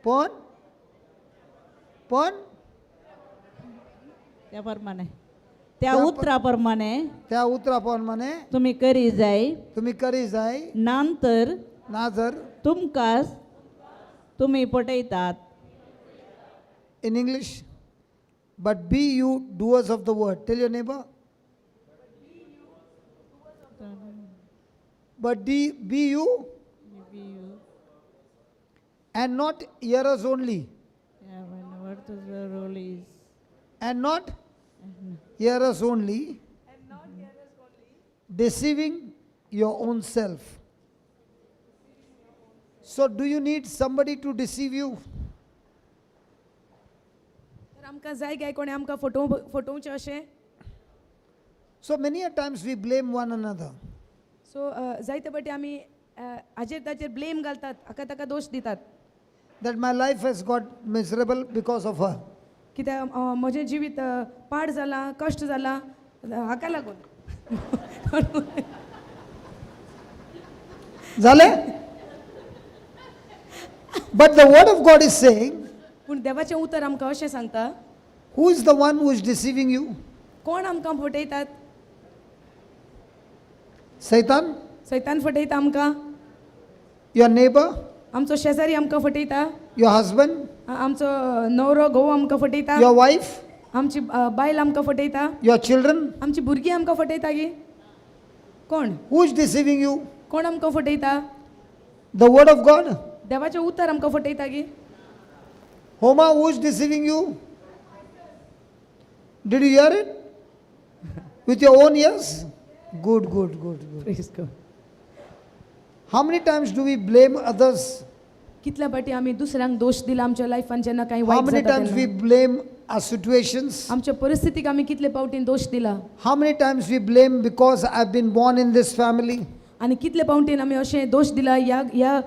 पण पण त्याप्रमाणे, त्या उतराप्रमाणे त्या उतराप्रमाणे तुम्ही करी जाय. तुम्ही करी जाय. नांतर ना जर तुमकां तुम्ही पटयतात. In English, "But be you doers of the word." Tell your neighbor, "But be you and not hearers only." And not hearers only, deceiving your own self. So, do you need somebody to deceive you? तर आमकां जाय काय कोणें आमकां फटोव फटोवचें अशें? So, many a times we blame one another. So जायते फावटी आमी हाजेर ताजेर ब्लेम घालतात, हाका ताका दोश दितात. That my life has got miserable because of her. कित्याक म्हजें जिवीत पाड जालां, कश्ट जालां हाका लागून. झाले? But the word of God is saying, पूण देवाचें उतर आमकां अशें सांगता, who is the one who is deceiving you? कोण आमकां फटयतात? Satan? सैतान फटयता आमकां. Your neighbor? आमचो शेजारी आमकां फटयता. Your husband? आमचो न्हवरो घोव आमकां फटयता. Your wife? आमची बायल आमकां फटयता. Your children? आमची भुरगीं आमकां फटयता गी कोण? Who is deceiving you? कोण आमकां फटयता? The word of God? देवाचें उतर आमकां फटयता गी? Homa, who is deceiving you? Did you hear it? With your own ears? Good, good, good, good. How many times do we blame others? कितल्या फावटी आमी दुसऱ्यांक दोश दिला आमच्या लायफान जेन्ना कांय How वायट many जाता times we तेन्ना? Blame our situations? आमच्या परिस्थितीक आमी कितले फावटीन दोश दिला? How many times we blame because I've been born in this family? आनी कितले फावटीन आमी अशें दोश दिला ह्या ह्या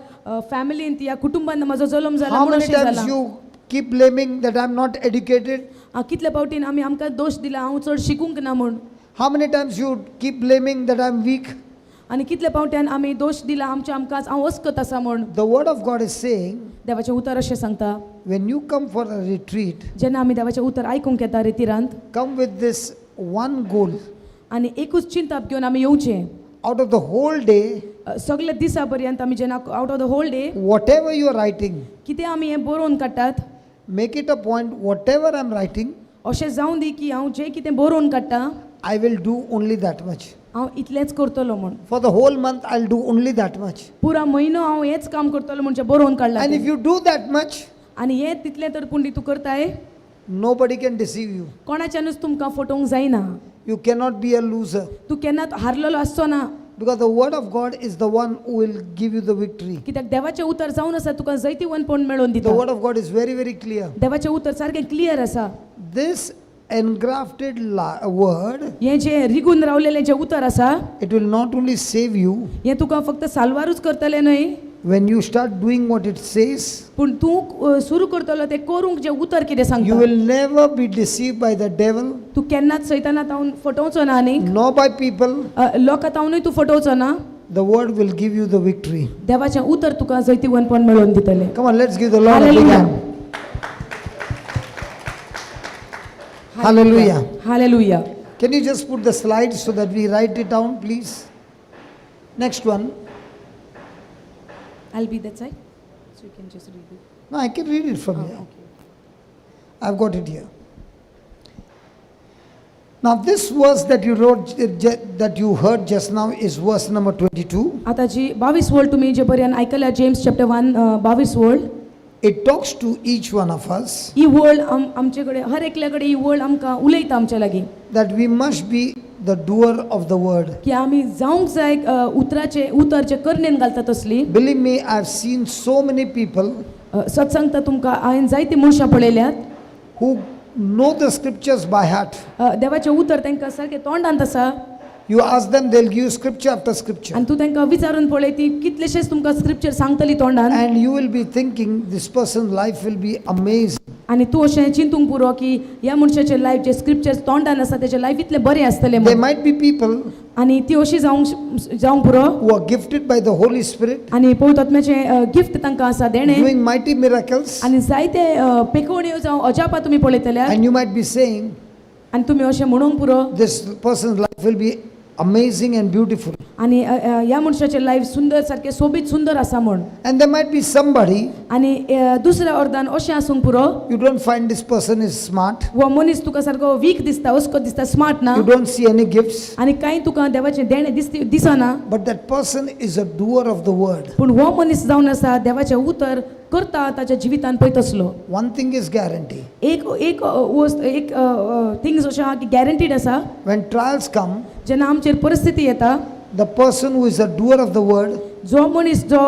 फॅमिलींत, ह्या कुटुंबान म्हजो जल्म जाला How म्हूण many अशें times जाला. you keep blaming that I'm not educated? कितले फावटीन आमी आमकां दोश दिला हांव चड शिकूंक ना म्हूण. How many times you keep blaming that I'm weak? आनी कितले फावट्यान आमी दोश दिला आमच्या आमकांच हांव अस्कत आसा म्हूण. The word of God is saying, देवाचें उतर अशें सांगता, when you come for a retreat, जेन्ना आमी देवाचें उतर आयकूंक येता रितिरांत, come with this one goal. आनी एकूच चिंताप घेवन आमी येवचें. Out of the whole day, सगल्या दिसा पर्यंत आमी जेन्ना out of the whole day, whatever you are writing, कितें आमी हें बरोवन काडटात, make it a point, whatever I'm writing, अशें जावं दी की हांव जें कितें बरोवन काडटा, I will do only that much. हांव इतलेंच करतलो म्हूण. For the whole month, I'll do only that much. पुरा म्हयनो हांव हेंच काम करतलो म्हणजे बरोवन काडलां And तें. if you do that much, आनी हें तितलें तर पूण तूं करताय, nobody can deceive you. कोणाच्यानूच तुमकां फटोवंक जायना. You cannot be a loser तूं केन्नाच हारलेलो आसचो ना. because the word of God is the one who will give you the victory. कित्याक देवाचें उतर जावन आसा तुका जैतिवंतपण मेळोवन The दिता. word of God is very, very clear. देवाचें उतर सारकें क्लियर आसा. This engrafted word, हें जें रिगून रावलेलें जें उतर आसा, it will not only save you, हें तुका फक्त साल्वारूच करतलें न्हय, when you start doing what it says, पूण तूं सुरू करतलो तें करूंक जें उतर कितें you सांगता, will never be deceived by the devil, तूं केन्नाच सैताना तावन फटोवचो ना आनी nor by people. लोकां तावनूय तूं फटोवचो ना. The word will give you the victory. देवाचें उतर तुका जैतिवंतपण मेळोवन दितलें. Come on, let's give the Lord a big Hallelujah. Hand. Hallelujah. Hallelujah. Can you just put the slide so that we write it down, please? Next one. I'll be that side, so you can just read it. No, I can read it from here. Okay. I've got it here. Now, this verse that you wrote, that you heard just now, is verse number 22. आता जी 22 वळ तुम्ही जे पर्यंत आयकल्या, James chapter 1 22 वळ, It talks to each one of us ही वळ आमचे कडेन हर एकल्या कडेन ही वळ आमकां उलयता आमच्या लागीं, that we must be the doer of the word. की आमी जावंक जाय उतराचे उतर जे करणेन घालता तसली. Believe me, I've seen so many people सत सांगता तुमकां, हांवें जायतीं मनशां पळयल्यात who know the scriptures by heart. देवाचें उतर तांकां सारकें तोंडांत आसा. You ask them, they'll give you scripture after scripture. आनी तूं तांकां विचारून पळय, ती कितलेशेच तुमकां स्क्रिप्चर सांगतली तोंडान. And you will be thinking, this person's life will be amazing. आनी तूं अशें चिंतूंक पुरो की ह्या मनशाचें लायफ जे स्क्रिप्चर्स तोंडान आसा तेजें लायफ इतलें बरें आसतलें There म्हूण. might be people आनी ती अशी जावंक पुरो who are gifted by the Holy Spirit, आनी पवित्र आत्म्याचें गिफ्ट तांकां आसा देणें doing mighty miracles, आनी जायते पेकोवण्यो जावं अजापां तुमी पळयतले and you might be saying, आनी तुमी अशें म्हणूंक पुरो this person's life will be amazing and beautiful. आनी ह्या मनशाचें लायफ सुंदर सारकें सोबीत सुंदर आसा म्हूण. And there might be somebody, आनी दुसऱ्या अर्दान अशें आसूंक पुरो you don't find this person is smart, हो मनीस तुका सारको वीक दिसता अस्को दिसता स्मार्ट ना you don't see any gifts, आनी कांय तुका देवाचें देणें दिसती दिसना but that person is a doer of the word. पूण हो मनीस जावन आसा देवाचें उतर करता ताच्या जिवितान पळयत आसलो. One thing is guarantee. एक एक वस्त एक थिंग्स अशें आहा की गॅरंटीड आसा. When trials come, जेन्ना आमचेर परिस्थिती येता the person who is a doer of the word, जो मनीस जो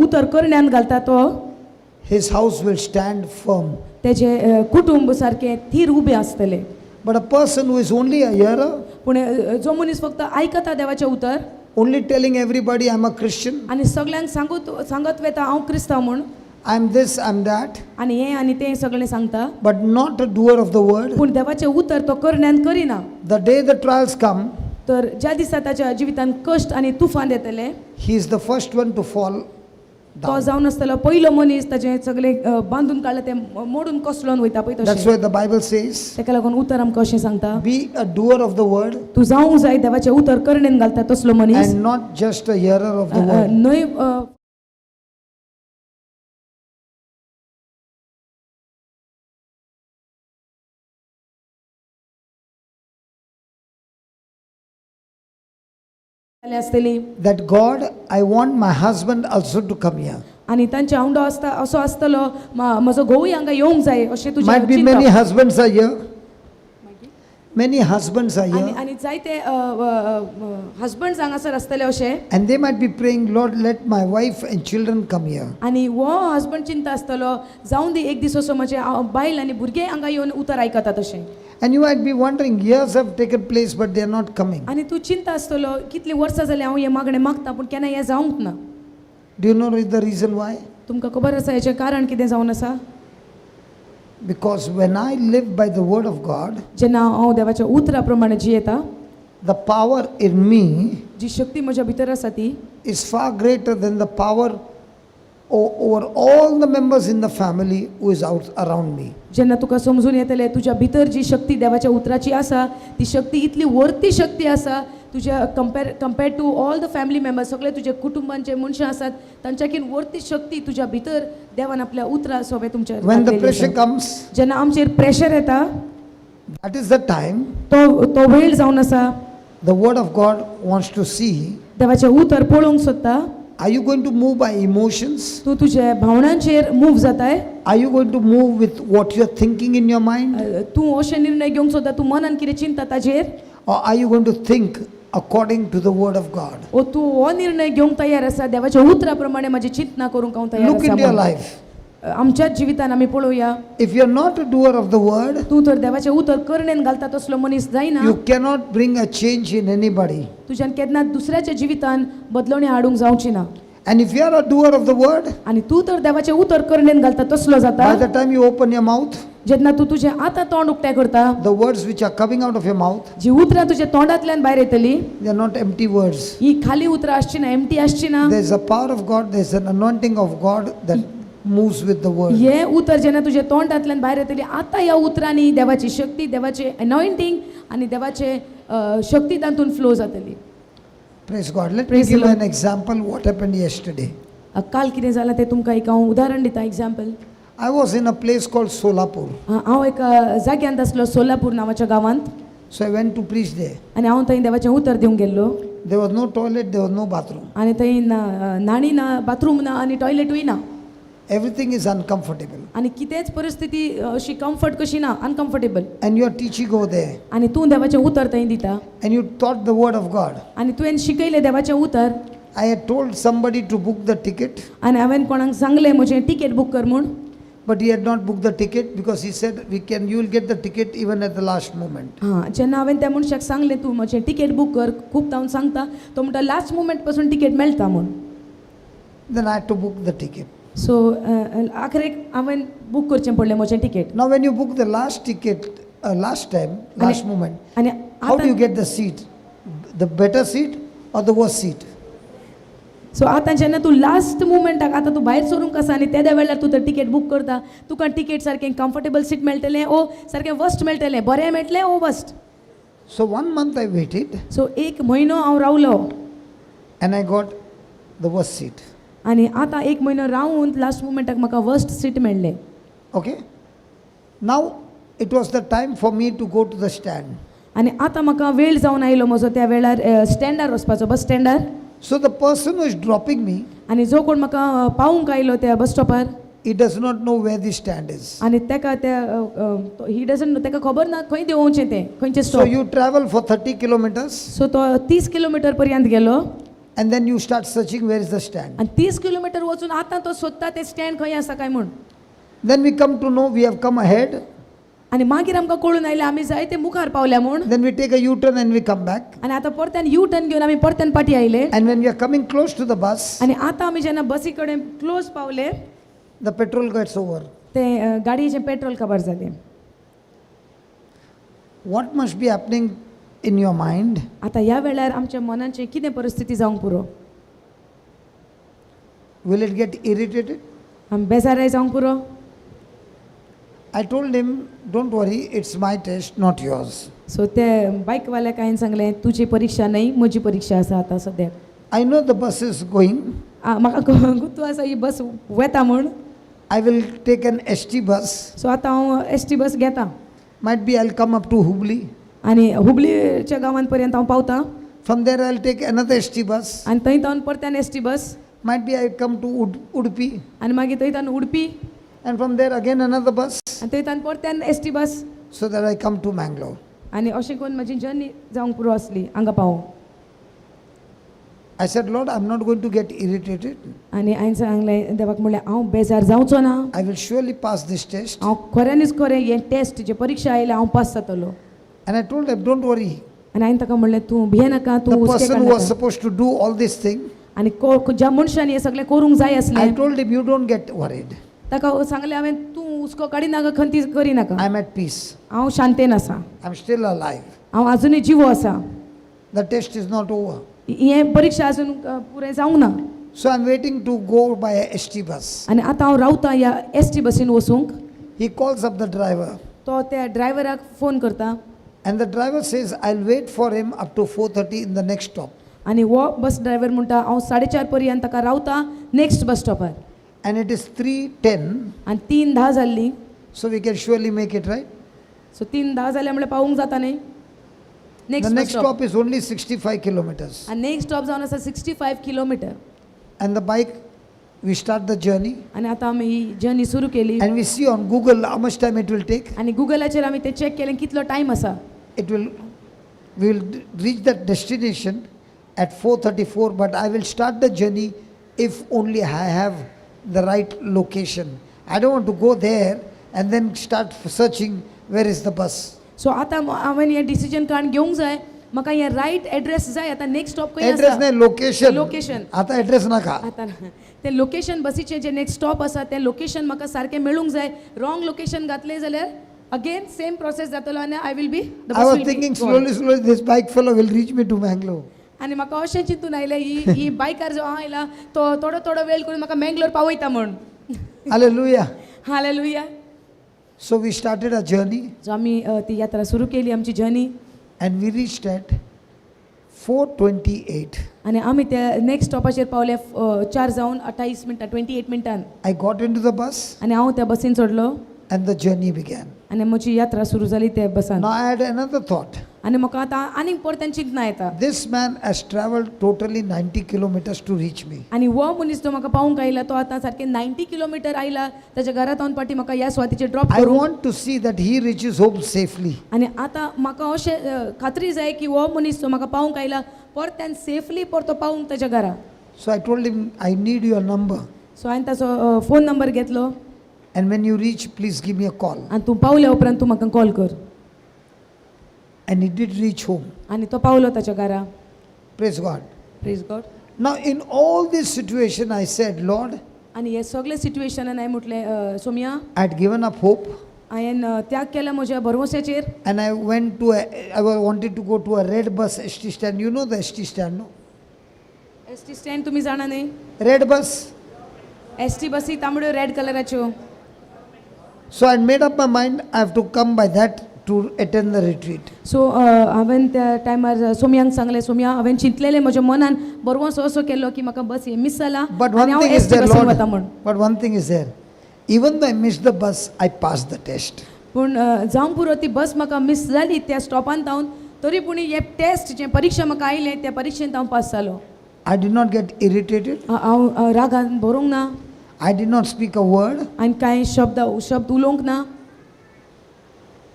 उतर करण्यान घालता तो his house will stand firm. तेजें कुटुंब सारकें थीर उबें आसतलें. But a person who is only a hearer, पूण जो मनीस फक्त आयकता देवाचें उतर only telling everybody I'm a Christian, आनी सगल्यांक सांगूत सांगत वता हांव क्रिस्तांव म्हूण I'm this, I'm that, आनी हें आनी तें सगळें सांगता but not a doer of the word, पूण देवाचें उतर तो करण्यान करिना the day the trials come, तर ज्या दिसा ताच्या जिवितान कश्ट आनी तुफान येतलें he is the first one to fall तो down. जावन आसतलो पयलो मनीस ताचें सगळें बांदून काडलें तें मोडून कोसळोन वयता पळय That's तशें. why the Bible says, ताका लागून उतर आमकां अशें सांगता be a doer of the word तूं जावंक जाय देवाचें उतर करणेन घालता तसलो मनीस and not just a hearer of the word. न्हय आसतली. That God, I want my husband also to come here. आनी तांचे आवंडो आसता असो आसतलो म्हजो घोवूय हांगा येवंक जाय अशें तुजें Might be चिंतप. many husbands are here. Many husbands are आनी here. आनी जायते हजबंड हांगासर आसतले अशें And they might be praying, Lord, let my wife and children come here. आनी हो हजबंड चिंता आसतलो जावं दी एक दीस असो म्हजे बायल आनी भुरगे हांगा येवन उतर आयकतात अशें. And you might be wondering, years have taken place, but they are not coming. आनी तूं चिंता आसतलो कितलीं वर्सां जालीं हांव हें मागणें मागता पूण केन्ना हें जावंक ना. Do you know the reason why? तुमकां खबर आसा हेचें कारण कितें जावन आसा? Because when I live by the word of God, जेन्ना हांव देवाच्या उतरा प्रमाणे जियेता the power in me जी शक्ती म्हज्या भितर आसा ती is far greater than the power over all the members in the family who is out around me. जेन्ना तुका समजून येतलें तुज्या भितर जी शक्ती देवाच्या उतराची आसा ती शक्ती इतली वर्ती शक्ती आसा तुज्या compare to all the family members सगळे तुजे कुटुंबांचे मनशां आसात तांच्याकीन वर्ती शक्ती तुज्या भितर देवान आपल्या उतरा सोबे तुमच्या When the घातलेली pressure आसा. comes, जेन्ना आमचेर प्रेशर येता that is the time तो तो वेळ जावन आसा the word of God wants to see, देवाचें उतर पळोवंक सोदता are you going to move by emotions? तूं तुजे भावनांचेर मूव जाताय. Are you going to move with what you're thinking in your mind? तूं अशें निर्णय घेवंक सोदता तूं मनान कितें चिंता ताजेर Or are you going to think according to the word of God? ओ तूं हो निर्णय घेवंक तयार आसा देवाच्या उतरा प्रमाणे म्हजी चिंतना करूंक हांव तयार Look आसा into your म्हूण. life. आमच्याच जिवितान आमी पळोवया. If you're not a doer of the word, तूं तर देवाचें उतर करणेन घालता तसलो मनीस जायना. you cannot bring a change in anybody. तुज्यान केन्ना दुसऱ्याच्या जिवितान बदलवणी हाडूंक जावची ना. And if you are a doer of the word, आनी तूं तर देवाचें उतर करणेन घालता तसलो जाता by the time you open your mouth, जेन्ना तूं तुजें आतां तोंड उक्तें करता the words which are coming out of your mouth, जी उतरां तुज्या तोंडांतल्यान भायर येतली they are not empty words. ही खाली उतरां आसची ना एमटी आसची ना. There's a power of God, there's an anointing of God that moves with the word. हे उतर जेन्ना तुज्या तोंडांतल्यान भायर येतली आतां ह्या उतरांनी देवाची शक्ती देवाचें एनॉयंटींग आनी देवाचे शक्ती तातूंत फ्लो जातली. Praise God. Let Praise me the give Lord. an example what happened yesterday. काल कितें जालां तें तुमकां एक हांव उदाहरण दिता example. I was in a place called Solapur. हांव एका जाग्यांत आसलो सोलापूर नांवाच्या गांवांत. So I went to preach there. आनी हांव थंय देवाचें उतर दिवंक गेल्लो. There was no toilet, there was no bathroom. आनी थंय ना न्हाणी ना बाथरूम ना आनी टॉयलेटूय ना. Everything is uncomfortable. आनी कितेंच परिस्थिती अशी कम्फर्ट कशी ना uncomfortable. And you are teaching over there. आनी तूं देवाचें उतर थंय दिता And you taught the word of God. आनी तुवें शिकयलें देवाचें उतर. I had told somebody to book the ticket, आनी हांवें कोणाक सांगलें म्हजें तिकेट बूक कर म्हूण. but he had not booked the ticket because he said, "We can, you will get the ticket even at the last moment." हां जेन्ना हांवें त्या मनशाक सांगलें तूं म्हजें तिकेट बूक कर खूब हांव सांगता तो म्हणटा लास्ट मुमेंट पासून तिकेट मेळटा म्हूण. Then I had to book the ticket. So आखरेक हांवें बूक करचें पडलें म्हजें ticket. Now, when you book the last ticket, last time, last moment, आनी how do you आतां get the seat? The better seat or the worse seat? So आतां जेन्ना तूं लास्ट मुमेंटाक आतां तूं भायर सरूंक आसा आनी तेद्या वेळार तूं तर टिकेट बूक करता, तुका टिकेट सारकें कम्फर्टेबल सीट मेळटलें ओ सारकें वर्स्ट मेळटलें, बरें मेळटलें ओ worst. So, one month I waited so एक म्हयनो हांव रावलो and I got the worst seat. आनी आतां एक म्हयनो रावून लास्ट मुमेंटाक म्हाका वर्स्ट सीट मेळ्ळें. Okay? Now, it was the time for me to go to the stand. आनी आतां म्हाका वेळ जावन आयलो म्हजो त्या वेळार स्टँडार वचपाचो, बस स्टँडार. So, the person who is dropping me, आनी जो कोण म्हाका पावूंक आयलो त्या बस स्टॉपार, he does not know where the stand is. आनी तेका त्या ही डजन तेका खबर ना खंय देंवोवचें तें, खंयचें So, stop. you travel for 30 kilometers so तो 30 किलोमिटर पर्यंत गेलो and then you start searching where is the stand. आनी 30 किलोमिटर वचून आतां तो सोदता तें स्टँड खंय आसा काय म्हूण. Then we come to know we have come ahead. आनी मागीर आमकां कळून आयलें आमी जायते मुखार पावल्या म्हूण. Then we take a U turn and we come back. आनी आतां परत्यान यू टर्न घेवन आमी परत्यान फाटीं आयले. And when we are coming close to the bus, आनी आतां आमी जेन्ना बसी कडेन क्लोज पावले, the petrol gets over. तें गाडयेचें पेट्रोल काबार जालें. What must be happening in your mind? आतां ह्या वेळार आमच्या मनाचें कितें परिस्थिती जावंक पुरो? Will it get irritated? आमी बेजाराय जावंक पुरो? I told him, "Don't worry, it's my test, not yours." So ते बायकवाल्याक हांवें सांगलें, तुजी परिक्षा न्हय, म्हजी परिक्षा आसा आतां सद्याक. I know the bus is going. म्हाका गुत्तू आसा ही बस वेता म्हूण. I will take an ST bus. So आतां हांव एस टी बस घेता. Might be I'll come up to Hubli. आनी हुबलीच्या गांवांत पर्यंत हांव पावता. From there, I'll take another ST bus. आनी थंय तावन परत्यान S T bus. Might be I come to Udupi. आनी मागीर थंय तावन उडपी. And from there, again another bus. आनी थंय तावन परत्यान S T bus. So that I come to Mangalore. आनी अशें करून म्हजी जर्नी जावंक पुरो आसली हांगा पावोंक. I said, "Lord, I'm not going to get irritated. आनी हांवें सांगलें देवाक, म्हणलें हांव बेजार जावचो ना. I will surely pass this test." हांव खऱ्यांनीच खरें हें टेस्ट जे परिक्षा आयल्या हांव पास जातलो. And I told him, "Don't worry." आनी हांवें ताका म्हणलें, तूं भियेनाका, तूं The हुस्के person who was काडनाका. Supposed to do all this thing, आनी ज्या मनशान हें सगळें करूंक जाय I आसलें, told him, "You don't get worried. ताका सांगलें हांवें, तूं हुस्को काडिनाका, खंती करिनाका. I'm at peace. हांव शांतेन आसा. I'm still alive. हांव आजुनूय जिवो आसा. The test is not over." हें परिक्षा अजून पुरें जावंक ना. So I'm waiting to go by a ST bus. आनी आतां हांव रावतां ह्या एस टी बसीन वचूंक. He calls up the driver. तो त्या ड्रायव्हराक फोन करता. And the driver says, "I'll wait for him up to 4:30 in the next stop." आनी हो बस ड्रायव्हर म्हणटा, हांव 4:30 पर्यंत ताका रावता नेक्स्ट बस स्टॉपार. And it is 3:10, आनी 3:10 जाल्ली. So we can surely make it, right? So 3:10 जाल्यार म्हणल्यार पावूंक जाता न्ही The next bus next stop. Stop is only 65 kilometers. आनी नेक्स्ट स्टॉप जावन आसा 65 kilometre. And the bike, we start the journey आनी आतां आमी ही जर्नी सुरू केली. And we see on Google how much time it will take. आनी गुगलाचेर आमी तें चॅक केलें कितलो टायम आसा. It will, we will reach that destination at 4:34, but I will start the journey if only I have the right location. I don't want to go there and then start searching where is the bus. So आतां हांवें हें decision काडून घेवंक जाय, म्हाका हें right address जाय. आतां नेक्स्ट स्टॉप खंय ॲड्रेस आसा? नाही, लोकेशन. लोकेशन. आता ॲड्रेस नाका. आतां तें लोकेशन बसीचें जें नेक्स्ट स्टॉप आसा तें लोकेशन म्हाका सारकें मेळूंक जाय. रॉंग लोकेशन घातलें जाल्यार अगेन सेम प्रोसेस जातलो आनी I will be the I was thinking, slowly, slowly this bike fellow will reach me to Mangalore. आनी म्हाका अशें चिंतून आयलें, ही ही बायकार जो हांव आयला तो थोडो थोडो वेळ करून म्हाका मँगलोर पावयता म्हूण. Hallelujah. Hallelujah. So we started our journey so आमी ती यात्रा सुरू केली, आमची journey. And we reached at 4:28. आनी आमी त्या नेक्स्ट स्टॉपाचेर पावले 4 जावन 28 मिनटां, 28 मिनटान. I got into the bus आनी हांव त्या बसीन चडलो and the journey began. आनी म्हजी यात्रा सुरू जाली त्या बसान. Now I had another thought. आनी म्हाका आतां आनीक परत्यान चिंतना येता. This man has traveled totally 90 kilometers to reach me. आनी हो मनीस जो म्हाका पावूंक आयला तो आतां सारकें 90 किलोमिटर आयला ताच्या घरा सावन फाटीं म्हाका ह्या सुवातेचेर ड्रॉप I करूंक. Want to see that he reaches home safely. आनी आतां म्हाका अशें खात्री जाय की हो मनीस जो म्हाका पावूंक आयला परत्यान सेफली परतो पावूंक ताच्या घरा. So I told him, "I need your number. So हांवें ताचो फोन नंबर घेतलो. And when you reach, please give me a call." आनी तूं पावल्या उपरांत तूं म्हाका कॉल कर. And he did reach home. आनी तो पावलो ताच्या घरा. Praise God. Praise God. Now, in all this situation, I said, "Lord, आनी हे सगळे सिट्युएशनान हांवें म्हटलें Somaiya, I had given up hope हांवें त्याग केला म्हज्या भरवंशाचेर. And I wanted to go to a red bus ST stand. You know the ST stand, no? S T stand तुमी जाणा न्ही? Red bus. S T बसी तांबड्यो red कलराच्यो. So I made up my mind I have to come by that to attend the retreat. So हांवें त्या टायमार सोमयांक सांगलें, सोमया, हांवें चिंतलेलें म्हज्या मनान बरवंसो असो केल्लो की म्हाका बस हे मीस जाला But आनी one हांव thing is S T there, बसीन वता Lord. म्हूण. But one thing is there. Even though I missed the bus, I passed the test. पूण जावं पुरो ती बस म्हाका मीस जाली त्या स्टॉपान धांवन तरी पूण हे टेस्ट जे परिक्षा म्हाका आयले त्या परिक्षेंत हांव पास जालो. I did not get irritated. हांव रागान बरोवंक ना. I did not speak a word. आनी कांय शब्द शब्द उलोवंक ना.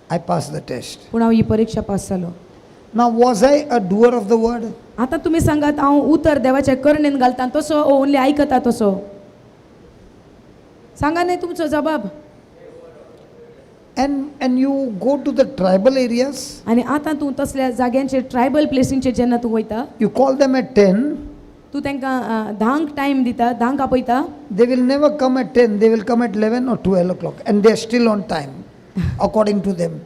I passed the test. पूण हांव ही परिक्षा पास जालो. Now, was I a doer of the word? आतां तुमी सांगात, हांव उतर देवाच्या करणेन घालता तसो ओनली आयकता तसो? सांगा न्ही तुमचो जबाब. And you go to the tribal areas, आनी आतां तूं तसल्या जाग्यांचेर ट्रायबल प्लेसींचेर जेन्ना तूं वयता, you call them at 10, तूं तांकां 10क टायम दिता, 10क आपयता. They will never come at 10, they will come at 11 or 12 o'clock, and they are still on time, according to them.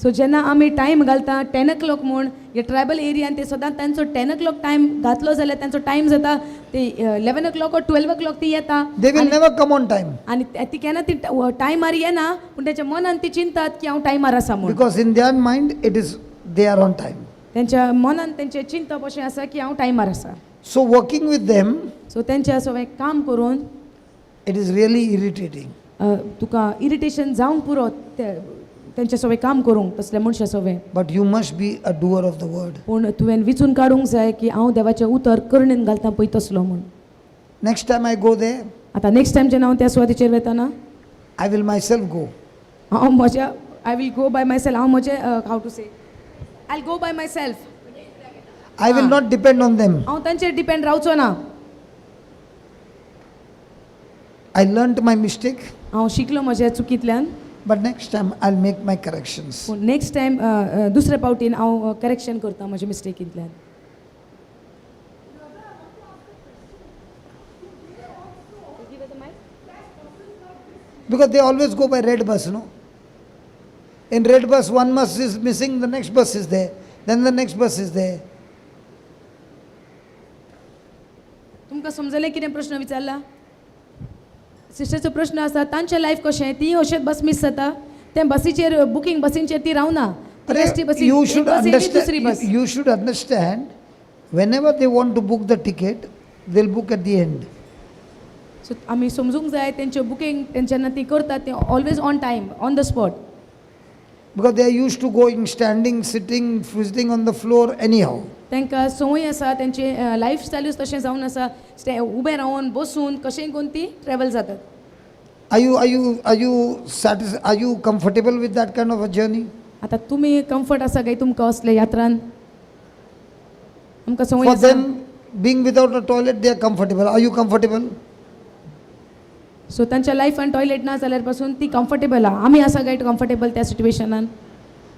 So जेन्ना आमी टायम घालता 10 ओ क्लॉक म्हूण हे ट्रायबल एरियान ते सदांच तांचो 10 ओ क्लॉक टायम घातलो जाल्यार तांचो टायम जाता ते 11 o'clock or 12 o'clock ती येता. They will never come on time आनी ती केन्ना ती टायमार येना, पूण तेच्या मनान ती चिंतात की हांव टायमार आसा म्हूण. Because in their mind, it is they are on time. तेंच्या मनान तेंचें चिंतप अशें आसा की हांव टायमार आसा. So, working with them, so तेंच्या सगळें काम करून it is really irritating. तुका इरिटेशन जावंक पुरो ते तेंच्या सगळें काम करूंक तसल्या मनशा सगळें. But you must be a doer of the word. पूण तुवें विचून काडूंक जाय की हांव देवाचें उतर करणेन घालता पळय तसलो म्हूण. Next time I go there, आतां नेक्स्ट टायम जेन्ना हांव त्या सुवातेचेर वतना, I will myself go. हांव म्हज्या I will go by myself. हांव म्हजें, how to say, I go by myself. I will not depend on them. हांव तांचेर डिपेंड रावचो ना. I learnt my mistake, हांव शिकलो म्हज्या चुकींतल्यान. But next time I'll make my corrections. पूण नेक्स्ट टायम दुसऱ्या पावटीन हांव करेक्शन करता म्हज्या मिस्टेकींतल्यान. Because they always go by red bus, no? In red bus, one bus is missing, the next bus is there. Then the next bus is there. तुमकां समजलें कितें प्रश्न विचारला? सिस्टरचो प्रश्न आसा तांचें लायफ कशें, ती अशेंच बस मीस जाता तें बसीचेर बुकींग बसींचेर ती रावना. एस टी बसी You एक should बस येयली दुसरी understand. Bus. You should understand. Whenever they want to book the ticket, they'll book at the end. So आमी समजूंक जाय तेंचें बुकींग जेन्ना ती करतात तें always on time, on the spot. Because they are used to going standing, sitting, sitting on the floor anyhow. तांकां संवय आसा, तेंचे लायफ स्टायलूच तशें जावन आसा, उबें रावन बसून कशेंय करून ती ट्रॅवल जातात. Are you comfortable with that kind of a journey? आतां तुमी कम्फर्ट आसा काय तुमकां असले यात्रान? आमकां संवय For आसा. them, being without a toilet, they are comfortable. Are you comfortable? So तांच्या लायफान टॉयलेट ना जाल्यार पासून ती कम्फर्टेबल आहा. आमी आसा काय कम्फर्टेबल त्या सिट्युएशनान?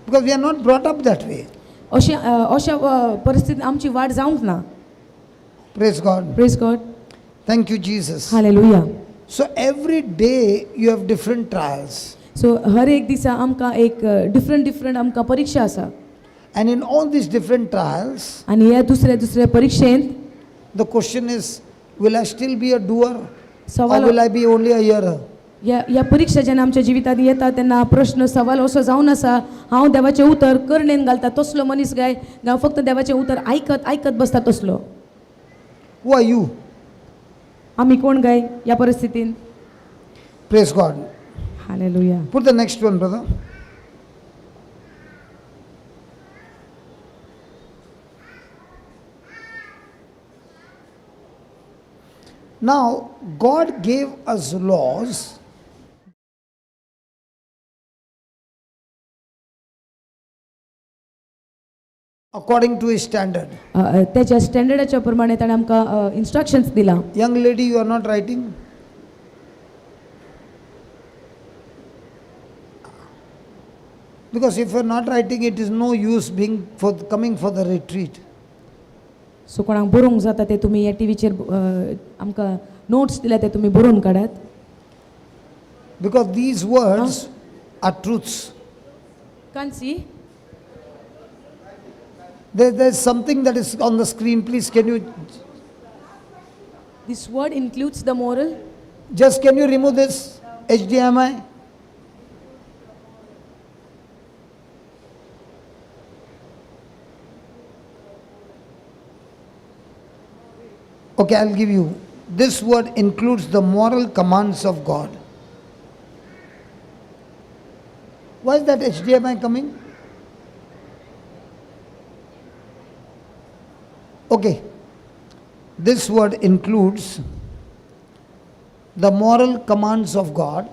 Because we are not brought up that way. अशें अशा परिस्थितीन आमची वाट जावंक ना. Praise God. Praise God. Thank you, Jesus. Hallelujah. So every day you have different trials. So हर एक दिसा आमकां एक डिफरंट डिफरंट आमकां परिक्षा आसा. And in all these different trials, आनी ह्या दुसऱ्या दुसऱ्या परिक्षेंत the question is, will I still be a doer or सवाल will I be only a hearer? ह्या ह्या परिक्षा जेन्ना आमच्या जिवितांत येता तेन्ना प्रश्न सवाल असो जावन आसा, हांव देवाचें उतर करणेन घालता तसलो मनीस काय हांव फक्त देवाचें उतर आयकत आयकत बसता तसलो? Who are you? आमी कोण काय ह्या परिस्थितीन? Praise God. Hallelujah. Put the next one, brother. Now, God gave us laws according to His standard. त्याच्या स्टँडर्डाच्या प्रमाणे ताणें आमकां इन्स्ट्रक्शन्स दिला. Young lady, you are not writing? Because if you are not writing, it is no use being for coming for the retreat. So कोणाक बरोवंक जाता ते तुमी ह्या टिवीचेर आमकां नोट्स दिल्या ते तुमी बरोवन काडात. Because these words are truths. Kansi. There's something that is on the screen. Please, can you This word includes the moral. Just can you remove this HDMI? Okay, I'll give you. This word includes the moral commands of God. Why is that HDMI coming? Okay. This word includes the moral commands of God,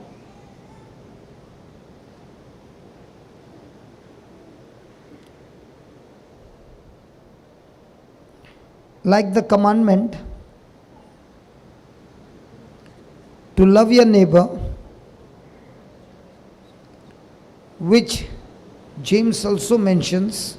like the commandment to love your neighbor, which James also mentions.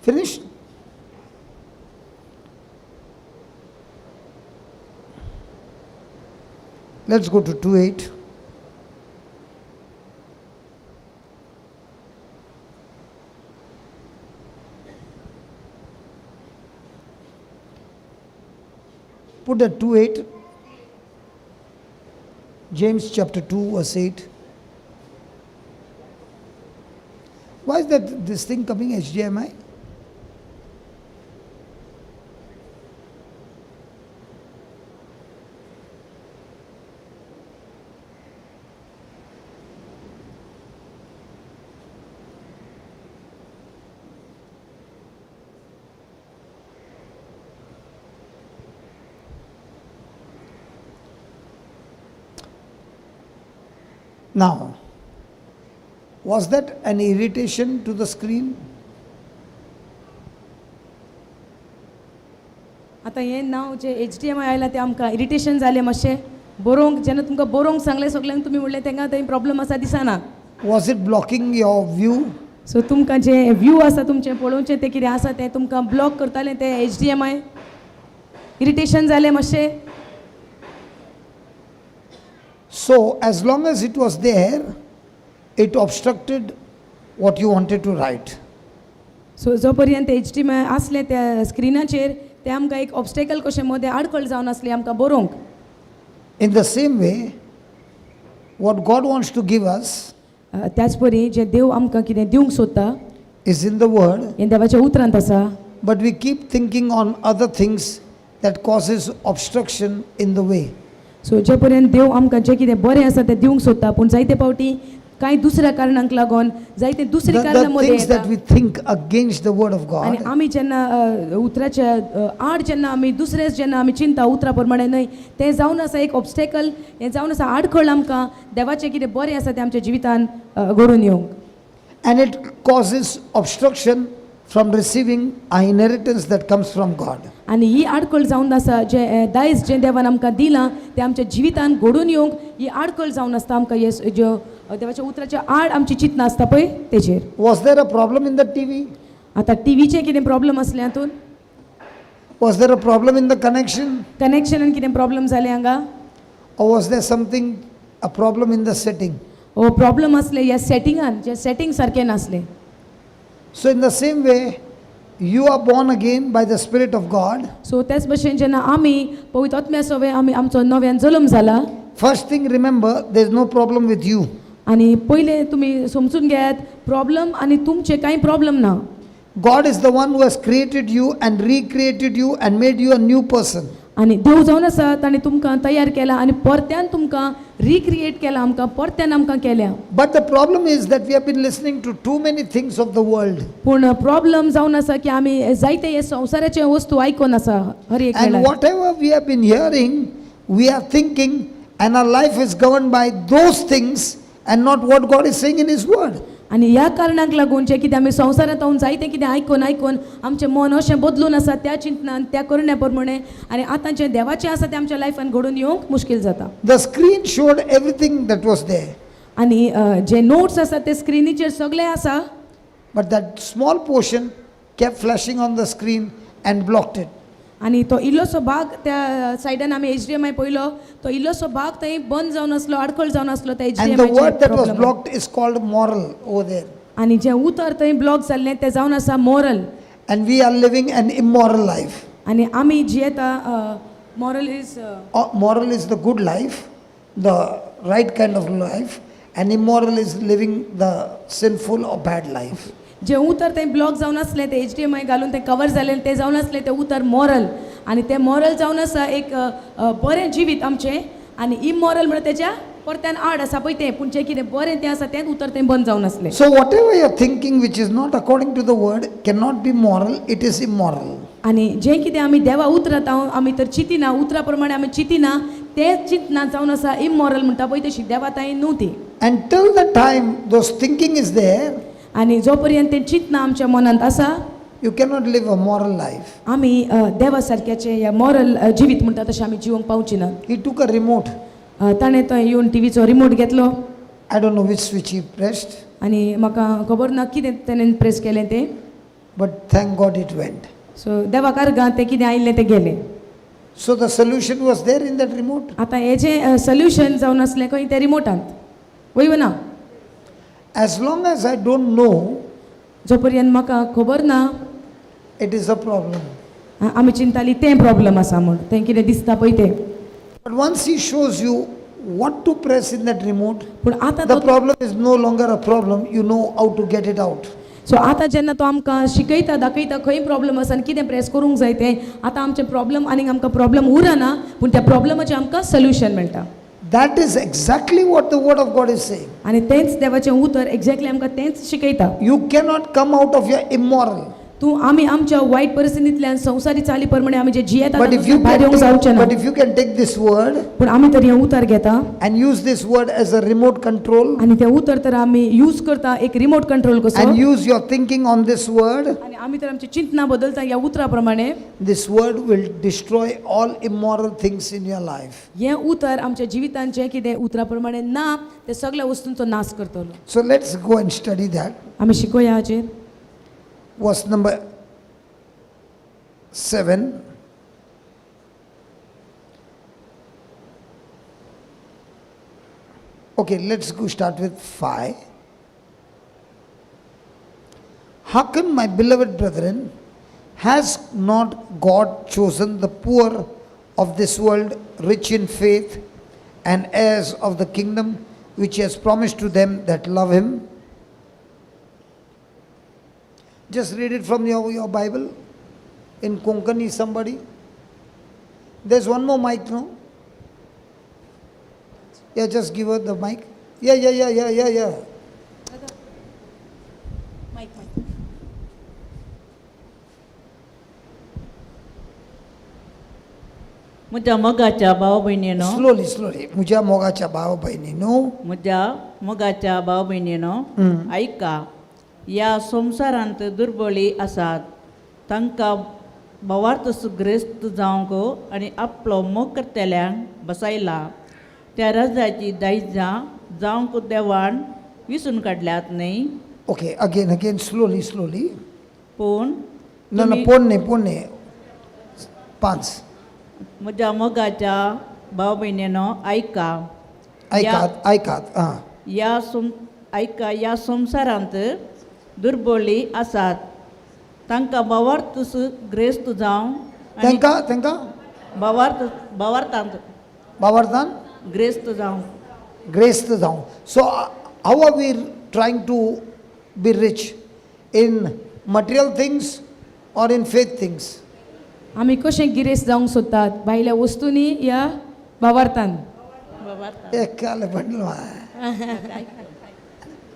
Finished? Let's go to 2:8. Put the 2:8. James chapter 2, verse 8. Why is that this thing coming HDMI? Now, was that an irritation to the screen? आतां हें नांव जें HDMI आयलां तें आमकां irritation जालें मातशें बरोवंक. जेन्ना तुमकां बरोवंक सांगलें सगल्यांक, तुमी म्हणलें तांकां थंय प्रॉब्लम आसा दिसना. Was it blocking your view? So तुमकां जें व्यू आसा तुमचें पळोवचें तें कितें आसा तें तुमकां ब्लॉक करतालें तें एचडीएमआय? इरिटेशन जालें मातशें? So, as long as it was there, it obstructed what you wanted to write. So जो पर्यंत एचडीएमआय आसलें त्या स्क्रिनाचेर, तें आमकां एक ऑब्स्टेकल कशें मदें आडखळ जावन आसली आमकां बरोवंक. In the same way, what God wants to give us त्याच परी जें देव आमकां कितें दिवंक सोदता is in the Word, हें देवाच्या उतरांत आसा. But we keep thinking on other things that causes obstruction in the way. So जे पर्यंत देव आमकां जें कितें बरें आसा तें दिवंक सोदता, पूण जायते फावटी कांय दुसऱ्या कारणांक लागून जायते दुसरी कारणां The मदें things येता. That we think against the Word of आनी God आमी जेन्ना उतराच्या आड जेन्ना आमी दुसरें जेन्ना आमी चिंता उतरा प्रमाणे न्हय, तें जावन आसा एक ऑब्स्टेकल, हें जावन आसा आडखळ आमकां देवाचें कितें बरें आसा तें आमच्या जिवितान घडून येवंक. And it causes obstruction from receiving our inheritance that comes from God. आनी ही आडखळ जावन आसा जें दायज जें देवान आमकां दिलां तें आमच्या जिवितान घडून येवंक ही आडखळ जावन आसता आमकां हे ज्यो देवाच्या उतराच्या आड आमची चिंतना आसता पळय तेजेर. Was there a problem in the TV? आतां टिवीचें कितें प्रॉब्लम आसलें हातून? Was there a problem in the connection? कनेक्शनान कितें प्रॉब्लम जालें हांगा? Or was there something, a problem in the setting? हो प्रॉब्लम आसलें ह्या सेटिंगान, जें सेटींग सारकें नासलें. So, in the same way, you are born again by the Spirit of God. So त्याच भशेन जेन्ना आमी पवित्र आत्म्या सवें आमी आमचो नव्यान जल्म जाला. First thing, remember, there's no problem with you. आनी पयलें तुमी समजून घेयात, प्रॉब्लम आनी तुमचें कांय प्रॉब्लम ना. God is the one who has created you and recreated you and made you a new person. आनी देव जावन आसा ताणें तुमकां तयार केला आनी परत्यान तुमकां रिक्रिएट केला आमकां परत्यान आमकां केल्या. But the problem is that we have been listening to too many things of the world. पूण प्रॉब्लम जावन आसा की आमी जायते हे संवसाराचे वस्तू आयकोन आसा हर एक And वेळार. Whatever we have been hearing, we are thinking, and our life is governed by those things and not what God is saying in His Word. आनी ह्या कारणाक लागून जें कितें आमी संवसारांत हांव जायतें कितें आयकून आयकून आमचें मन अशें बदलून आसा त्या चिंतनान त्या करण्या प्रमाणे आनी आतां जें देवाचें आसा तें आमच्या लायफान घडून येवंक मुश्कील जाता. The screen showed everything that was there, आनी जे नोट्स आसा ते स्क्रिनीचेर सगळे आसा. But that small portion kept flashing on the screen and blocked it. आनी तो इल्लोसो भाग त्या सायडान आमी एचडीएमआय पयलो तो इल्लोसो भाग थंय बंद जावन आसलो आडखळ जावन आसलो त्या And the word that was HDMI. Blocked is called moral over there. आनी जें उतर थंय ब्लॉक जाल्लें तें जावन आसा moral. And we are living an immoral life. आनी आमी जियेता moral is Moral is the good life, the right kind of life, and immoral is living the sinful or bad life. जें उतर थंय ब्लॉक जावन आसलें तें एचडीएमआय घालून तें कवर जालें तें जावन आसलें तें उतर मॉरल आनी तें मॉरल जावन आसा एक अ, अ, बरें जिवीत आमचें आनी इमॉरल म्हळ्यार तेज्या परत्यान आड आसा पळय तें पूण जें कितें बरें तें आसा तेंच उतर तें बंद जावन आसलें. So, whatever you're thinking which is not according to the word cannot be moral, it is immoral. आनी जें कितें आमी देवा उतरात हांव आमी तर चिंतिना उतरा प्रमाणे आमी चिंतिना तें चिंतना जावन आसा इमॉरल म्हणटा पळय तशी देवा ताई न्हू ती. And till the time those thinking is there, आनी जो पर्यंत तें चिंतना आमच्या मनांत आसा you cannot live a moral life. आमी देवा सारक्याचें ह्या मॉरल जिवीत म्हणटा तशें आमी जिवंक पावची नात. He took a remote. ताणें थंय येवन टिवीचो रिमोट घेतलो. I don't know which switch he pressed, आनी म्हाका खबर ना कितें तेणें प्रेस केलें तें. But thank God it went. So देवाक अर्गां तें कितें आयिल्लें तें गेलें. So the solution was there in that remote. आतां हेजें सोल्युशन जावन आसलें खंय तें रिमोटांत वय ना. As long as I don't know, जो पर्यंत म्हाका खबर ना it is a problem. आमी चिंताली तें प्रॉब्लम आसा म्हूण तें कितें दिसता पळय तें. But once he shows you what to press in that remote, पूण आतां the तो problem is no longer a problem. You know how to get it out. So आतां जेन्ना तो आमकां शिकयता दाखयता खंय प्रॉब्लम आसा आनी कितें प्रेस करूंक जाय तें आतां आमचें प्रॉब्लम आनीक आमकां प्रॉब्लम उरना पूण त्या प्रॉब्लमाचें आमकां सोल्युशन मेळटा. That is exactly what the Word of God is saying. आनी तेंच देवाचें उतर एक्झॅक्टली आमकां तेंच शिकयता. You cannot come out of your immoral. तूं आमी आमच्या वायट परिस्थितींतल्यान संवसारी चाली प्रमाणे आमी जे जियेता But if you तातूंतल्यान भायर can येवंक जावचें take, ना. But if you can take this word पूण आमी तर हें उतर घेता and use this word as a remote control आनी तें उतर तर आमी यूज करता एक रिमोट कंट्रोल कसो and use your thinking on this word, आनी आमी तर आमचें चिंतना बदलता ह्या उतरा प्रमाणे this word will destroy all immoral things in your life. हें उतर आमच्या जिवितांत जें कितें उतरा प्रमाणे ना ते सगळ्या वस्तूंचो नाश करतलो. So let's go and study that. आमी शिकोया हाचेर. Verse number 7. Okay, let's go start with 5. Hearken, my beloved brethren, has not God chosen the poor of this world, rich in faith, and heirs of the kingdom which he has promised to them that love him? Just read it from your Bible. In Konkani, somebody. There's one more mic, no? Yeah, just give her the mic. Yeah. म्हज्या मोगाच्या भाव भयणीनो. Slowly, slowly. म्हज्या मोगाच्या भाव भयणीनो. म्हज्या मोगाच्या भाव भयणीनो आयका ह्या संवसारांत दुर्बळी आसात तांकां भावार्थ सुग्रेस्त जावंक आनी आपलो मोग करतल्यांक बसायला त्या रजाची दायजां जावंक देवान विसून काडल्यात न्हय. Okay, again, again, slowly, slowly. पूण No, no, तुमी पोन्ने, पोन्ने. पांच. म्हज्या मोगाच्या भाव भयणीनो आयका ह्या ऐकात, ऐकात. हां. ह्या सं आयका ह्या संवसारांत दुर्बळी आसात तांकां भावार्थ ग्रेस्त जावं आनी तांकां तांकां भावार्थ भावार्थांत बाबार्थान ग्रेस्त जावं. ग्रेस्त जावं. So how are we trying to be rich in Material things or in faith things? आमी कशें गिरेस्त जावंक सोदतात, भायल्या वस्तूंनी या भावार्थान? भावार्थान. एक काले बंडल है।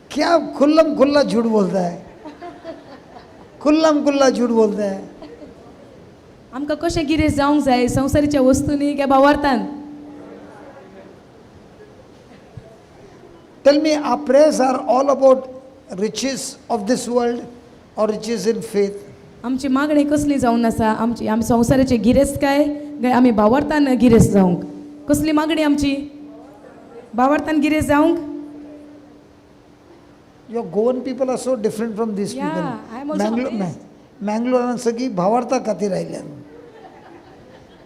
क्या खुल्लम खुल्ला झूठ बोलता है, खुल्लम खुल्ला झूठ बोलता है। आमकां कशें गिरेस्त जावंक जाय, संवसारीच्या वस्तूंनी काय भावार्थान? Tell me, our prayers are all about riches of this world or riches in faith? आमची मागणी कसली जावन आसा आमची? आमी संवसाराचे गिरेस्त काय काय आमी भावार्थान गिरेस्त जावंक? कसली मागणी आमची? भावार्थान गिरेस्त जावंक. Your Goan people are so different from these Yeah, people. I am also amazed. मँगलोरान सगळी भावार्था खातीर आयल्यान.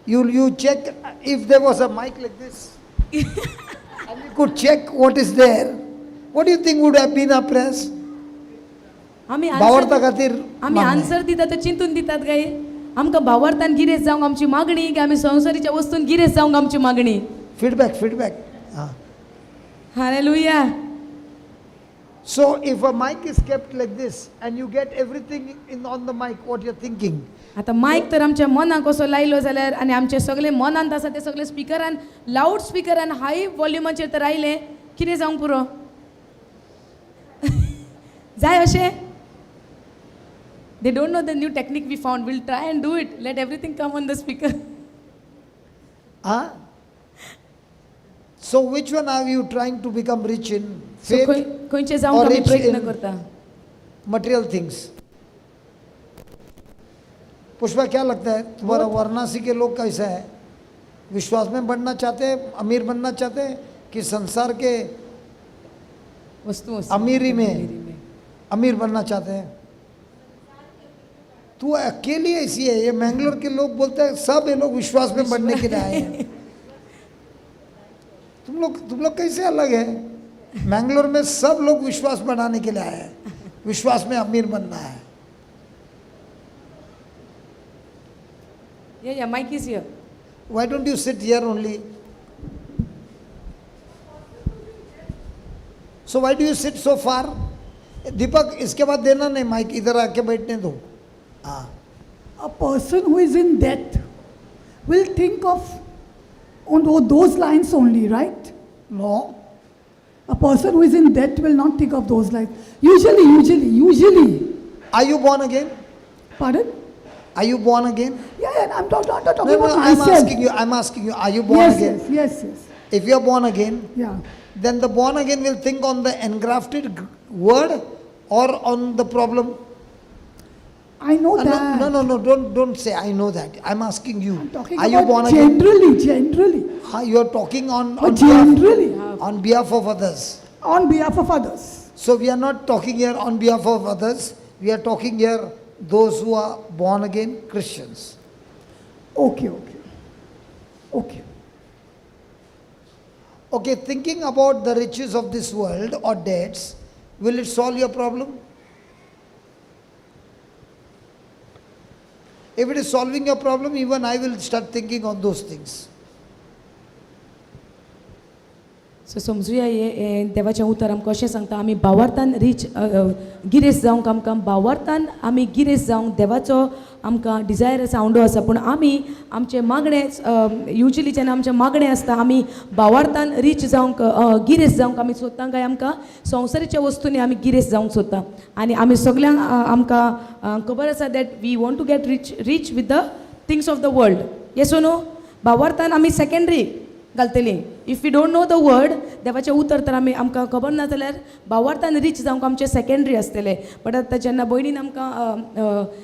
You check if there was a mic like this and you could check what is there, what do you think would have been our prayers? आमी भावार्था खातीर आमी मागणें. Answer दितात ते चिंतून दितात काय? आमकां भावार्थान गिरेस्त जावंक आमची मागणी की आमी संवसारीच्या वस्तून गिरेस्त जावंक आमची मागणी? Feedback, feedback. Ah. Hallelujah. So if a mic is kept like this and you get everything in on the mic, what you're thinking, आतां मायक तर आमच्या मनाक असो लायलो जाल्यार आनी आमचे सगळे मनांत आसा ते सगळे स्पिकरान, लावड स्पिकरान, हाय वॉल्युमाचेर तर आयलें, कितें जावंक पुरो जाय अशें? They don't know the new technique we found. We'll try and do it. Let everything come on the speaker. Huh? So which one are you trying to become rich in? So Faith खंय खंयचे जावंक or आमी rich प्रयत्न in करता? Material things. Pushpa, क्या लगता है तुम्हारा, Varanasi K लोग कैसा है? विश्वास में बढ़ना चाहते हैं, अमीर बनना चाहते हैं कि संसार के वस्तू अमीरी में अमीर बनना चाहते हैं? तू अकेली ऐसी है। ये मैंगलोर के लोग बोलते हैं, सब ये लोग विश्वास में बढ़ने के लिए आए हैं। तुम लोग कैसे अलग है? मैंगलोर में सब लोग विश्वास बढ़ाने के लिए आए हैं, विश्वास में अमीर बनना है। Yeah, mic is here. Why don't you sit here only? So why do you sit so far? Deepak, इसके बाद देना नहीं माइक, इधर आके बैठने दो। हाँ। A person who is in debt will think of on those lines only, right? No. A person who is in debt will not think of those lines. Usually, usually, usually. Are you born again? Pardon? Are you born again? Yeah, I'm not talking No, no, about I'm myself. asking you, I'm asking you, are you born Yes, again? yes. If you are born again, Yeah. then the born again will think on the engrafted word or on the problem? I know that. No, don't say I know that. I'm asking you. I'm talking Are you about born again? Generally, generally. You are talking But generally. On behalf of others. On behalf of others. So we are not talking here on behalf of others. We are talking here those who are born again Christians. Okay. Okay, thinking about the riches of this world or debts, will it solve your problem? If it is solving your problem, even I will start thinking on those things. So समजुया, हे हें देवाचें उतर आमकां अशें सांगता, आमी भावार्थान rich गिरेस्त जावंक, आमकां भावार्थान आमी गिरेस्त जावंक देवाचो आमकां डिजायर आसा, आवंडो आसा. पूण आमी आमचें मागणें युजली जेन्ना आमचें मागणें आसता, आमी भावार्थान रीच जावंक, गिरेस्त जावंक आमी सोदता काय आमकां संवसारीच्या वस्तूंनी आमी गिरेस्त जावंक सोदता? आनी आमी सगल्यांक आमकां खबर आसा that we want to get rich, rich with the things of the world, yes no? भावार्थान आमी सेकेंडरी घालतली. If we don't know the word, देवाचें उतर तर आमी आमकां खबर ना जाल्यार भावार्थान रीच जावंक आमचें सेकेंडरी आसतलें. बट आतां जेन्ना भयणीन आमकां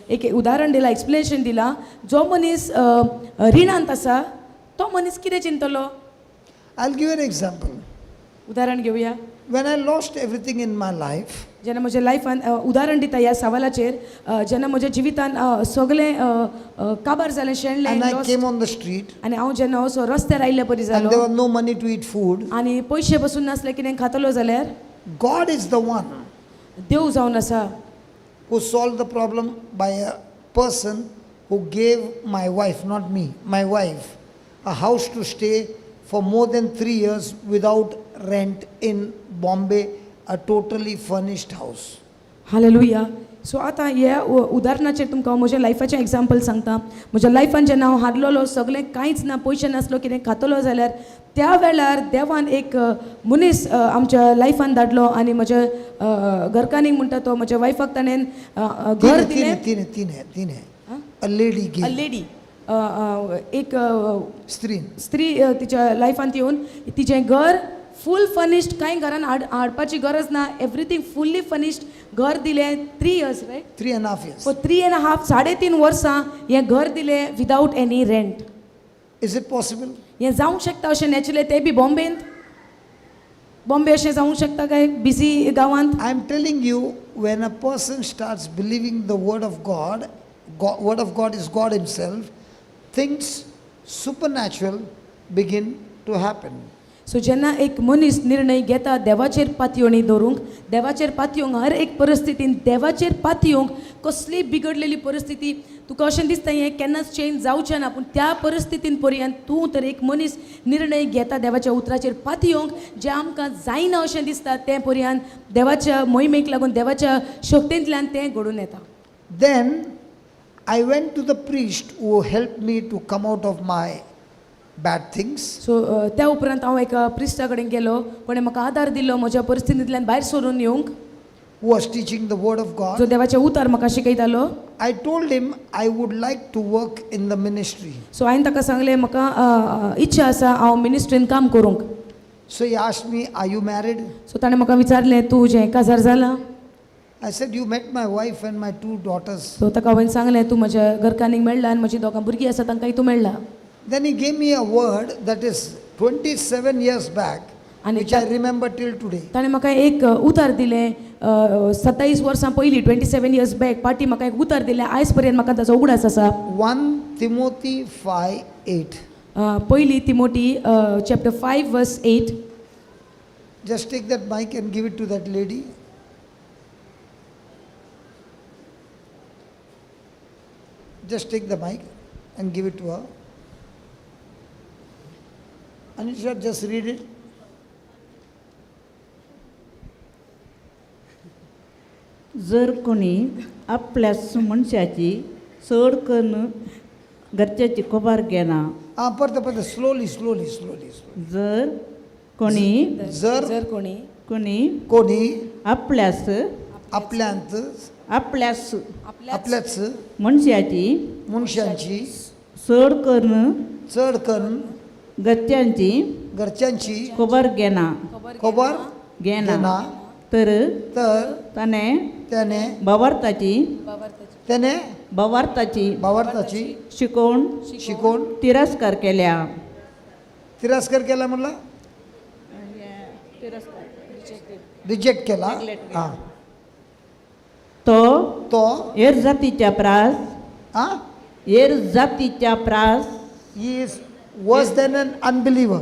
एक उदाहरण दिलां, एक्सप्लेनेशन दिलां, जो मनीस रिणांत आसा तो मनीस कितें चिंतलो? I'll give you an example. उदाहरण घेवया. When I lost everything in my life, जेन्ना म्हज्या लायफान, उदाहरण दिता ह्या सवालाचेर, जेन्ना म्हज्या जिवितान सगळें काबार जालें, शेणलें, and I lost. Came on the street, आनी हांव जेन्ना असो रस्त्यार आयिल्ले परी and जालो, there was no money to eat food, आनी पयशे बसून नासले कितें खातलो जाल्यार, God is the one देव जावन आसा who solved the problem by a person who gave my wife, not me, my wife, a house to stay for more than 3 years without rent in Bombay, a totally furnished house. Hallelujah. So आतां ह्या उदाहरणाचेर तुमकां हांव म्हज्या लायफाचें example सांगता. म्हज्या लायफान जेन्ना हांव हारलेलो, सगळें कांयच ना, पयशे नासलो, कितें खातलो जाल्यार, त्या वेळार देवान एक मनीस आमच्या लायफान धाडलो आनी म्हज्या घरकान्नीक म्हणटा तो म्हज्या वायफाक ताणें तीन घर है, तीन दिलें. है, तीन है, तीन है, तीन है. A lady a gave. Lady, एक स्त्री. स्त्री तिच्या लायफांत येवन तिचें घर फूल फर्निश्ड, कांय घरान हाडपाची गरज ना, एवरीथींग फुल्ली फर्निश्ड घर दिलें. 3 years, right? 3.5 years. For 3.5, 3.5 वर्सां हें घर दिलें without any rent. Is it possible? हें जावंक शकता अशें नॅचरली, तें बी बॉम्बेंत? बॉम्बे अशें जावंक शकता काय बिजी गांवांत? I am telling you, when a person starts believing the word of God, God, word of God is God Himself, things supernatural begin to happen. So जेन्ना एक मनीस निर्णय घेता देवाचेर पातयेवणी दवरूंक, देवाचेर पातयेवंक, हर एक परिस्थितीन देवाचेर पातयेवंक, कसली बिगडलेली परिस्थिती तुका अशें दिसता हें केन्नाच चेंज जावचें ना, पूण त्या परिस्थितीन पर्यंत तूं तर एक मनीस निर्णय घेता देवाच्या उतराचेर पातयेवंक, जें आमकां जायना अशें दिसता तें पर्यंत देवाच्या मोहिमेक लागून, देवाच्या शक्तींतल्यान तें घडून येता. Then I went to the priest who helped me to come out of my bad things. So त्या उपरांत हांव एका प्रिस्टा कडेन गेलो कोणें म्हाका आदार दिलो म्हज्या परिस्थितींतल्यान भायर सरून येवंक, who was teaching the word of जो God. देवाचें उतर म्हाका शिकयतालो. I told him I would like to work in the ministry. So हांवें ताका सांगलें, म्हाका अ, अ, इच्छा आसा हांव मिनिस्ट्रीन काम करूंक. So he asked me, "Are you married?" So ताणें म्हाका विचारलें, तुजें काजार जालां? I said, "You met my wife and my two daughters." So ताका हांवें सांगलें, तूं म्हज्या घरकान्नीक मेळ्ळा आनी म्हजी दोगां भुरगीं आसा तांकांय तूं मेळ्ळा. Then he gave me a word that is 27 years back, And which I remember till today. ताणें म्हाका एक उतर दिलें 27 वर्सां पयलीं, 27 इयर्स बॅक पाटी म्हाका एक उतर दिलें, आयज पर्यंत म्हाका ताचो उगडास आसा. 1 Timothy 5:8. पयली तिमोटी चॅप्टर 5 वर्स 8. Just take that mic and give it to that lady. Just take the mic and give it to her. Anisha, just read it. जर कोणी आपल्या मनशाची चड करून घरच्याची खबर घेना. Ah, परत परत, slowly, slowly, slowly, slowly. जर कोणी जर जर कोणी कोणी कोणी आपल्यास आपल्यांत आपल्यास आपल्याच मनशाची मनशांची चड करून चड करून घरच्यांची घरच्यांची खबर घेना खबर घेना घेना तर तर ताणें त्याने भावार्थाची त्याने भावार्थाची भावार्थाची शिकोवन शिकवण तिरस्कार केल्या. तिरस्कार केला म्हणला, रिजेक्ट केला. हा. तो तो हेर जातीच्या प्रास हा हेर जातीच्या प्रास He is worse than an unbeliever.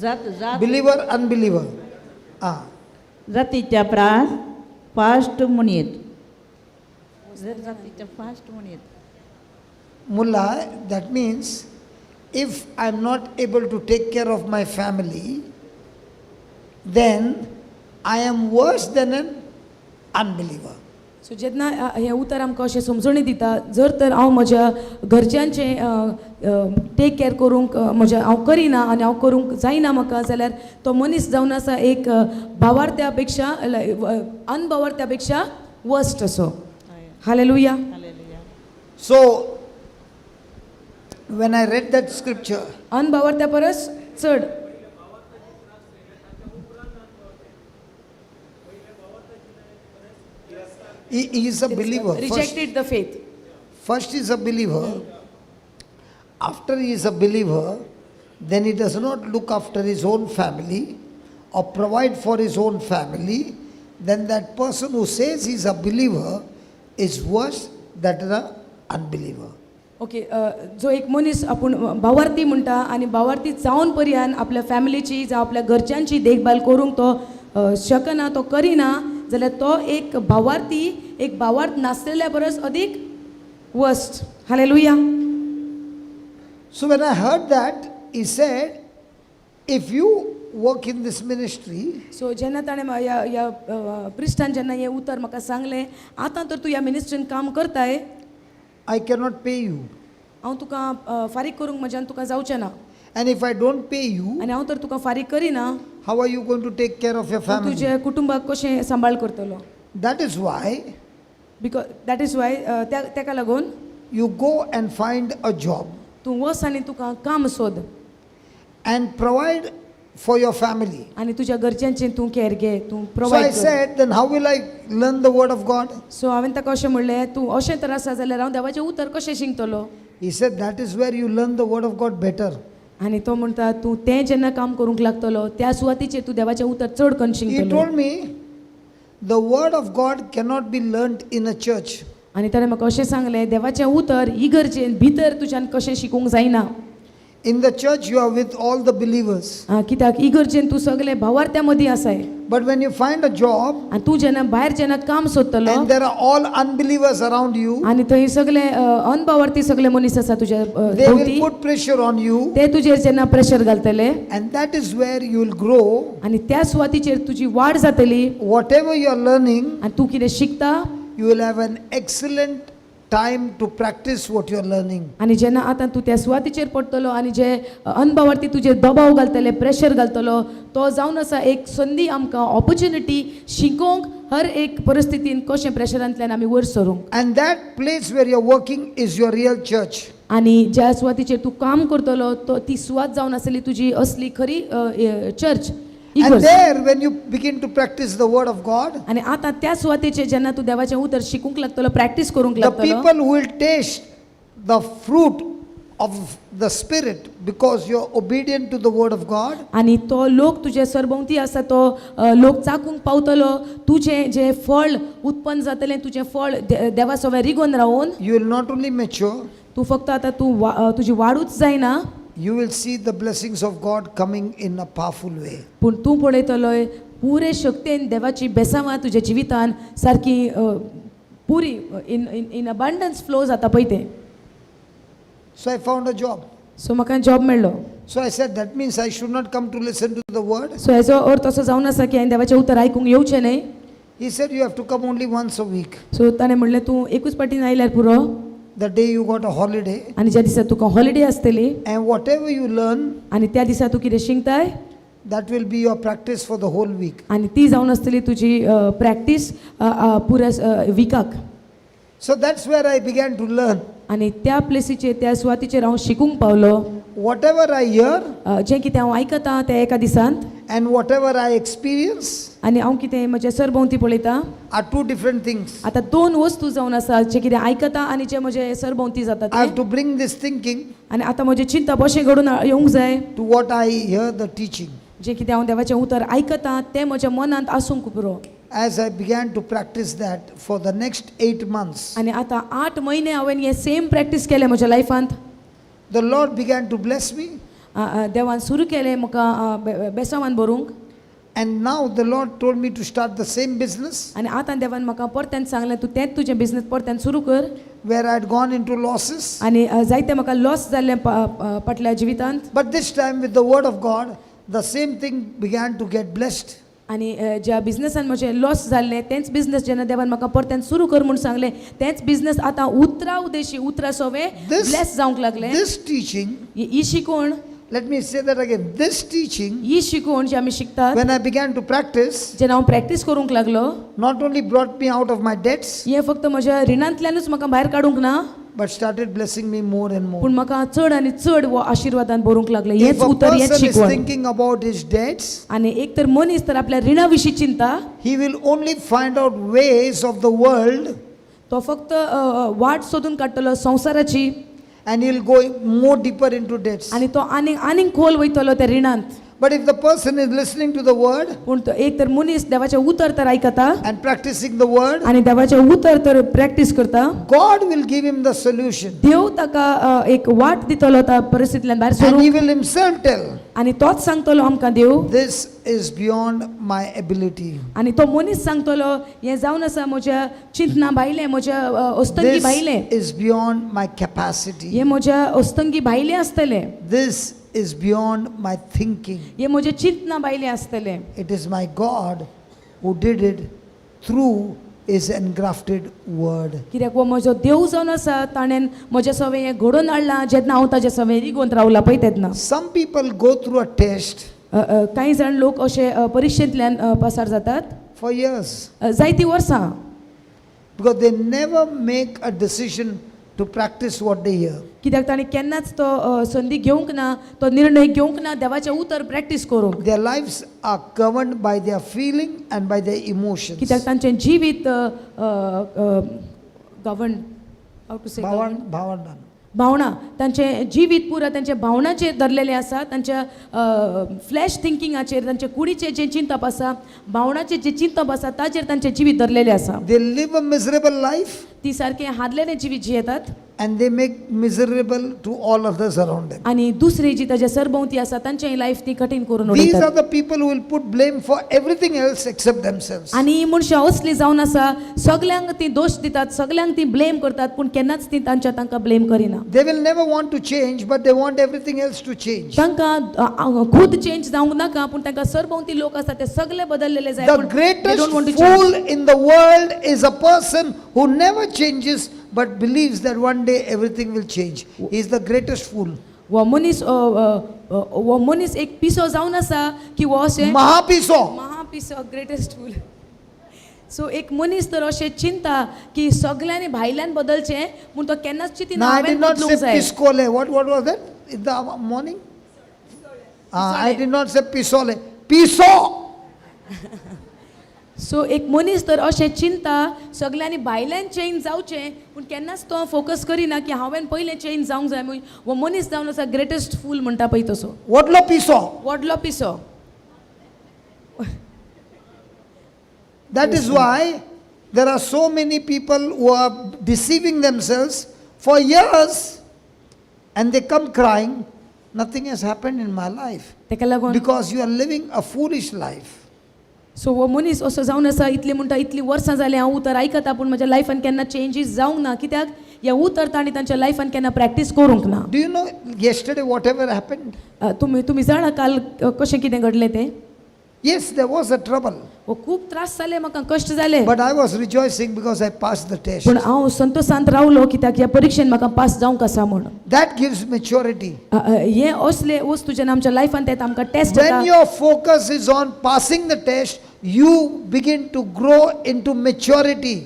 जात जात Believer, unbeliever. हा. जातीच्या प्रास फास्ट म्हणयेत, जर जातीच्या fast म्हणयेत. Mullah, that means if I am not able to take care of my family, then I am worse than an unbeliever. So जेन्ना हें उतर आमकां अशें समजणी दिता, जर तर हांव म्हज्या घरच्यांचें टेक कॅर करूंक म्हज्या हांव करिना आनी हांव करूंक जायना म्हाका जाल्यार, तो मनीस जावन आसा एक भावार्थ्या पेक्षा, अनभावार्थ्या पेक्षा वर्स्ट असो. Hallelujah. So, when I read that scripture, अनभावार्थ्या परस चड. He is a believer. First, rejected the faith. First is a believer. After he is a believer, then he does not look after his own family or provide for his own family. Then that person who says he is a believer is worse than an unbeliever. Okay, जो एक मनीस आपूण भावार्थी म्हणटा आनी भावार्थी जावन पर्यान आपल्या फॅमिलीची जावं आपल्या घरच्यांची देखभाल करूंक तो शकना, तो करिना जाल्यार तो एक भावार्थी एक भावार्थ नासलेल्या परस अदीक worst. Hallelujah. So when I heard that, he said, if you work in this ministry, so जेन्ना ताणें ह्या ह्या प्रिस्टान जेन्ना हें उतर म्हाका सांगलें, आतां तर तूं ह्या मिनिस्ट्रीन काम करताय, I cannot pay you. हांव तुका फारीक करूंक म्हज्यान तुका जावचें ना. And if I don't pay you, आनी हांव तर तुका फारीक करिना, how are you going to take care of your तूं family? तुजे कुटुंबाक कशें सांबाळ करतलो? That is why because that is why त्या तेका लागून you go and find a job तूं वच आनी तुका काम सोद and provide for your family. आनी तुज्या घरच्यांचें तूं कॅर घे, तूं So I provide कर. said, then how will I learn the word of God? So हांवें ताका अशें म्हणलें, तूं अशें तर आसा जाल्यार हांव देवाचें उतर कशें शिकतलो? He said, that is where you learn the word of God better. आनी तो म्हणटा, तूं तें जेन्ना काम करूंक लागतलो त्या सुवातीचेर तूं देवाचें उतर चड करून He शिकतलो. told me, the word of God cannot be learnt in a church. आनी ताणें म्हाका अशें सांगलें, देवाचें उतर इगर्जेन भितर तुज्यान कशें शिकूंक जायना. In the church, you are with all the believers. कित्याक इगर्जेन तूं सगळे भावार्थ्या मदीं आसाय. But when you find a job आनी तूं जेन्ना भायर जेन्ना काम सोदतलो and there are all unbelievers around you, आनी थंय सगळे अनभावार्थी सगळे मनीस आसा तुज्या they will भोंवती, put pressure on you, ते तुजेर जेन्ना प्रेशर घालतले and that is where you will grow. आनी त्या सुवातीचेर तुजी वाड जातली. Whatever you are learning, आनी तूं कितें शिकता you will have an excellent time to practice what you are learning. आनी जेन्ना आतां तूं त्या सुवातीचेर पडटलो आनी जे अनभावार्थी तुजेर दबाव घालतले, प्रेशर घालतलो, तो जावन आसा एक संदी आमकां, ऑपॉर्च्युनिटी शिकोवंक हर एक परिस्थितीन कशें प्रेशरांतल्यान आमी वयर सरूंक. And that place where you're working is your real church. आनी ज्या सुवातीचेर तूं काम करतलो तो ती सुवात जावन आसली तुजी असली खरी चर्च, And इगर्ज. there, when you begin to practice the word of God, आनी आतां त्या सुवातेचेर जेन्ना तूं देवाचें उतर शिकूंक लागतलो, प्रॅक्टीस करूंक the लागतलो, people who will taste the fruit of the Spirit because you're obedient to the word of God, आनी तो लोक तुजे सरभोंवती आसा तो लोक चाकूंक पावतलो तुजें जें फळ उत्पन्न जातलें, तुजें फळ देवा सवें रिगोन रावून you will not only mature, तूं फक्त आतां तूं तुजी वाडूच जायना, you will see the blessings of God coming in a powerful way. पूण तूं पळयतलोय पुरे शक्तेन देवाची बेसांवां तुज्या जिवितान सारकी पुरी in in in abundance flow जाता पळय तें. So I found a job. So म्हाका जॉब मेळ्ळो. So I said, that means I should not come to listen to the word. So हेजो अर्थ असो जावन आसा की हांवें देवाचें उतर आयकूंक येवचें न्हय. He said, you have to come only once a week. So ताणें म्हणलें, तूं एकूच पाटीन आयल्यार पुरो. The day you got a holiday, आनी ज्या दिसा तुका हॉलिडे आसतली and whatever you learn, आनी त्या दिसा तूं कितें शिकताय that will be your practice for the whole week. आनी ती जावन आसतली तुजी प्रॅक्टीस पुऱ्या विकाक. So that's where I began to learn. आनी त्या प्लेसीचेर, त्या सुवातीचेर हांव शिकूंक पावलो. Whatever I hear जें कितें हांव आयकतां त्या एका दिसांत and whatever I experience आनी हांव कितें म्हज्या सरभोंवती पळयतां are two different things. आतां दोन वस्तू जावन आसा, जें कितें आयकता आनी जें म्हजें सरभोंवती जाता I have तें. to bring this thinking आनी आतां म्हजें चिंतप अशें घडून येवंक जाय to what I hear the teaching. जें कितें हांव देवाचें उतर आयकतां तें म्हज्या मनांत आसूंक पुरो. As I began to practice that for the next 8 months, आनी आतां 8 म्हयने हांवें हें सेम प्रॅक्टीस केलें म्हज्या लायफांत. the Lord began to bless me. देवान सुरू केलें म्हाका बेसांवान भरूंक. And now the Lord told me to start the same business आनी आतां देवान म्हाका परत्यान सांगलें, तूं तेंच तुजें बिजनस परत्यान सुरू कर. where I had gone into losses. आनी जायते म्हाका लॉस जाल्लें फाटल्या जिवितांत. But this time, with the word of God, the same thing began to get blessed. आनी ज्या बिजनसान म्हजें लॉस जाल्लें तेंच बिजनस जेन्ना देवान म्हाका परत्यान सुरू कर म्हूण सांगलें, तेंच बिजनस आतां उतरा उदेशी उतरा सोवें ब्लेस जावंक लागलें. This teaching, ही शिकवण, let me say that again, this teaching, ही शिकवण जी आमी शिकतात, when I began to practice, जेन्ना हांव प्रॅक्टीस करूंक लागलो, not only brought me out of my debts, हें फक्त म्हज्या रिणांतल्यानूच म्हाका भायर काडूंक ना, but started blessing me more and more. पूण म्हाका चड आनी चड हो आशिर्वादान भरूंक लागलें. If हेंच a उतर, हेंच person is शिकवण. thinking about his debts, आनी एक तर मनीस तर आपल्या रिणा विशीं चिंता, he will only find out ways of the world तो फक्त वाट सोदून काडटलो संवसाराची and he'll go more deeper into debts. आनी तो आनीक आनीक खोल वयतलो त्या रिणांत. But if the person is listening to the word पूण तो एक तर मनीस देवाचें उतर तर आयकता and practicing the word, आनी देवाचें उतर तर प्रॅक्टीस करता, God will give him the solution. देव ताका एक वाट दितलो त्या परिस्थितींतल्यान भायर And सरूंक. he will himself tell, आनी तोच सांगतलो आमकां देव, this is beyond my ability. आनी तो मनीस सांगतलो हें जावन आसा म्हज्या चिंतना भायलें, म्हज्या अस्तंगी This भायलें, is beyond my capacity. हें म्हज्या अस्तंगी भायलें आसतलें, This is beyond my thinking. हें म्हजें चिंतना भायलें आसतलें. It is my God who did it through his engrafted word. कित्याक हो म्हजो देव जावन आसा, ताणें म्हज्या सवें हें घडोवन हाडलां जेन्ना हांव ताज्या सवें रिगोवन रावलां पळय तेन्ना. Some people go through a test कांय जाण लोक अशे परिक्षेंतल्यान पासार जातात for years जायतीं वर्सां, because they never make a decision to practice what they hear. कित्याक ताणें केन्नाच तो संदी घेवंक ना, तो निर्णय घेवंक ना देवाचें उतर प्रॅक्टीस करूंक. Their lives are governed by their feeling and by their emotions. कित्याक तांचें जिवीत govern, how to Se, Bhavandan. भावनां, तांचें जिवीत पुरा तांच्या भावनाचेर धरलेलें आसा, तांच्या फ्लॅश थिंकिंगाचेर, तांच्या कुडीचें जें चिंतप आसा, भावनाचें जें चिंतप आसा ताचेर तांचें जिवीत धरलेलें आसा. They live a miserable life ती सारकें हारलेलें जिवीत जियेतात and they make miserable to all others around them. आनी दुसरी जी ताच्या सरभोंवती आसा तांचें लायफ ती कठीण करून These उडयतात. are the people who will put blame for everything else except themselves. आनी ही मनशां असली जावन आसा, सगल्यांक ती दोश दितात, सगल्यांक ती ब्लेम करतात, पूण केन्नाच ती तांच्या तांकां ब्लेम करिना. They will never want to change, but they want everything else to change. तांकां खूद चेंज जावंक नाका, पूण तांकां सरभोंवती लोक आसा ते सगळे बदललेले जाय, The पूण they greatest don't want to change. fool in the world is a person who never changes but believes that one day everything will change. He is the greatest fool. हो मनीस हो मनीस एक पिसो जावन आसा की हो अशें Mahapiso. महापिसो, ग्रेटेस्ट फूल. सो एक मनीस तर अशें चिंता की सगल्यांनी भायल्यान बदलचें, पूण तो केन्नाच चिंतिना Now I हांवें did not बदलूंक say जाय. piscole. What was that in the morning? I did not say pisole. Piso. So एक मनीस तर अशें चिंता सगल्यांनी भायल्यान चेंज जावचें, पूण केन्नाच तो फोकस करिना की हांवें पयलें चेंज जावंक जाय म्हूण. हो मनीस जावन आसा ग्रेटेस्ट फूल म्हणटा पळय तसो. Vadlo piso. व्हडलो पिसो. That is why there are so many people who are deceiving themselves for years and they come crying, nothing has happened in my life. तेका लागून Because you are living a foolish life. So हो मनीस असो जावन आसा, इतली म्हणटा इतलीं वर्सां जालीं हांव उतर आयकता, पूण म्हज्या लायफान केन्ना चेंजीस जावंक ना, कित्याक हें उतर तांणी तांच्या लायफान केन्ना प्रॅक्टीस करूंक ना. Do you know yesterday whatever happened? तुमी जाणा काल कशें कितें घडलें तें? Yes, there was a trouble. हो खूब त्रास जाले म्हाका, कश्ट जाले, But I was rejoicing because I passed the test. पूण हांव संतोशांत रावलो कित्याक ह्या परिक्षेन म्हाका पास जावंक आसा म्हूण. That gives maturity. हे असले वस्तू जेन्ना आमच्या लायफान येता, आमकां टेस्ट When येता, your focus is on passing the test, you begin to grow into maturity.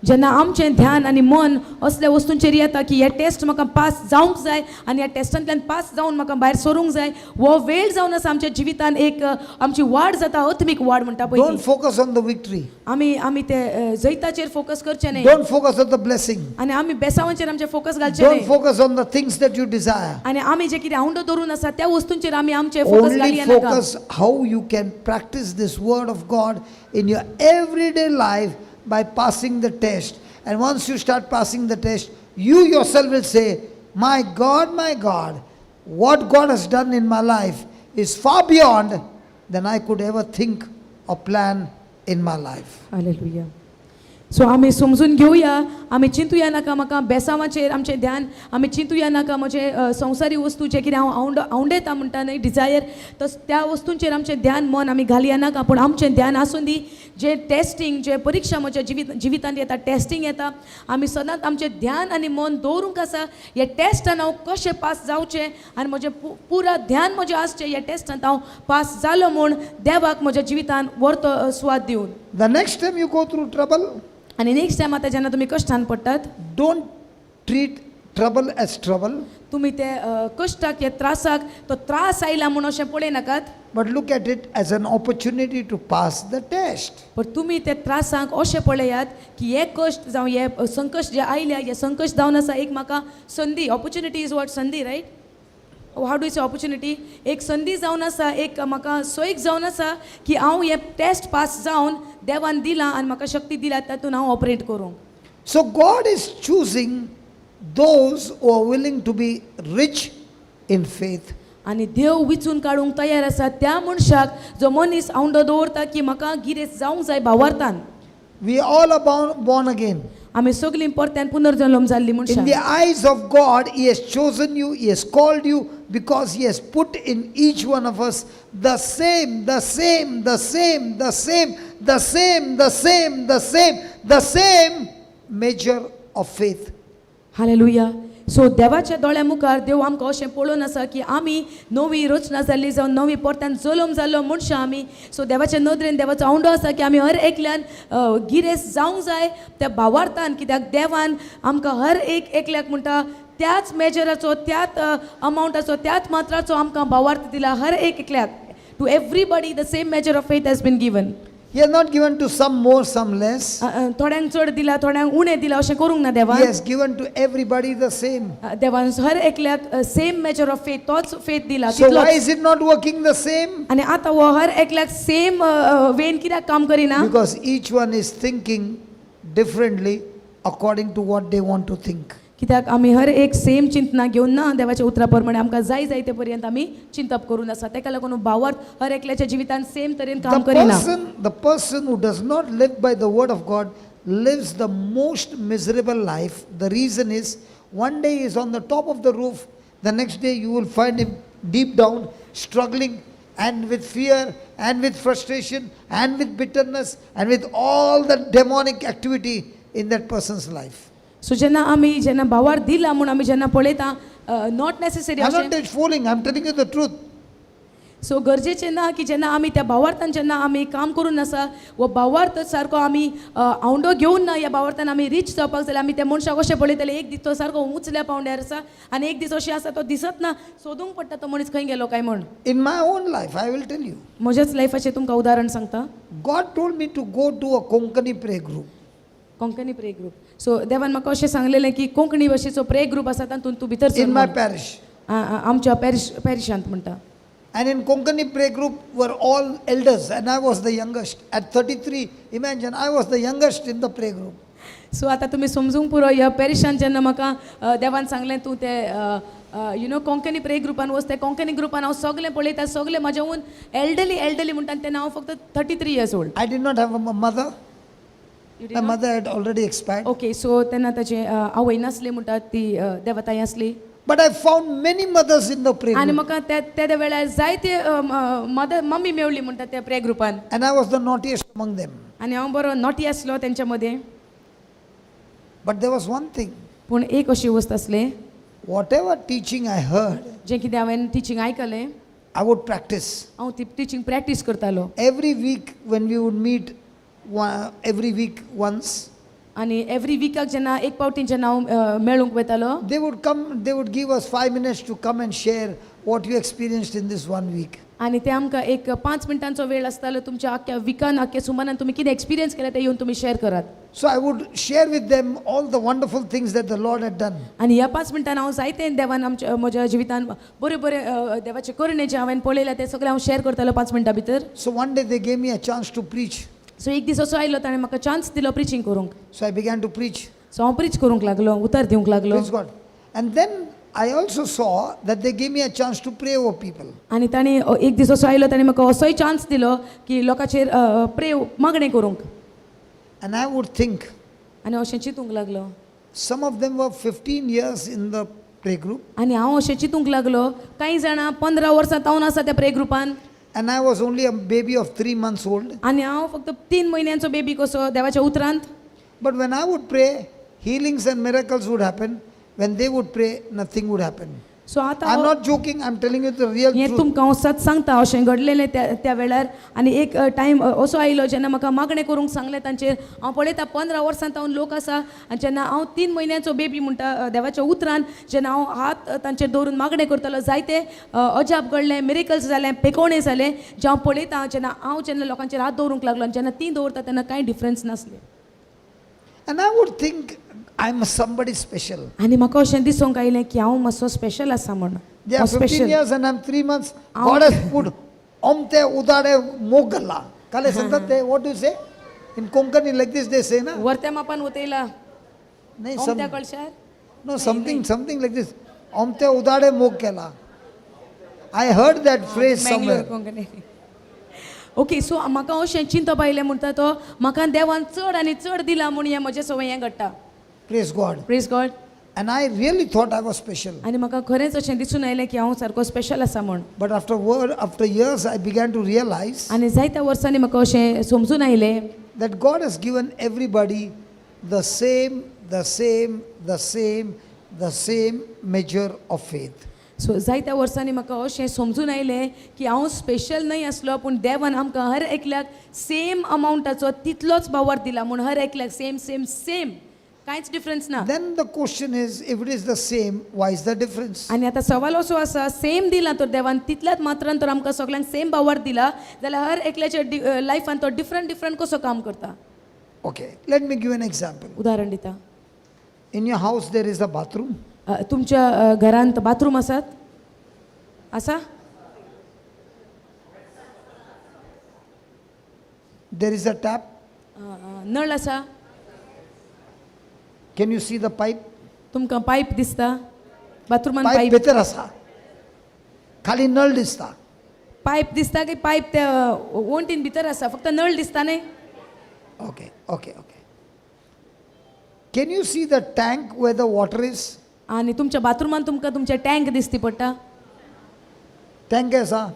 जेन्ना आमचें ध्यान आनी मन असल्या वस्तूंचेर येता की हे टेस्ट म्हाका पास जावंक जाय आनी ह्या टेस्टांतल्यान पास जावन म्हाका भायर सरूंक जाय, हो वेळ जावन आसा आमच्या जिवितान एक आमची वाड जाता, आत्मीक वाड म्हणटा पळय Don't ती. focus on the victory. आमी ते जैताचेर फोकस करचें न्हय. Don't focus on the blessing. आनी आमी बेसावांचेर आमचें फोकस घालचें Don't न्हय. focus on the things that you desire. आनी आमी जे कितें आवंडो धरून आसा त्या वस्तूंचेर आमी आमचें फोकस Only घालया नाका. focus how you can practice this word of God in your everyday life by passing the test. And once you start passing the test, you yourself will say, my God, my God, what God has done in my life is far beyond than I could ever think or plan in my life. Hallelujah. So आमी समजून घेवया, आमी चिंतुया नाका म्हाका बेसांवाचेर आमचें ध्यान, आमी चिंतुया नाका म्हजें संवसारी वस्तू जे कितें हांव आवंडेता म्हणटा न्हय डिजायर, तस त्या वस्तूंचेर आमचें ध्यान मन आमी घालया नाका, पूण आमचें ध्यान आसूं दी जे टेस्टींग, जे परिक्षा म्हज्या जिवितांत येता, टेस्टींग येता, आमी सदांच आमचें ध्यान आनी मन दवरूंक आसा ह्या टेस्टान हांव कशें पास जावचें आनी म्हजें पुरा ध्यान म्हजें आसचें ह्या टेस्टांत हांव पास जालो म्हूण देवाक म्हज्या जिवितान व्हरतो सुवात दिवन. The next time you go through trouble, आनी नेक्स्ट टायम आतां जेन्ना तुमी कश्टान पडटात, don't treat trouble as trouble, तुमी ते कश्टाक या त्रासाक तो त्रास आयला म्हूण अशें पळय नाकात, but look at it as an opportunity to pass the test. पण तुमी ते त्रासांक अशें पळयात की हे कश्ट जावं हे संकश्ट जे आयल्या, हे संकश्ट जावन आसा एक म्हाका संदी, ऑपॉर्च्युनिटी is what, संदी, right? How do say opportunity? एक संदी जावन आसा, एक म्हाका सोयीक जावन आसा की हांव हे टेस्ट पास जावन देवान दिलां आनी म्हाका शक्ती दिल्या तातूंत हांव ऑपरेट करूंक. So God is choosing those who are willing to be rich in faith. आनी देव विचून काडूंक तयार आसा त्या मनशाक जो मनीस आवंडो दवरता की म्हाका गिरेस्त जावंक जाय भावार्थान. We all are born again. आमी सगळीं परत्यान पुनर्जल्म जाल्ली In मनशां. the eyes of God, He has chosen you, He has called you because He has put in each one of us the same, the same, the same, the same, the same, the same, the same, the same measure of faith. Hallelujah. So देवाच्या दोळ्या मुखार देव आमकां अशें पळोवन आसा की आमी नवी रचना जाल्ली जावन नवी परत्यान जल्म जाल्लो मनशां आमी. सो देवाच्या नदरेन देवाचो आवंडो आसा की आमी हर एकल्यान गिरेस्त जावंक जाय त्या भावार्थान, कित्याक देवान आमकां हर एक एकल्याक म्हणटा त्याच मेजराचो, त्याच अमावंटाचो, त्याच मात्राचो आमकां भावार्थ दिला हर एक एकल्याक. To everybody the same measure of faith has been given. He has not given to some more, some less. थोड्यांक चड दिला, थोड्यांक उणें दिला अशें करूंक ना He देवान. has given to everybody the same. देवान हर एकल्याक सेम मेजर ऑफ फेथ, तोच फेथ दिला So तितलोच. why is it not working the same? आनी आतां हो हर एकल्याक सेम वेन कित्याक काम करिना? Because each one is thinking differently according to what they want to think. कित्याक आमी हर एक सेम चिंतना घेवन ना देवाच्या उतरा प्रमाणे आमकां जाय जाय ते पर्यंत आमी चिंतप करून आसा. तेका लागून भावार्थ हर एकल्याच्या जिवितान सेम तरेन The काम करिना. person, the person who does not live by the word of God lives the most miserable life. The reason is, one day he is on the top of the roof, the next day you will find him deep down, struggling and with fear and with frustration and with bitterness and with all the demonic activity in that person's life. So जेन्ना आमी जेन्ना भावार्थ दिला म्हूण आमी जेन्ना पळयता, not necessary I'm अशें. Not fooling, I'm telling you the truth. So गरजेचें ना की जेन्ना आमी त्या भावार्थान जेन्ना आमी काम करून आसा वो भावार्थ सारको आमी आवंडो घेवन ना ह्या भावार्थान आमी रीच जावपाक जाल्यार आमी त्या मनशाक अशें पळयतले, एक दीस तो सारको उंचल्या पावंड्यार आसा आनी एक दीस अशें आसा तो दिसत ना, सोदूंक पडटा तो मनीस खंय गेलो काय म्हण. In my own life, I will tell you. म्हज्याच लायफाचें तुमकां उदाहरण सांगता. God told me to go to a Konkani prayer group. Konkani pray group. So देवान म्हाका अशें सांगलेलें की कोंकणी भाशेचो प्रे ग्रूप आसा तातूंत तूं भितर सर In my म्हूण. Parish. आमच्या पॅरिशांत म्हणटा. And in Konkani prayer group were all elders, and I was the youngest. At 33, imagine, I was the youngest in the prayer group. So आतां तुमी समजूंक पुरो, ह्या पॅरिशान जेन्ना म्हाका देवान सांगलें तूं ते you know Konkani pray ग्रुपान वच, ते कोंकणी ग्रुपान हांव सगलें पळयता, सगलें म्हाज्याहून एल्डली एल्डली म्हणटा आनी तेन्ना हांव फक्त 33 years old. I did not have a mother. My mother had already expired. Okay, so तेन्ना ताचे आवय नासली म्हणटा ती, देवताई आसली. But I found many mothers in the prayer आनी group. म्हाका त्या त्या वेळार जायते मदर मम्मी मेवली म्हणटा त्या प्रे ग्रुपान. And I was the naughtiest among them. आनी हांव बरो नॉटी आसलो तेंच्या मदें. But there was one thing. पूण एक अशी वस्त आसली. Whatever teaching I heard, जें कितें हांवें टिचींग आयकलें, I would practice. हांव ती टिचींग प्रॅक्टीस करतालो. Every week when we would meet, every week once, आनी एवरी विकाक जेन्ना एक पावटी जेन्ना हांव मेळूंक वतालो, they would come, they would give us 5 minutes to come and share what you experienced in this one week. आनी ते आमकां एक 5 मिनटांचो वेळ आसतालो, तुमच्या आख्ख्या विकान आख्ख्या सुमानान तुमी कितें एक्सपिरियन्स केला तें येवन तुमी शेअर करात. So I would share with them all the wonderful things that the Lord had done. आनी ह्या 5 मिनटान हांव जायते देवान आमच्या म्हज्या जिवितान बरे बरे देवाचे करणे जे हांवें पळयल्या ते सगळे हांव शेअर करतालो 5 मिनटां भितर. So one day they gave me a chance to preach. So एक दीस असो आयलो ताणें म्हाका चान्स दिलो प्रिचींग करूंक. So I began to preach. So हांव प्रीच करूंक लागलो, उतर दिवंक लागलो. Praise God. And then I also saw that they gave me a chance to pray over people. आनी ताणें एक दीस असो आयलो ताणें म्हाका असोय चान्स दिलो की लोकांचेर प्रे मागणें करूंक. And I would think, आनी अशें चिंतूंक लागलो, some of them were 15 years in the prayer group, आनी हांव अशें चिंतूंक लागलो कांय जाणां 15 वर्सां तावन आसा त्या प्रे ग्रुपान. And I was only a baby of 3 months old. आनी हांव फक्त 3 म्हयन्यांचो बेबी कसो देवाच्या उतरांत. But when I would pray, healings and miracles would happen. When they would pray, nothing would happen. So आतां I'm not joking, I'm telling you the real हें truth. तुमकां हांव सत सांगता, अशें घडलेलें त्या त्या वेळार. आनी एक टायम असो आयलो जेन्ना म्हाका मागणें करूंक सांगलें तांचेर, हांव पळयता 15 वर्सां तावन लोक आसा आनी जेन्ना हांव 3 म्हयन्यांचो बेबी म्हणटा देवाच्या उतरान जेन्ना हांव हात तांचेर दवरून मागणें करतालो, जायते अजाप घडलें, मिरेकल्स जालें, पेकोवणें जालें जें हांव पळयता. जेन्ना हांव जेन्ना लोकांचेर हात दवरूंक लागलो आनी जेन्ना ती दवरता तेन्ना कांय डिफरन्स नासलें. And I would think I'm somebody special. आनी म्हाका अशें दिसूंक आयलें की हांव मातसो स्पेशल आसा म्हण. They are हांव 15 special. Years and I'm 3 months. God has put omte udade mogalla. Kale santate, what do you say? In Konkani like this they say, na? वरत्या मापान वतयला. Nahi, ओमत्या some, कळशार. No, something like this. Omte udade mog kela. I heard that phrase Mangalore somewhere. Konkani. Okay, so म्हाका अशें चिंतप आयलें म्हणटा तो म्हाका देवान चड आनी चड दिला म्हूण हें म्हजें सवय हें घडटा. Praise God. Praise God. And I really thought I was special. आनी म्हाका खरेंच अशें दिसून आयलें की हांव सारको स्पेशल आसा म्हूण. But after years, I began to realize आनी जायत्या वर्सांनी म्हाका अशें समजून आयलें that God has given everybody the same, the same, the same, the same measure of faith. So जायत्या वर्सांनी म्हाका अशें समजून आयलें की हांव स्पेशल न्हय आसलो पूण देवान आमकां हर एकल्याक सेम अमावंटाचो तितलोच बावर दिला म्हूण हर एकल्याक सेम सेम सेम कांयच डिफरन्स ना. Then the question is, if it is the same, why is the difference? आनी आतां सवाल असो आसा सेम दिला तर देवान तितल्याच मात्रान तर आमकां सगल्यांक सेम बावर दिला जाल्यार हर एकल्याच्या लायफान तो डिफरंट डिफरंट कसो काम करता. Okay, let me give an example. उदाहरण दिता. In your house, there is a bathroom. तुमच्या घरांत बाथरूम आसात आसा? There is a tap. अ, अ, नळ आसा. Can you see the pipe? तुमकां पायप दिसता बाथरुमान? पायप पायप भितर आसा, खाली नळ दिसता. पायप दिसता की पायप त्या वण्टीन भितर आसा फक्त नळ दिसता न्ही. Okay. Can you see the tank where the water is? आनी तुमच्या बाथरुमान तुमकां तुमचे टँक दिसती पडटा. टँक आसा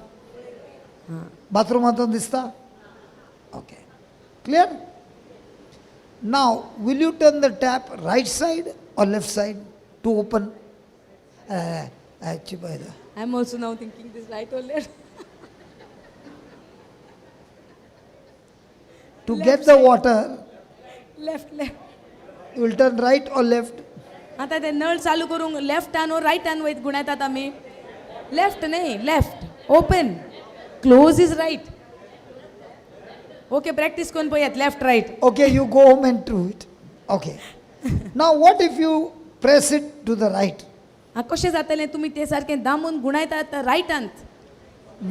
बाथरुमांतून दिसता. Okay, clear. Now will you turn the tap right side or left side to open? I am also now thinking this right or left. To get the water, left, left. You will turn right or left? आतां ते नळ चालू करूंक लेफ्टान ओर रायटान वयत गुणायतात आमी? Left न्ही, left open, close is right. Okay, practice करून पळयात left right. Okay, you go home and do it. Okay. Now, what if you press it to the right? कशें जातलें तुमी तें सारकें दामून गुणायतात रायटांत?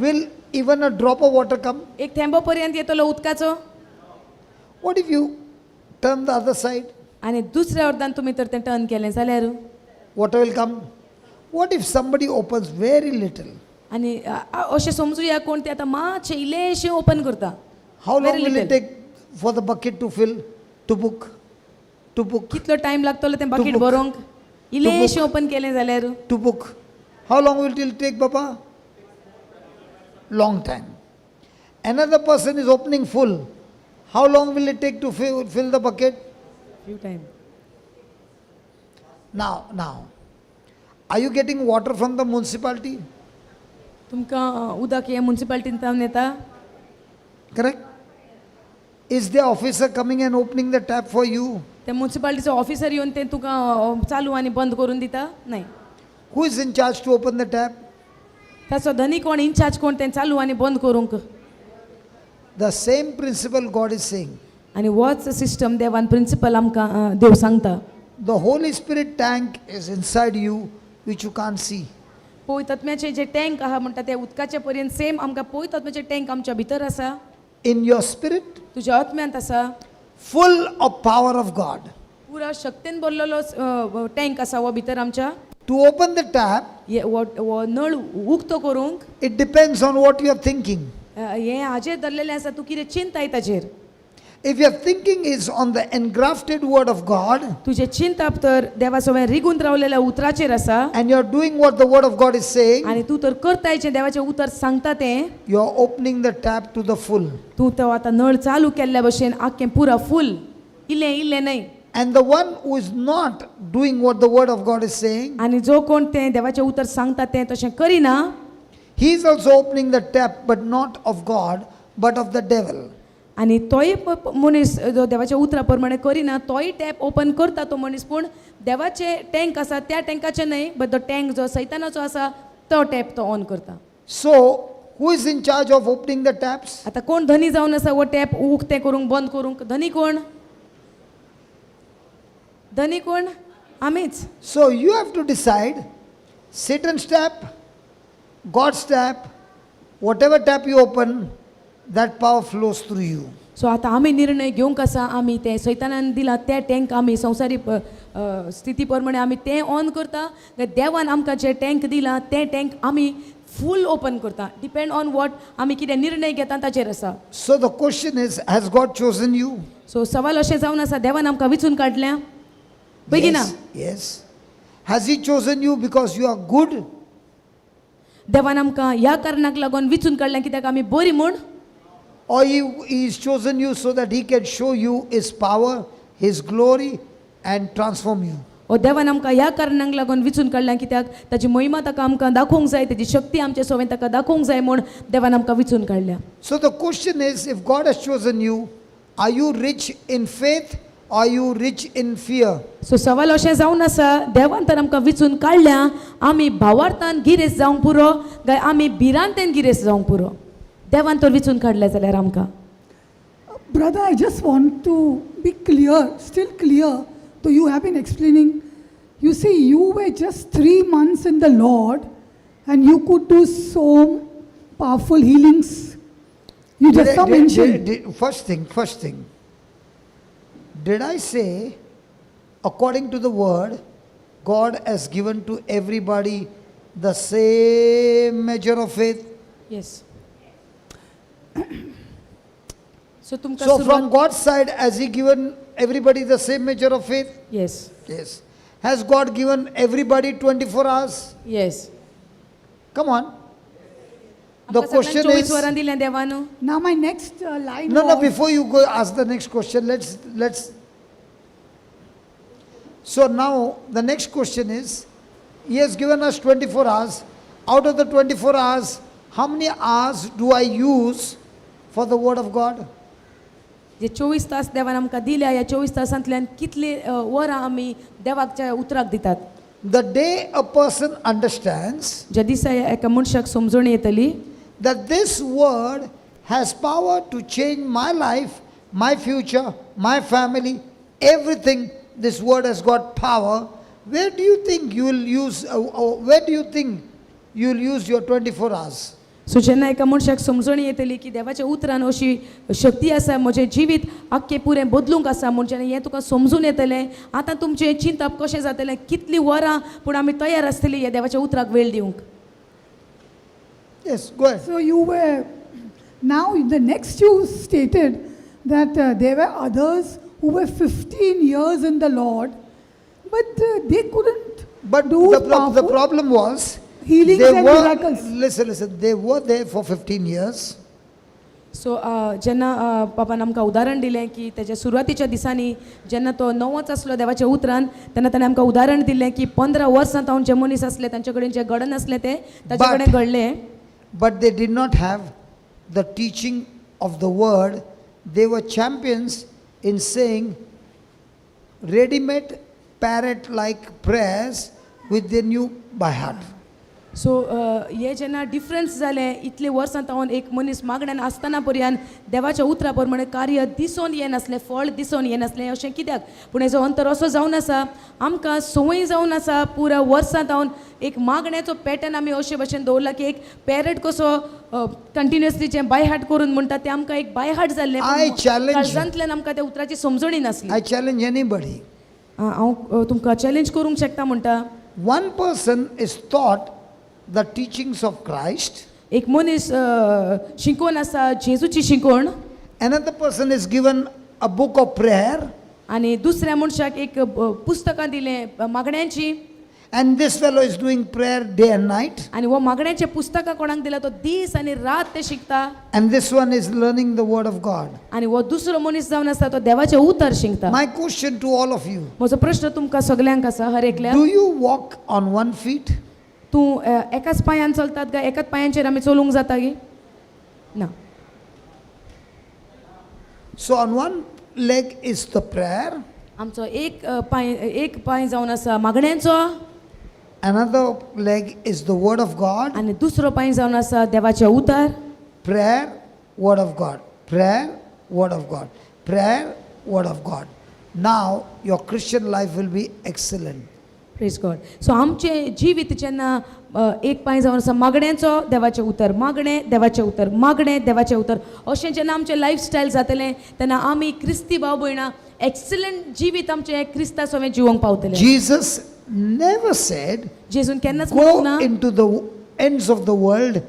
Will even a drop of water come? एक थेंबो पर्यंत येतलो उदकाचो? What if you turn the other side? आनी दुसऱ्या अर्दान तुमी तर तें टर्न केलें जाल्यार? Water will come. What if somebody opens very little? आनी अशें समजुया कोण ते आतां मातशें इल्लेशें ओपन करता. How long Very will it little. Take for the bucket to fill? To book? To book? कितलो टायम लागतलो तें बकेट book. भरोंक इल्लेशें ओपन केलें जाल्यार? To book? How long will it take, Baba? Long time. Another person is opening full. How long will it take to fill the bucket? Few time. Now, are you getting water from the municipality? तुमकां उदक हें मुन्सिपालिटींतल्यान येता? Correct? Is the officer coming and opening the tap for you? ते मुन्सिपालिटीचो officer येवन ते तुका चालू आनी बंद करून दिता न्हय? Who is in charge to open the tap? ताचो धनी कोण, इन्चार्ज कोण तें चालू आनी बंद करूंक? The same principle God is saying. आनी होच सिस्टम देवान प्रिंसिपल आमकां देव सांगता. The Holy Spirit tank is inside you, which you can't see. पवित्र आत्म्याचें जे टँक आहा म्हणटा ते उदकाचे पर्यंत सेम आमकां पवित्र आत्म्याचें टँक आमच्या भितर आसा. In your spirit, तुज्या आत्म्यांत आसा. Full of power of God. पुरा शक्तीन भरलेलो टँक आसा हो भितर आमच्या. To open the tap, हे हो नळ उक्तो करूंक it depends on what you are thinking. हें हाजेर धरलेलें आसा तूं कितें चिंताय ताजेर. If your thinking is on the engrafted word of God तुजें चिंताप तर देवा सवें रिगून रावलेल्या उतराचेर आसा and you are doing what the word of God is saying, आनी तूं तर करताय जें देवाचें उतर सांगता तें, you are opening the tap to the full. तूं तो आतां नळ चालू केल्ल्या भशेन आख्खें पुरा फूल, इल्लें इल्लें न्हय. And the one who is not doing what the word of God is saying, आनी जो कोण तें देवाचें उतर सांगता तें तशें करिना, he is also opening the tap, but not of God, but of the devil. आनी तोय मनीस जो देवाच्या उतरा प्रमाणे करिना तोय टॅप ओपन करता तो मनीस पूण देवाचे टँक आसा त्या टँकाचे न्हय बट तो टँक जो सैतानाचो आसा तो टॅप तो ऑन करता. So, who is in charge of opening the taps? आतां कोण धनी जावन आसा हो टॅप उक्तें करूंक बंद करूंक? धनी कोण? धनी कोण? आमीच. So, you have to decide Satan's tap, God's tap, whatever tap you open, that power flows through you. So आतां आमी निर्णय घेवंक आसा आमी तें सैतानान दिलां तें टँक आमी संवसारी स्थिती प्रमाणे आमी तें ऑन करता काय देवान आमकां जें टँक दिलां तें टँक आमी फूल ओपन करता डिपेंड ऑन what आमी कितें निर्णय घेता ताचेर आसा. So the question is, has God chosen you? So सवाल अशें जावन आसा देवान आमकां विचून काडल्या बेगिना? Yes. Has He chosen you because you are good? देवान आमकां ह्या कारणाक लागून विचून काडल्या कित्याक आमी बरी म्हूण? Or He has chosen you so that He can show you His power, His glory, and transform you? ओ देवान आमकां ह्या कारणाक लागून विचून काडल्या कित्याक ताची महिमा ताका आमकां दाखोवंक जाय ताची शक्ती आमचे सोवें ताका दाखोवंक जाय म्हूण देवान आमकां विचून काडल्या. So the question is, if God has chosen you, are you rich in faith or are you rich in fear? So सवाल अशें जावन आसा देवान तर आमकां विचून काडल्या आमी भावार्थान गिरेस्त जावंक पुरो काय आमी भिरांतेन गिरेस्त जावंक पुरो देवान तर विचून काडल्या जाल्यार आमकां? Brother, I just want to be clear, still clear, though you have been explaining. You see, you were just 3 months in the Lord and you could do so powerful healings. You just Did I- now did- mentioned. First thing, did I say, according to the word, God has given to everybody the same measure of faith? Yes so तुमकां So, from सुरवात God's side, has He given everybody the same measure of faith? Yes. Yes. Has God given everybody 24 hours? Yes. Come on. The question चोवीस is वरां दिल्या देवान. Now, my next line No, was, before you go ask the next question, let's. So now the next question is, He has given us 24 hours. Out of the 24 hours, how many hours do I use for the Word of God? जे चोवीस तास देवान आमकां दिल्या ह्या चोवीस तासांतल्यान कितली वरां आमी देवाच्या उतराक दितात? The day a person understands ज्या दिसा ह्या एका मनशाक समजणी येतली that this word has power to change my life, my future, my family, everything, this word has got power. Where do you think you will use, where do you think you will use your 24 hours? So जेन्ना एका मनशाक समजणी येतली की देवाच्या उतरान अशी शक्ती आसा म्हजें जिवीत आख्खें पुरें बदलूंक आसा म्हूण जेन्ना हें तुका समजून येतलें आतां तुमचें चिंतप कशें जातलें कितलीं वरां पूण आमी तयार आसतली ह्या देवाच्या उतराक वेळ दिवंक? Yes, go ahead. So you were, now the next you stated that there were others who were 15 years in the Lord, but they couldn't But do the powerful problem was, healings they and were, miracles. Listen, listen, they were there for 15 years. So जेन्ना बाबान आमकां उदाहरण दिलें की तेज्या सुरवातीच्या दिसांनी जेन्ना तो नवोच आसलो देवाच्या उतरान तेन्ना ताणें आमकां उदाहरण दिलें की पंदरा वर्सां तावन जे मनीस आसले तांचे कडेन जें घडनासलें तें ताचे कडेन घडलें. But they did not have the teaching of the word. They were champions in saying ready made parrot like prayers which they knew by heart. So हे जेन्ना डिफरन्स जालें इतले वर्सां तावन एक मनीस मागण्यान आसतना पर्यान देवाच्या उतरा प्रमाणे कार्य दिसोन येनासलें फळ दिसोन येनासलें अशें कित्याक पूण हेजो अंतर असो जावन आसा आमकां संवय जावन आसा पुरा वर्सां तावन एक मागण्याचो पॅटर्न आमी अशे भशेन दवरला की एक पॅरट कसो कंटिन्युअसली जें बाय हार्ट करून म्हणटा तें आमकां एक बाय हार्ट जाल्लें. I challenge- काळजांतल्यान आमकां त्या उतराची समजणी नासली. I challenge anybody. हांव तुमकां चॅलेंज करूंक शकता म्हणटा. One person is taught the teachings of Christ, एक मनीस शिकोवन आसा जेजूची शिकवण. Another person is given a book of prayer, आनी दुसऱ्या मनशाक एक पुस्तकां दिलें मागण्यांची. And this fellow is doing prayer day and night, आनी हो मागण्याचे पुस्तकां कोणाक दिला तो दीस आनी रात ते शिकता. And this one is learning the word of God. आनी हो दुसरो मनीस जावन आसा तो देवाचें उतर शिकता. My question to all of you: म्हजो प्रश्न तुमकां सगल्यांक आसा हर एकल्याक. Do you walk on one feet? तूं एकाच पांयान चलतात काय एकाच पांयांचेर आमी चलूंक जाता की ना? So, on one leg is the prayer, आमचो एक पांय एक पांय जावन आसा मागण्यांचो. Another leg is the word of God. आनी दुसरो पांय जावन आसा देवाचें उतर. Prayer, word of God. Prayer, word of God. Prayer, word of God. Now your Christian life will be excellent. प्रेज गॉड. सो आमचें जिवीत जेन्ना एक पांय जावन आसा मागण्यांचो देवाचें उतर, मागणें देवाचें उतर, मागणें देवाचें उतर, अशें जेन्ना आमचें लायफस्टायल जातलें तेन्ना आमी क्रिस्ती भाव भयणां एक्सलंट जिवीत आमचें क्रिस्ता सवें जिवोंक पावतलें. Jesus never said, जेजून केन्नाच म्हणूंक go ना into the ends of the world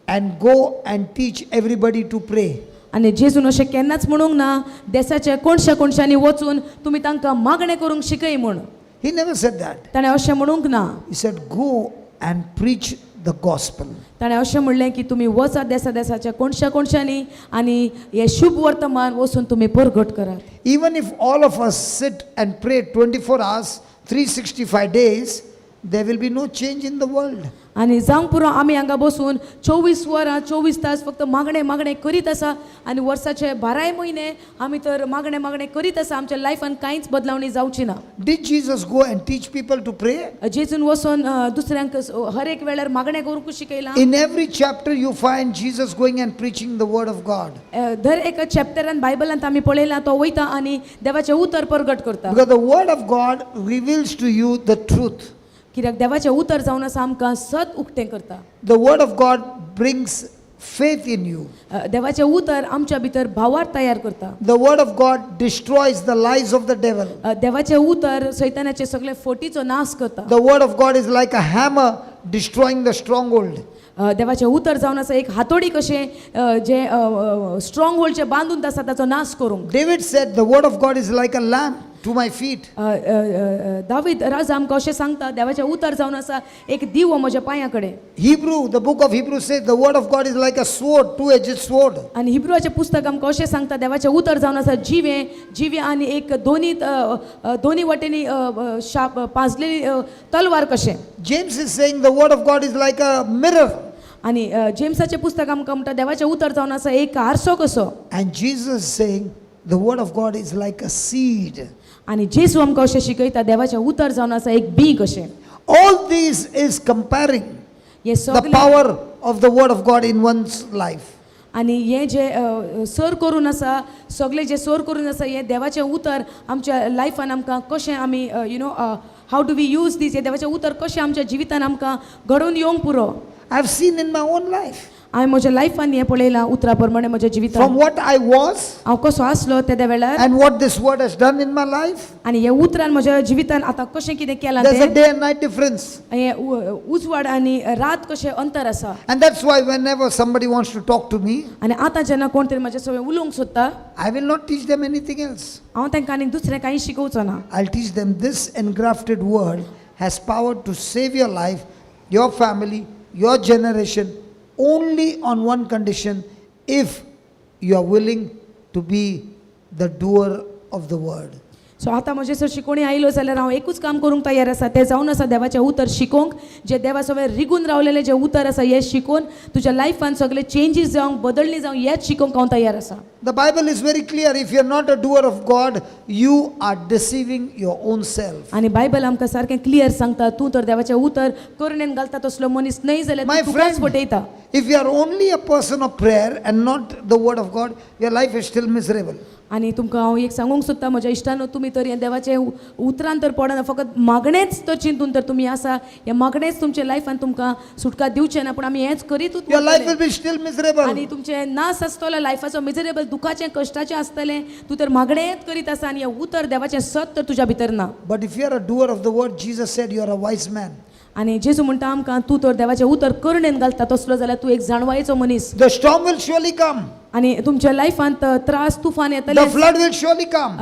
and go and teach everybody to pray. आनी जेजून अशें केन्नाच म्हणूंक ना देसाच्या कोणशा कोणशांनी वचून तुमी तांकां मागणें करूंक शिकय म्हूण. He never said that. ताणें अशें म्हणूंक ना. He said, go and preach the gospel. ताणें अशें म्हणलें की तुमी वचात देसा देसाच्या कोणशा कोणशांनी आनी हें शुभ वर्तमान वचून तुमी परगट करात. Even if all of us sit and pray 24 hours, 365 days, there will be no change in the world. आनी जावंक पुरो आमी हांगा बसून 24 वरां 24 तास फक्त मागणें मागणें करीत आसा आनी वर्साचे बाराय म्हयने आमी तर मागणें मागणें करीत आसा, आमच्या लायफान कांयच बदलावणी जावची ना. Did Jesus go and teach people to pray? जेजून वचून दुसऱ्यांक हर एक वेळार मागणें करूंक शिकयलां? In every chapter, you find Jesus going and preaching the word of God. दर एका चॅप्टरान बायबलांत आमी पळयलां तो वयता आनी देवाचें उतर परगट करता. Because the word of God reveals to you the truth. कित्याक देवाचें उतर जावन आसा आमकां सत उक्तें करता. The word of God brings faith in you. देवाचें उतर आमच्या भितर भावार तयार करता. The word of God destroys the lies of the devil. देवाचें उतर सैतानाचे सगळे फटीचो नाश करता. The word of God is like a hammer destroying the stronghold. देवाचें उतर जावन आसा एक हातोडी कशें जें स्ट्रॉंग होल्ड बांदून आसा ताचो नाश करूंक. David said, the word of God is like a lamp to my feet. David राजा आमकां अशें सांगता देवाचें उतर जावन आसा एक दिवो म्हज्या पांया कडेन. Hebrew, the book of Hebrews says, the word of God is like a sword, two edged sword. आनी हिब्रुवाचें पुस्तक आमकां अशें सांगता देवाचें उतर जावन आसा जिवें जिवें आनी एक दोनी दोनी वटेनी शाप पाजलेली तलवार कशें. James is saying, the word of God is like a mirror. आनी जेम्साचें पुस्तक आमकां म्हणटा देवाचें उतर जावन आसा एक आरसो कसो. And Jesus is saying, the word of God is like a seed. आनी जेजू आमकां अशें शिकयता देवाचें उतर जावन आसा एक बी कशें. All this is comparing हें the सगलें power of the word of God in one's life. आनी हें जें सर करून आसा सगळें जें सर करून आसा हें देवाचें उतर आमच्या लायफान आमकां कशें आमी you know how do we use these, हें देवाचें उतर कशें आमच्या जिवितान आमकां घडोवन येवंक पुरो. I've seen in my own life. हांवें म्हज्या लायफान हें पळयलां उतरा प्रमाणे म्हज्या From जिवितान what I was हांव कसो आसलो तेद्या वेळार and what this word has done in my life, आनी हे उतरान म्हज्या जिवितान आतां कशें कितें केलां there's a तें day and night difference. हें उजवाड आनी रात कशें अंतर आसा. And that's why whenever somebody wants to talk to me, आनी आतां जेन्ना कोण तरी म्हज्या सगळें उलोवंक सोदता I will not teach them anything else. हांव तांकां आनीक दुसरें कांय शिकोवचो ना. I'll teach them this engrafted word has power to save your life, your family, your generation, only on one condition: if you are willing to be the doer of the word. So आतां म्हजे सरशी कोणी आयलो जाल्यार हांव एकूच काम करूंक तयार आसा तें जावन आसा देवाचें उतर शिकोवंक जें देवा सगळें रिगून रावलेलें जें उतर आसा हें शिकोवन तुज्या लायफान सगळे चेंजीस जावंक बदलणी जावंक हेंच शिकोवंक हांव तयार आसा. The Bible is very clear: if you are not a doer of God, you are deceiving your own self. आनी बायबल आमकां सारकें क्लियर सांगता तूं तर देवाचें उतर करणेन घालता तसलो मनीस न्हय जाल्यार My तूं तुकाच friend, फटयता. if you are only a person of prayer and not the word of God, your life is still miserable. आनी तुमकां हांव एक सांगूंक सोदता म्हज्या इश्टानो तुमी तर हें देवाचें उतरान तर पडना फकत मागणेंच तर चिंतून तर तुमी आसा हें मागणेंच तुमच्या लायफान तुमकां सुटका दिवचें ना पूण आमी हेंच करीतूच Your life उरतले. will be still miserable. आनी तुमचें नास आसतलो लायफाचो मिजरेबल दुखाचें कश्टाचें आसतलें तूं तर मागणेंच करीत आसा आनी हें उतर देवाचें सत तर तुज्या भितर ना. But if you are a doer of the word, Jesus said you are a wise man. आनी जेजू म्हणटा आमकां तूं तर देवाचें उतर करणेन घालता तसलो जाल्यार तूं एक जाणवायेचो मनीस. The storm will surely come. आनी तुमच्या लायफांत त्रास तुफान The येतले, flood will surely come.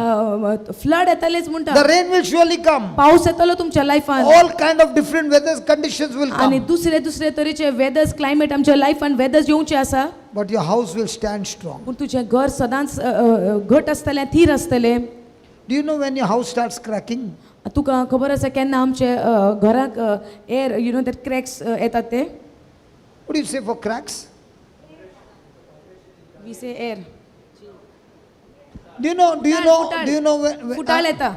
Flood येतलेच म्हणटा, The rain will surely come. पावस येतलो तुमच्या लायफान All kind of different weather conditions will आनी come. दुसरे दुसरे तरेचे वेदर्स क्लायमेट आमच्या लायफान वेदर्स येवचे आसा. But your house will stand strong. पूण तुजें घर सदांच घट आसतलें, थीर आसतलें. Do you know when your house starts cracking? तुका खबर आसा केन्ना आमचे घराक air you know that cracks येतात ते? What do you say for cracks? We say air. Do you know? Do you know? Do you know when? फुटाळ येता.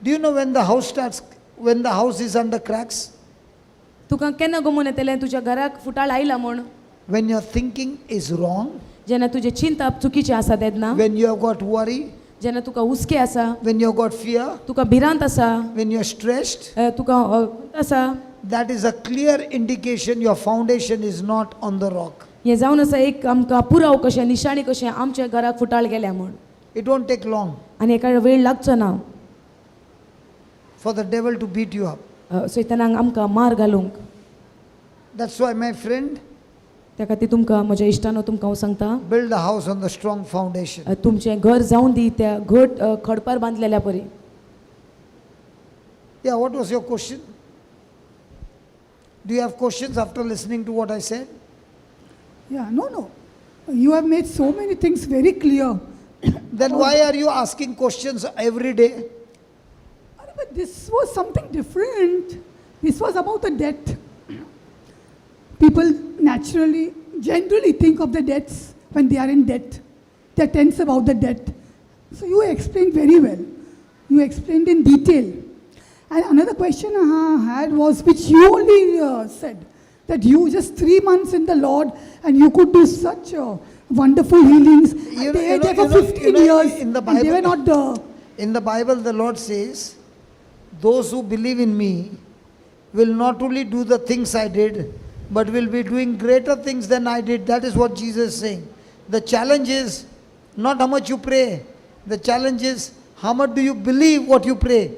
Do you know when the house starts? When the house is under cracks? तुका केन्ना गमून येतलें तुज्या घराक फुटाळ आयला म्हूण? When your thinking is wrong. जेन्ना तुजें चिंतप चुकीचें आसा तेन्ना. When you have got worry. जेन्ना तुका हुस्के आसा, when you've got fear, तुका भिरांत आसा, when you're stressed, तुका आसा, that is a clear indication your foundation is not on the rock. हें जावन आसा एक आमकां पुराव कशें, निशाणी कशें आमच्या घराक फुटाळ गेल्या म्हूण. It won't take long आनी एका वेळ लागचो ना for the devil to beat you up. सैतानाक आमकां मार घालूंक. That's why, my friend, त्या खातीर तुमकां म्हज्या इश्टानो तुमकां हांव सांगता, build a house on the strong foundation. तुमचें घर जावन दी त्या घट खडपार बांदलेल्या परी. Yeah, what was your question? Do you have questions after listening to what I said? Yeah, no. You have made so many things very clear. Then why are you asking questions every day? Arey, but this was something different. This was about the death. People naturally, generally think of the deaths when they are in debt. They are tense about the debt. So you explained very well. You explained in detail. And another question I had was, which you only said, that you just 3 months in the Lord and you could do such wonderful healings. And they were there for 15 years In the and they were Bible- not... In the Bible, the Lord says, those who believe in me will not only do the things I did, but will be doing greater things than I did. That is what Jesus is saying. The challenge is not how much you pray. The challenge is how much do you believe what you pray.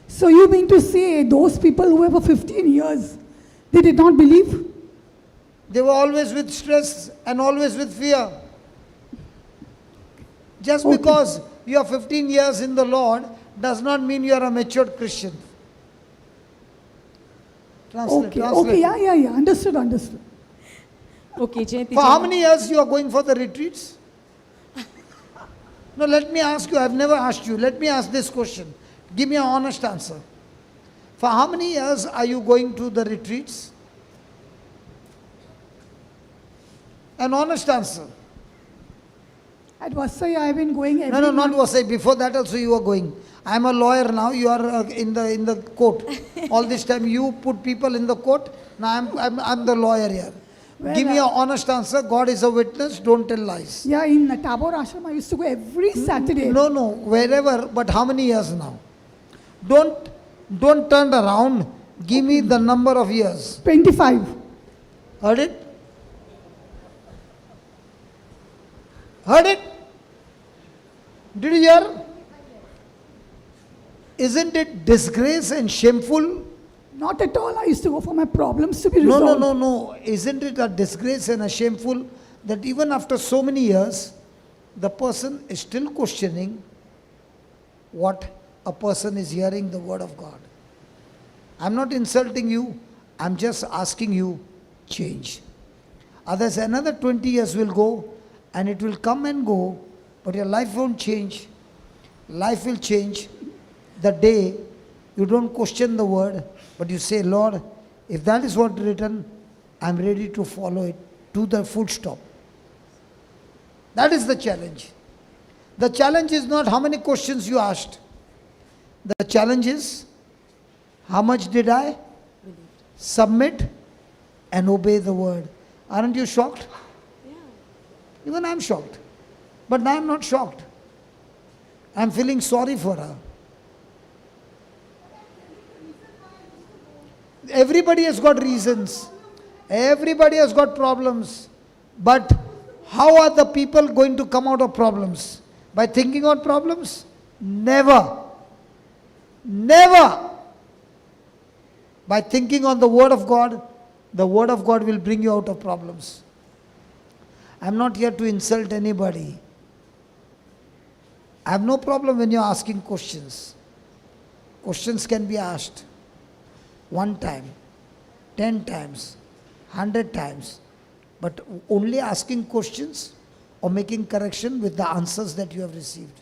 So you mean to say those people who were for 15 years, they did not believe? They were always with stress and always with fear. Just Okay. because you are 15 years in the Lord does not mean you are a matured Christian. Translate, Okay, translate. okay, yeah, understood. Okay, जें For how तिचें many years you are going for the retreats? No, let me ask you. I've never asked you. Let me ask this question. Give me an honest answer. For how many years are you going to the retreats? An honest answer. At Vasai, I have been going every No, no, not month. Vasai. Before that also you were going. I am a lawyer now. You are in the court. All this time you put people in the court. Now I'm the lawyer here. Well, Give me an honest answer. God is a witness. Don't tell lies. Yeah, in Tabor Ashram, I used to go every Saturday. No, no, wherever, but how many years now? Don't turn around. Give me the number of years. 25. Heard it? Heard it? Did you hear? Isn't it disgrace and shameful? Not at all. I used to go for my problems to be No, resolved. no, no, no. Isn't it a disgrace and a shameful that even after so many years, the person is still questioning what a person is hearing the word of God? I'm not insulting you. I'm just asking you, change. Others, another 20 years will go and it will come and go, but your life won't change. Life will change the day you don't question the word, but you say, Lord, if that is what written, I'm ready to follow it to the full stop. That is the challenge. The challenge is not how many questions you asked. The challenge is, how much did I submit and obey the word? Aren't you shocked? Yeah. Even I'm shocked. But I'm not shocked. I'm feeling sorry for her. Everybody has got reasons. Everybody has got problems. But how are the people going to come out of problems? By thinking on problems? Never. Never. By thinking on the Word of God, the Word of God will bring you out of problems. I'm not here to insult anybody. I have no problem when you're asking questions. Questions can be asked 1 time, 10 times, 100 times, but only asking questions or making correction with the answers that you have received.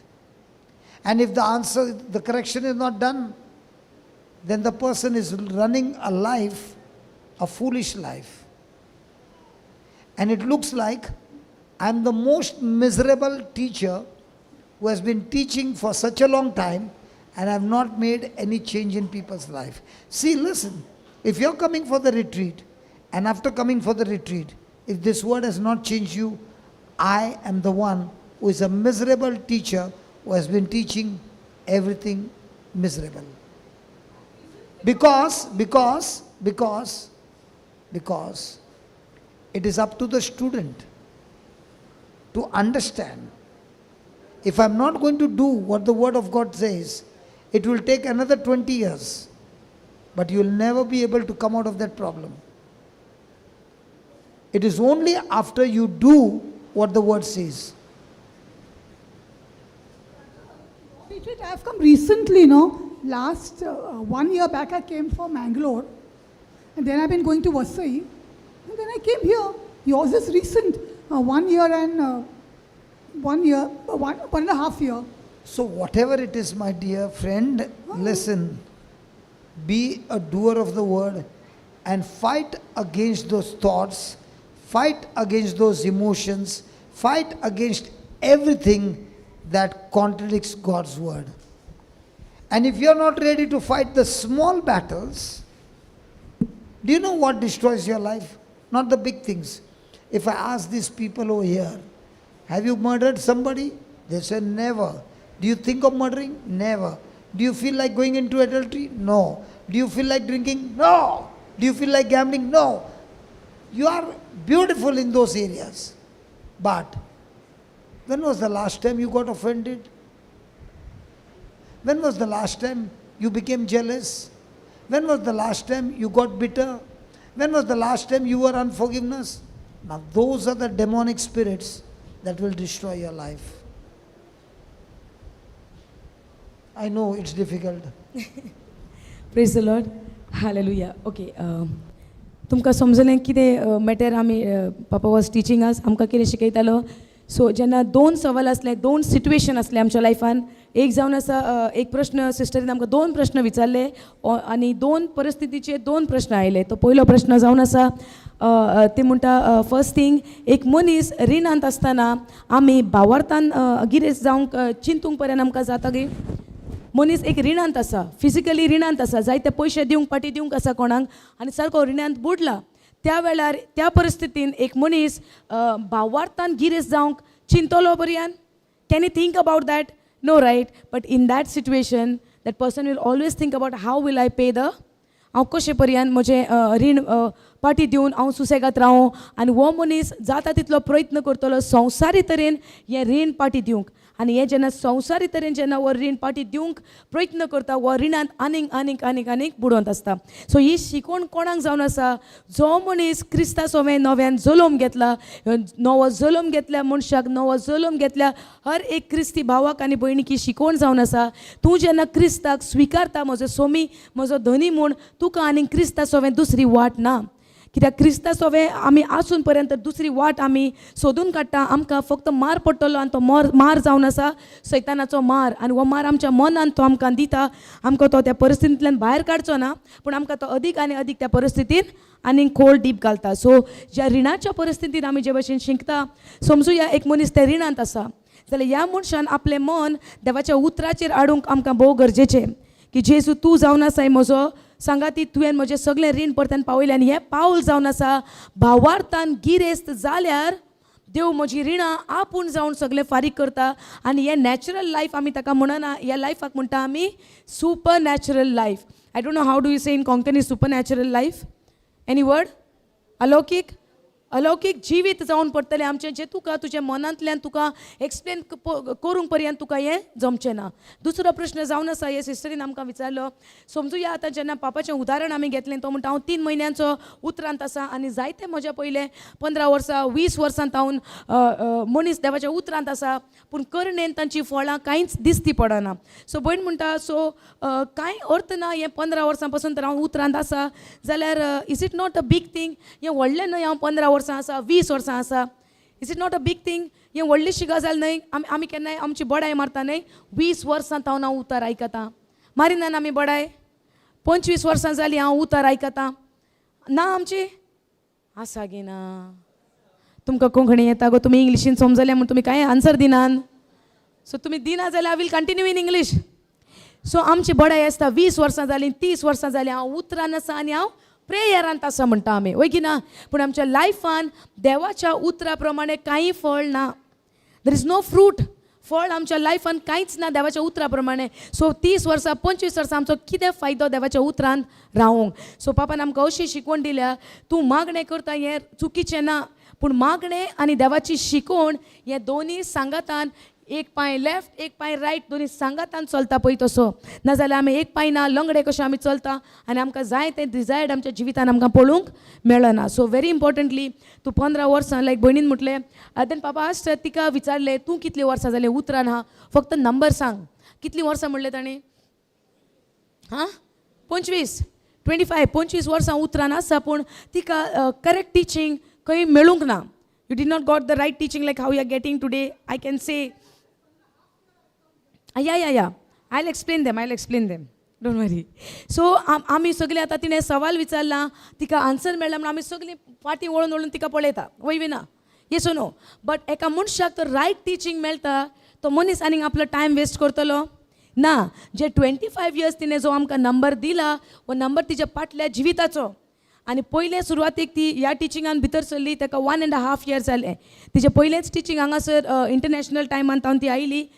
And if the correction is not done, then the person is running a life, a foolish life. And it looks like I'm the most miserable teacher who has been teaching for such a long time and I have not made any change in people's life. See, listen, if you're coming for the retreat, and after coming for the retreat, if this word has not changed you, I am the one who is a miserable teacher who has been teaching everything miserable. Because, because, because, because it is up to the student to understand. If I'm not going to do what the Word of God says, it will take another 20 years. But you will never be able to come out of that problem. It is only after you do what the Word says. Retreat, I have come recently, no? Last 1 year back, I came from Mangalore. And then I've been going to Vasai. And then I came here. Yours is recent. 1 year and 1 year, 1.5 year. So whatever it is, my dear friend, listen. Be a doer of the word and fight against those thoughts, fight against those emotions, fight against everything that contradicts God's word. And if you're not ready to fight the small battles, do you know what destroys your life? Not the big things. If I ask these people over here, have you murdered somebody? They say never. Do you think of murdering? Never. Do you feel like going into adultery? No. Do you feel like drinking? No. Do you feel like gambling? No. You are beautiful in those areas. But when was the last time you got offended? When was the last time you became jealous? When was the last time you got bitter? When was the last time you were unforgiveness? Now those are the demonic spirits that will destroy your life. I know it's difficult. Praise the Lord. Hallelujah. Okay. तुमकां समजलें कितें matter आमी पापा was teaching अस, आमकां कितें शिकयतालो. So जेन्ना दोन सवाल आसले, दोन सिट्युएशन आसले आमच्या लायफान, एक जावन आसा एक प्रश्न सिस्टरीन आमकां दोन प्रश्न विचारले आनी दोन परिस्थितीचेर दोन प्रश्न आयले. तो पयलो प्रश्न जावन आसा ते म्हणटा फर्स्ट थींग, एक मनीस रिणांत आसतना आमी भावार्थान गिरेस्त जावंक चिंतूंक पर्यंत आमकां जाता गी. मनीस एक रिणांत आसा, फिजिकली रिणांत आसा, जायते पयशे दिवंक पाटी दिवंक आसा कोणाक आनी सारको रिणांत बुडला. त्या वेळार त्या परिस्थितीन एक मनीस भावार्थान गिरेस्त जावंक चिंतलो पर्यंत, can you think about that? No, right? But in that situation that person will always think about how will I pay the, हांव कशें पर्यंत म्हजें रीण पाटी दिवन हांव सुसेगाद रावूं. आनी हो मनीस जाता तितलो प्रयत्न करतलो संवसारी तरेन हें रीण पाटी दिवंक. आनी हें जेन्ना संवसारी तरेन जेन्ना हो रीण पाटी दिवंक प्रयत्न करता, हो रिणांत आनीक आनीक आनीक आनीक बुडोवंत आसता. सो ही शिकवण कोणाक जावन आसा? जो मनीस क्रिस्ता सोवें नव्यान जल्म घेतला, नवो जल्म घेतल्या मनशाक, नवो जल्म घेतल्या हर एक क्रिस्ती भावाक आनी भयणीक ही शिकवण जावन आसा. तूं जेन्ना क्रिस्ताक स्विकारता म्हजो सोमी म्हजो धनी म्हूण, तुका आनीक क्रिस्ता सोवें दुसरी वाट ना. कित्याक क्रिस्ता सोवें आमी आसून पर्यंत दुसरी वाट आमी सोदून काडटा, आमकां फक्त मार पडटलो आनी तो मार जावन आसा सैतानाचो मार. आनी हो मार आमच्या मनान तो आमकां दिता, आमकां तो त्या परिस्थितींतल्यान भायर काडचो ना, पूण आमकां तो अदीक आनी अदीक त्या परिस्थितीन आनी खोल डीप घालता. सो ज्या रिणाच्या परिस्थितीन आमी जे भशेन शिकता, समजुया एक मनीस त्या रिणांत आसा जाल्यार ह्या मनशान आपलें मन देवाच्या उतराचेर हाडूंक आमकां भोव गरजेचें की जेजू तूं जावन आसाय म्हजो सांगाती, तुवें म्हजें सगळें रीण परत्यान पावयलें. आनी हें पावल जावन आसा भावार्थान गिरेस्त जाल्यार देव म्हजी रिणां आपूण जावन सगळें फारीक करता. आनी हें नॅचरल लायफ आमी ताका म्हणना, ह्या लायफाक म्हणटा आमी super natural life. I don't know how do you say in Konkani super natural life, any word? अलौकीक, अलौकीक जिवीत जावन पडटलें आमचें, जें तुका तुज्या मनांतल्यान तुका एक्सप्लेन करूंक पर्यंत तुका हें जमचें ना. दुसरो प्रश्न जावन आसा, हे सिस्टरीन आमकां विचारलो, समजुया आतां जेन्ना पापाचें उदाहरण आमी घेतलें, तो म्हणटा हांव 3 म्हयन्यांचो उतरांत आसा आनी जायते म्हज्या पयले 15 वर्सां 20 वर्सां तावन मनीस देवाच्या उतरांत आसा, पूण करणेन तांची फळां कांयच दिसती पडना. सो भयण म्हणटा सो कांय अर्थ ना, हें 15 वर्सां पासून तर हांव उतरांत आसा जाल्यार is it not a big thing? हें व्हडलें न्हय, हांव 15 वर्सां आसा, 20 वर्सां आसा, is it not a big thing? हें व्हडलीशी गजाल न्हय. आमी केन्नाय आमची बडाय मारता न्हय, 20 वर्सां तावन हांव उतार आयकतां, मारिना आमी बडाय, 25 वर्सां जालीं हांव उतार आयकतां ना, आमची आसा गी ना. तुमकां कोंकणी येता गो, तुमी इंग्लिशीन समजले म्हूण तुमी कांय आन्सर दिनान, सो तुमी दिना जाल्यार I will continue in English. So आमची बडाय आसता 20 वर्सां जालीं, 30 वर्सां जालीं, हांव उतरान आसा आनी हांव प्रेयरांत आसा म्हणटा आमी, वय की ना? पूण आमच्या लायफान देवाच्या उतरा प्रमाणे कांय फळ ना, there is no fruit. फळ आमच्या लायफान कांयच ना देवाच्या उतरा प्रमाणे. सो 30 वर्सां, 25 वर्सां आमचो कितें फायदो देवाच्या उतरान रावूंक? सो पापान आमकां अशी शिकवण दिल्या, तूं मागणें करता हें चुकीचें ना, पूण मागणें आनी देवाची शिकवण हे दोनी सांगातान, एक पांय लेफ्ट एक पांय रायट, दोनी सांगातान चलता पळय तसो. नाजाल्यार आमी एक पांय ना, लंगडे कशें आमी चलता आनी आमकां जाय तें डिजायर्ड आमच्या जिवितान आमकां पळोवंक मेळना. सो व्हेरी इम्पॉर्टंटली, तूं 15 वर्सां, लायक भयणीन म्हटलें, देन पापा आस्ट, तिका विचारलें, तूं कितलीं वर्सां जालीं उतरान आहा, फक्त नंबर सांग, कितलीं वर्सां म्हणलें ताणें? हां, 25, 25, 25 वर्सां उतरान आसा, पूण तिका करेक्ट टिचींग खंय मेळूंक ना. You did not got the right teaching like how you are getting today, I can say. Yeah, I explain them, I explain them, don't worry. So आमी सगळीं आतां तिणें सवाल विचारला, तिका आन्सर मेळ्ळा म्हणून आमी सगळीं फाटीं वळून वळून तिका पळयता, वय बी ना? येस नो? बट एका मनशाक तो रायट टिचींग मेळटा, तो मनीस आनीक आपलो टायम वेस्ट करतलो ना. जे 25 इयर्स तिणें जो आमकां नंबर दिला, हो नंबर तिच्या फाटल्या जिविताचो. आनी पयले सुरवातीक ती ह्या टिचिंगान भितर सरली, ताका 1.5 इयर्स जाले. तिचें पयलेंच टिचींग हांगासर इंटरनॅशनल टायमान तावन ती आयली.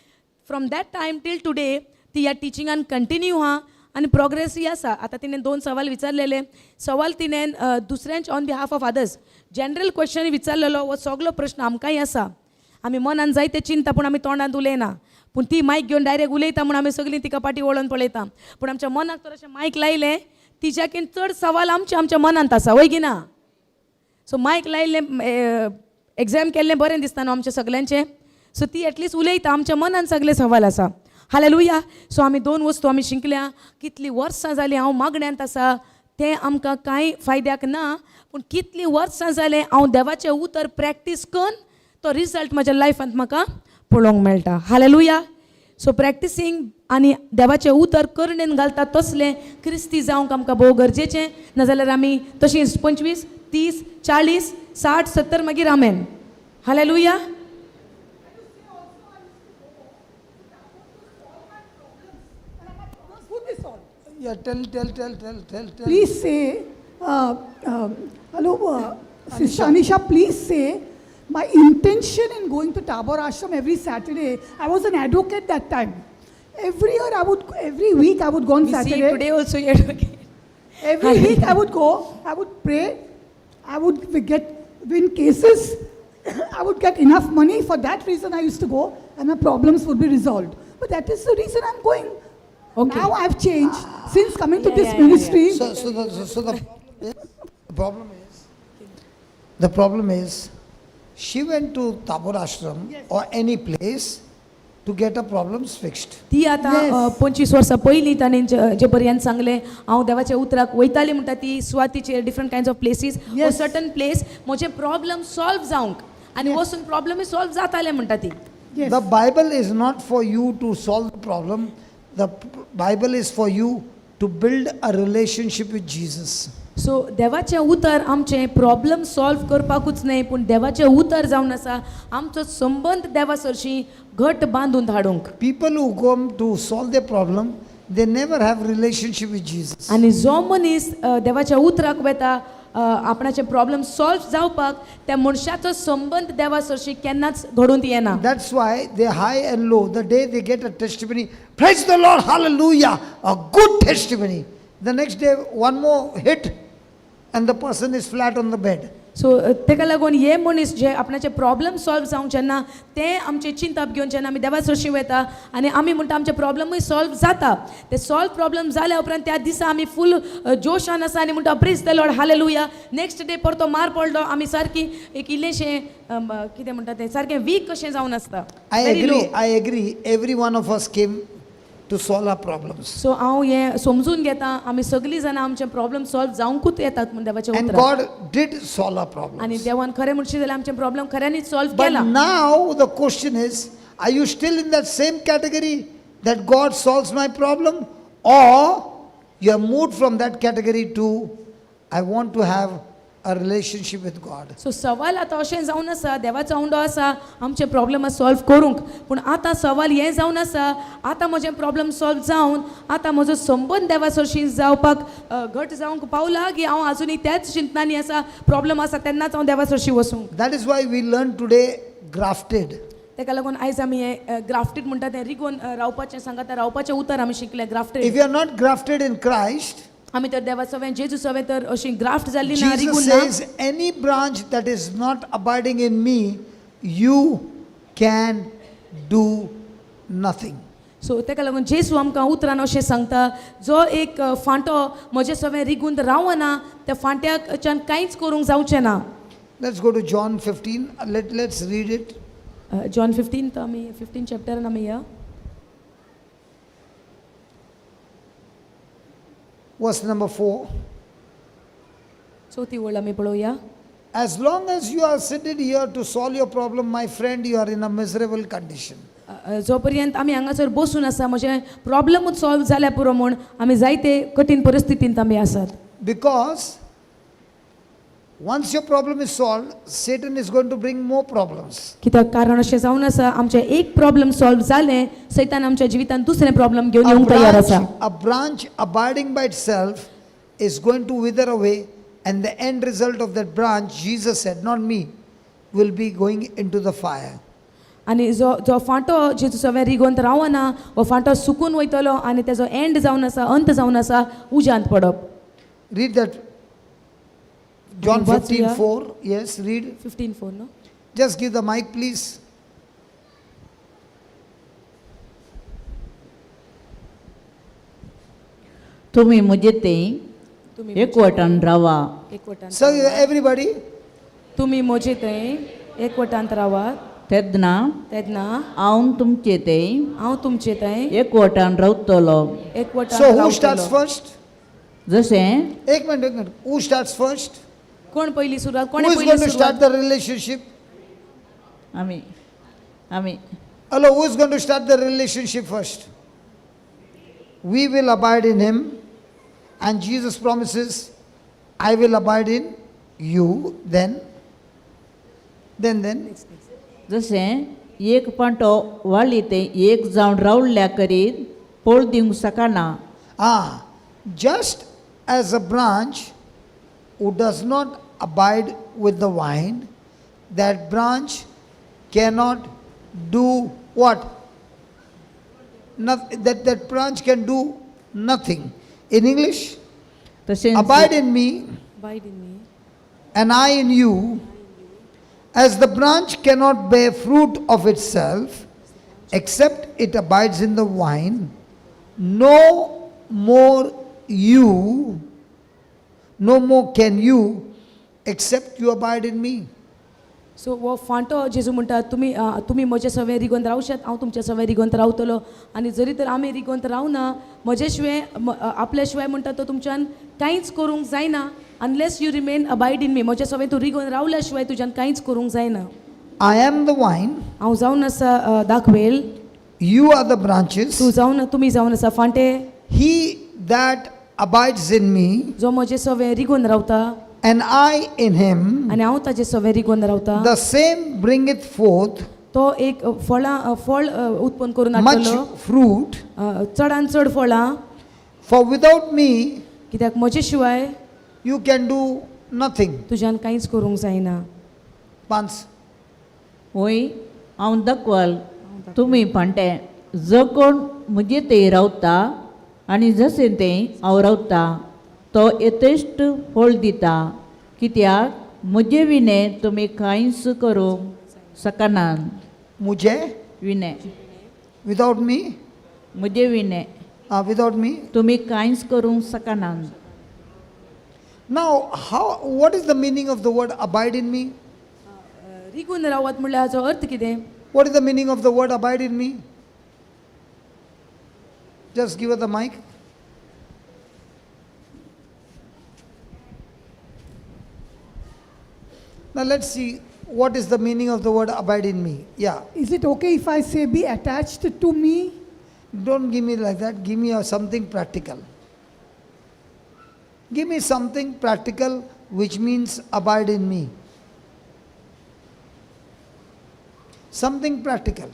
From that time till today ती ह्या टिचिंगान कंटिन्यू आहा आनी प्रोग्रेसूय आसा. आतां तिणें दोन सवाल विचारलेले, सवाल तिणें दुसऱ्यांचे on behalf of others general question विचारलेलो. हो सगलो प्रश्न आमकांय आसा. आमी मनान जायते चिंता, पूण आमी तोंडांत उलयना. पूण ती मायक घेवन डायरेक्ट उलयता म्हूण आमी सगळीं तिका फाटीं वळोन पळयता. पूण आमच्या मनाक तर अशें मायक लायलें, तिच्याकीन चड सवाल आमच्या आमच्या मनांत आसा, वय की ना? सो मायक लायिल्लें, एग्जाम केल्लें बरें दिसता न्हू आमच्या सगल्यांचें. सो ती एटलिस्ट उलयता, आमच्या मनान सगळे सवाल आसा. हालेलुया. सो आमी दोन वस्तू आमी शिकल्या. कितलीं वर्सां जालीं हांव मागण्यांत आसा, तें आमकां कांय फायद्याक ना, पूण कितलीं वर्सां जालें हांव देवाचें उतर प्रॅक्टीस करून तो रिजल्ट म्हज्या लायफांत म्हाका पळोवंक मेळटा. हालेलुया. सो प्रॅक्टिसींग आनी देवाचें उतर करणेन घालता तसलें क्रिस्ती जावंक आमकां भोव गरजेचें. नाजाल्यार आमी तशींच 25, 30, 40, 60, 70, मागीर आमेन. Hallelujah. Yeah, tell, tell, tell, tell, tell, tell. Please say, hello, Sister Anisha, please say, my intention in going to Tabor Ashram every Saturday, I was an advocate that time. Every year I would, every week I would go on We see Saturday. Today also you're advocate. Every week I would go, I would pray, I would win cases, I would get enough money. For that reason I used to go and my problems would be resolved. But that is the reason I'm going. Okay. Now I've changed. Since coming to Yeah, this yeah, yeah, yeah. ministry, So the problem is, she went to Tabor Ashram or any place to get her problems fixed. ती आतां Yes. 25 वर्सां पयलीं ताणें जे पर्यंत सांगलें, हांव देवाच्या उतराक वयताली म्हणटा ती सुवातीचेर, different kinds of places, certain place म्हजे प्रॉब्लम सॉल्व जावंक आनी वचून प्रॉब्लमूय सॉल्व जाताले म्हणटा ती. Yes. The Bible is not for you to solve the problem. The Bible is for you to build a relationship with Jesus. So देवाचें उतर आमचें प्रॉब्लम सॉल्व करपाकूच न्हय, पूण देवाचें उतर जावन आसा आमचो संबंद देवा सरशी घट बांदून धाडूंक. People who come to solve their problem, they never have relationship with Jesus. आनी जो मनीस देवाच्या उतराक वता आपणाचे प्रॉब्लम सॉल्व जावपाक, त्या मनशाचो संबंद देवा सरशी केन्नाच घडून येना. That's why they high and low. The day they get a testimony, praise the Lord, hallelujah, a good testimony. The next day, one more hit, and the person is flat on the bed. So तेका लागून हे मनीस जे आपणाचे problem solve जावंक जेन्ना ते आमचे चिंतप घेवन जेन्ना आमी देवा सरशी वता आनी आमी म्हणटा आमचे प्रॉब्लमूय सॉल्व जाता, ते सॉल्व प्रॉब्लम जाल्या उपरांत त्या दिसा आमी फूल जोशान आसा आनी म्हणटा, praise the Lord, hallelujah. Next day परतो मार पडलो, आमी सारकी एक इल्लेशें कितें म्हणटा तें, सारकें वीक कशें जावन आसता. I Very agree, low. I agree. Every one of us came to solve our problems. So हांव हें समजून घेता, आमी सगळीं जाणां आमचे प्रॉब्लम सॉल्व जावंकूच येतात म्हूण देवाच्या And उतरान. God did solve our आनी problems. देवान खरें म्हणशी जाल्यार आमचे प्रॉब्लम खऱ्यांनीच सॉल्व But केला. Now the question is, are you still in that same category that God solves my problem? Or you have moved from that category to, I want to have a relationship with God? So सवाल आतां अशें जावन आसा, देवाचो उंडो आसा आमचे problem solve करूंक, पूण आतां सवाल हें जावन आसा, आतां म्हजें प्रॉब्लम सॉल्व जावन आतां म्हजो संबंद देवा सरशी जावपाक घट जावंक पावला की हांव आजुनूय त्याच चिंतनांनी आसा, प्रॉब्लम आसा तेन्नाच हांव देवा सरशी वचूंक? That is why we learn today grafted. ताका लागून आयज आमी हे ग्राफ्टेड म्हणटा तें रिगोवन रावपाचें सांगाता रावपाचें उतर आमी शिकले If grafted. you are not grafted in Christ, आमी तर देवा सवें जेजू सवें तर अशी ग्राफ्ट जाल्ली ना Jesus रिगून ना. says, any branch that is not abiding in me, you can do nothing. So ताका लागून जेजू आमकां उतरान अशें सांगता जो एक फांटो म्हजे सवें रिगून रावना त्या फांट्याच्यान कांयच करूंक जावचें ना. Let's go to John 15. Let's read it. John 15 आमी 15 चॅप्टरान आमी या. Verse number 4. चवथी वळ आमी पळोवया. As long as you are seated here to solve your problem, my friend, you are in a miserable condition. अ, अ, जो पर्यंत आमी हांगासर बसून आसा म्हजें प्रॉब्लमूच सॉल्व जाल्या पुरो म्हूण आमी जायते कठीण परिस्थितींत आमी आसात. Because once your problem is solved, Satan is going to bring more problems. कित्याक कारण अशें जावन आसा आमचें एक प्रॉब्लम सॉल्व जालें सैतान आमच्या जिवितांत दुसरें प्रॉब्लम घेवन A येवंक तयार आसा. branch, a branch abiding by itself is going to wither away, and the end result of that branch, Jesus said, not me, will be going into the fire. आनी जो जो फांटो जेजू सवें रिगोवन रावना हो फांटो सुकून वयतलो आनी तेजो एंड जावन आसा अंत जावन आसा उज्यांत पडप. Read that. John वाचूया. 15 4. Yes, read. 15:4 न्हू. Just give the mic, please. तुमी म्हजे ते तुमी एकवटान रावा. एकवटान. So, everybody, तुमी म्हजे थंय एकवटांत रावात. तेन्ना तेन्ना हांव तुमचे ते हांव तुमचे थंय एकवटान रावतलो. एकवटान so who starts रावतलो. first? जशें एक minute, एक minute. Who starts first? कोण पयली सुरवात Who कोणे is पयली going to start सुरवात the relationship? आमी आमी Hello, who is going to start the relationship first? We will abide in him, and Jesus promises, I will abide in you. Then, जशें एक पांटो वाली ते एक जावन रावल्या करीत पोळ दिवंक शकना. ah, just as a branch who does not abide with the vine, that branch cannot do what? That branch can do nothing. In English, तशेंच abide in me Abide in me. And I in you, as the branch cannot bear fruit of itself, except it abides in the vine, no more you, no more can you, except you abide in me. So हो फांटो जेजू म्हणटा तुमी तुमी म्हजे सवें रिगोन रावशात हांव तुमच्या सवें रिगोन रावतलो आनी जरी तर आमी रिगोन रावना म्हजे शिवाय आपल्या शिवाय म्हणटा तो तुमच्यान कांयच करूंक जायना unless you remain abide in me. म्हज्या सवें तूं रिगोन रावल्या शिवाय तुज्यान कांयच करूंक जायना. I am the vine, हांव जावन आसा दाखवेल. You are the branches. तूं जावन तुमी जावन आसा फांटे. He that abides in me, जो म्हजे सवें रिगोन रावता and I in him, आनी हांव ताजे सवें रिगोन रावता the same bringeth forth तो एक फळां फळ उत्पन्न करून much हाडटलो fruit, चडान चड फळां. For without me, कित्याक म्हजे शिवाय you can do nothing. तुज्यान कांयच करूंक जायना. Pans. वय हांव दाखवाल तुमी फांटे जो कोण म्हजे ते रावता आनी जशें तें हांव रावता तो यथेश्ट फळ दिता कित्याक म्हजे विणें तुमी कांयच करूंक शकनात. Mujhe, विणें. Without me, म्हजे विणें without me. तुमी कांयच करूंक शकनात. Now, what is the meaning of the word abide in me? रिगून रावत म्हणल्यार हाचो अर्थ कितें? What is the meaning of the word abide in me? Just give her the mic. Now let's see what is the meaning of the word abide in me. Yeah. Is it okay if I say be attached to me? Don't give me like that. Give me something practical. Give me something practical which means abide in me. Something practical.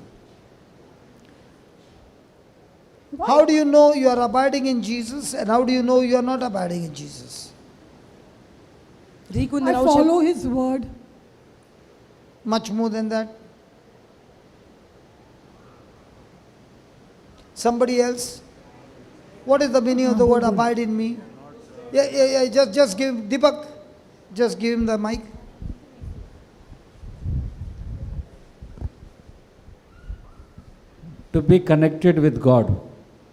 How do you know you are abiding in Jesus and how do you know you are not abiding in Jesus? रिगून I रावचे follow his word. Much more than that. Somebody else? What is the meaning of the word abide in me? Yeah, just give Deepak, just give him the mic. To be connected with God.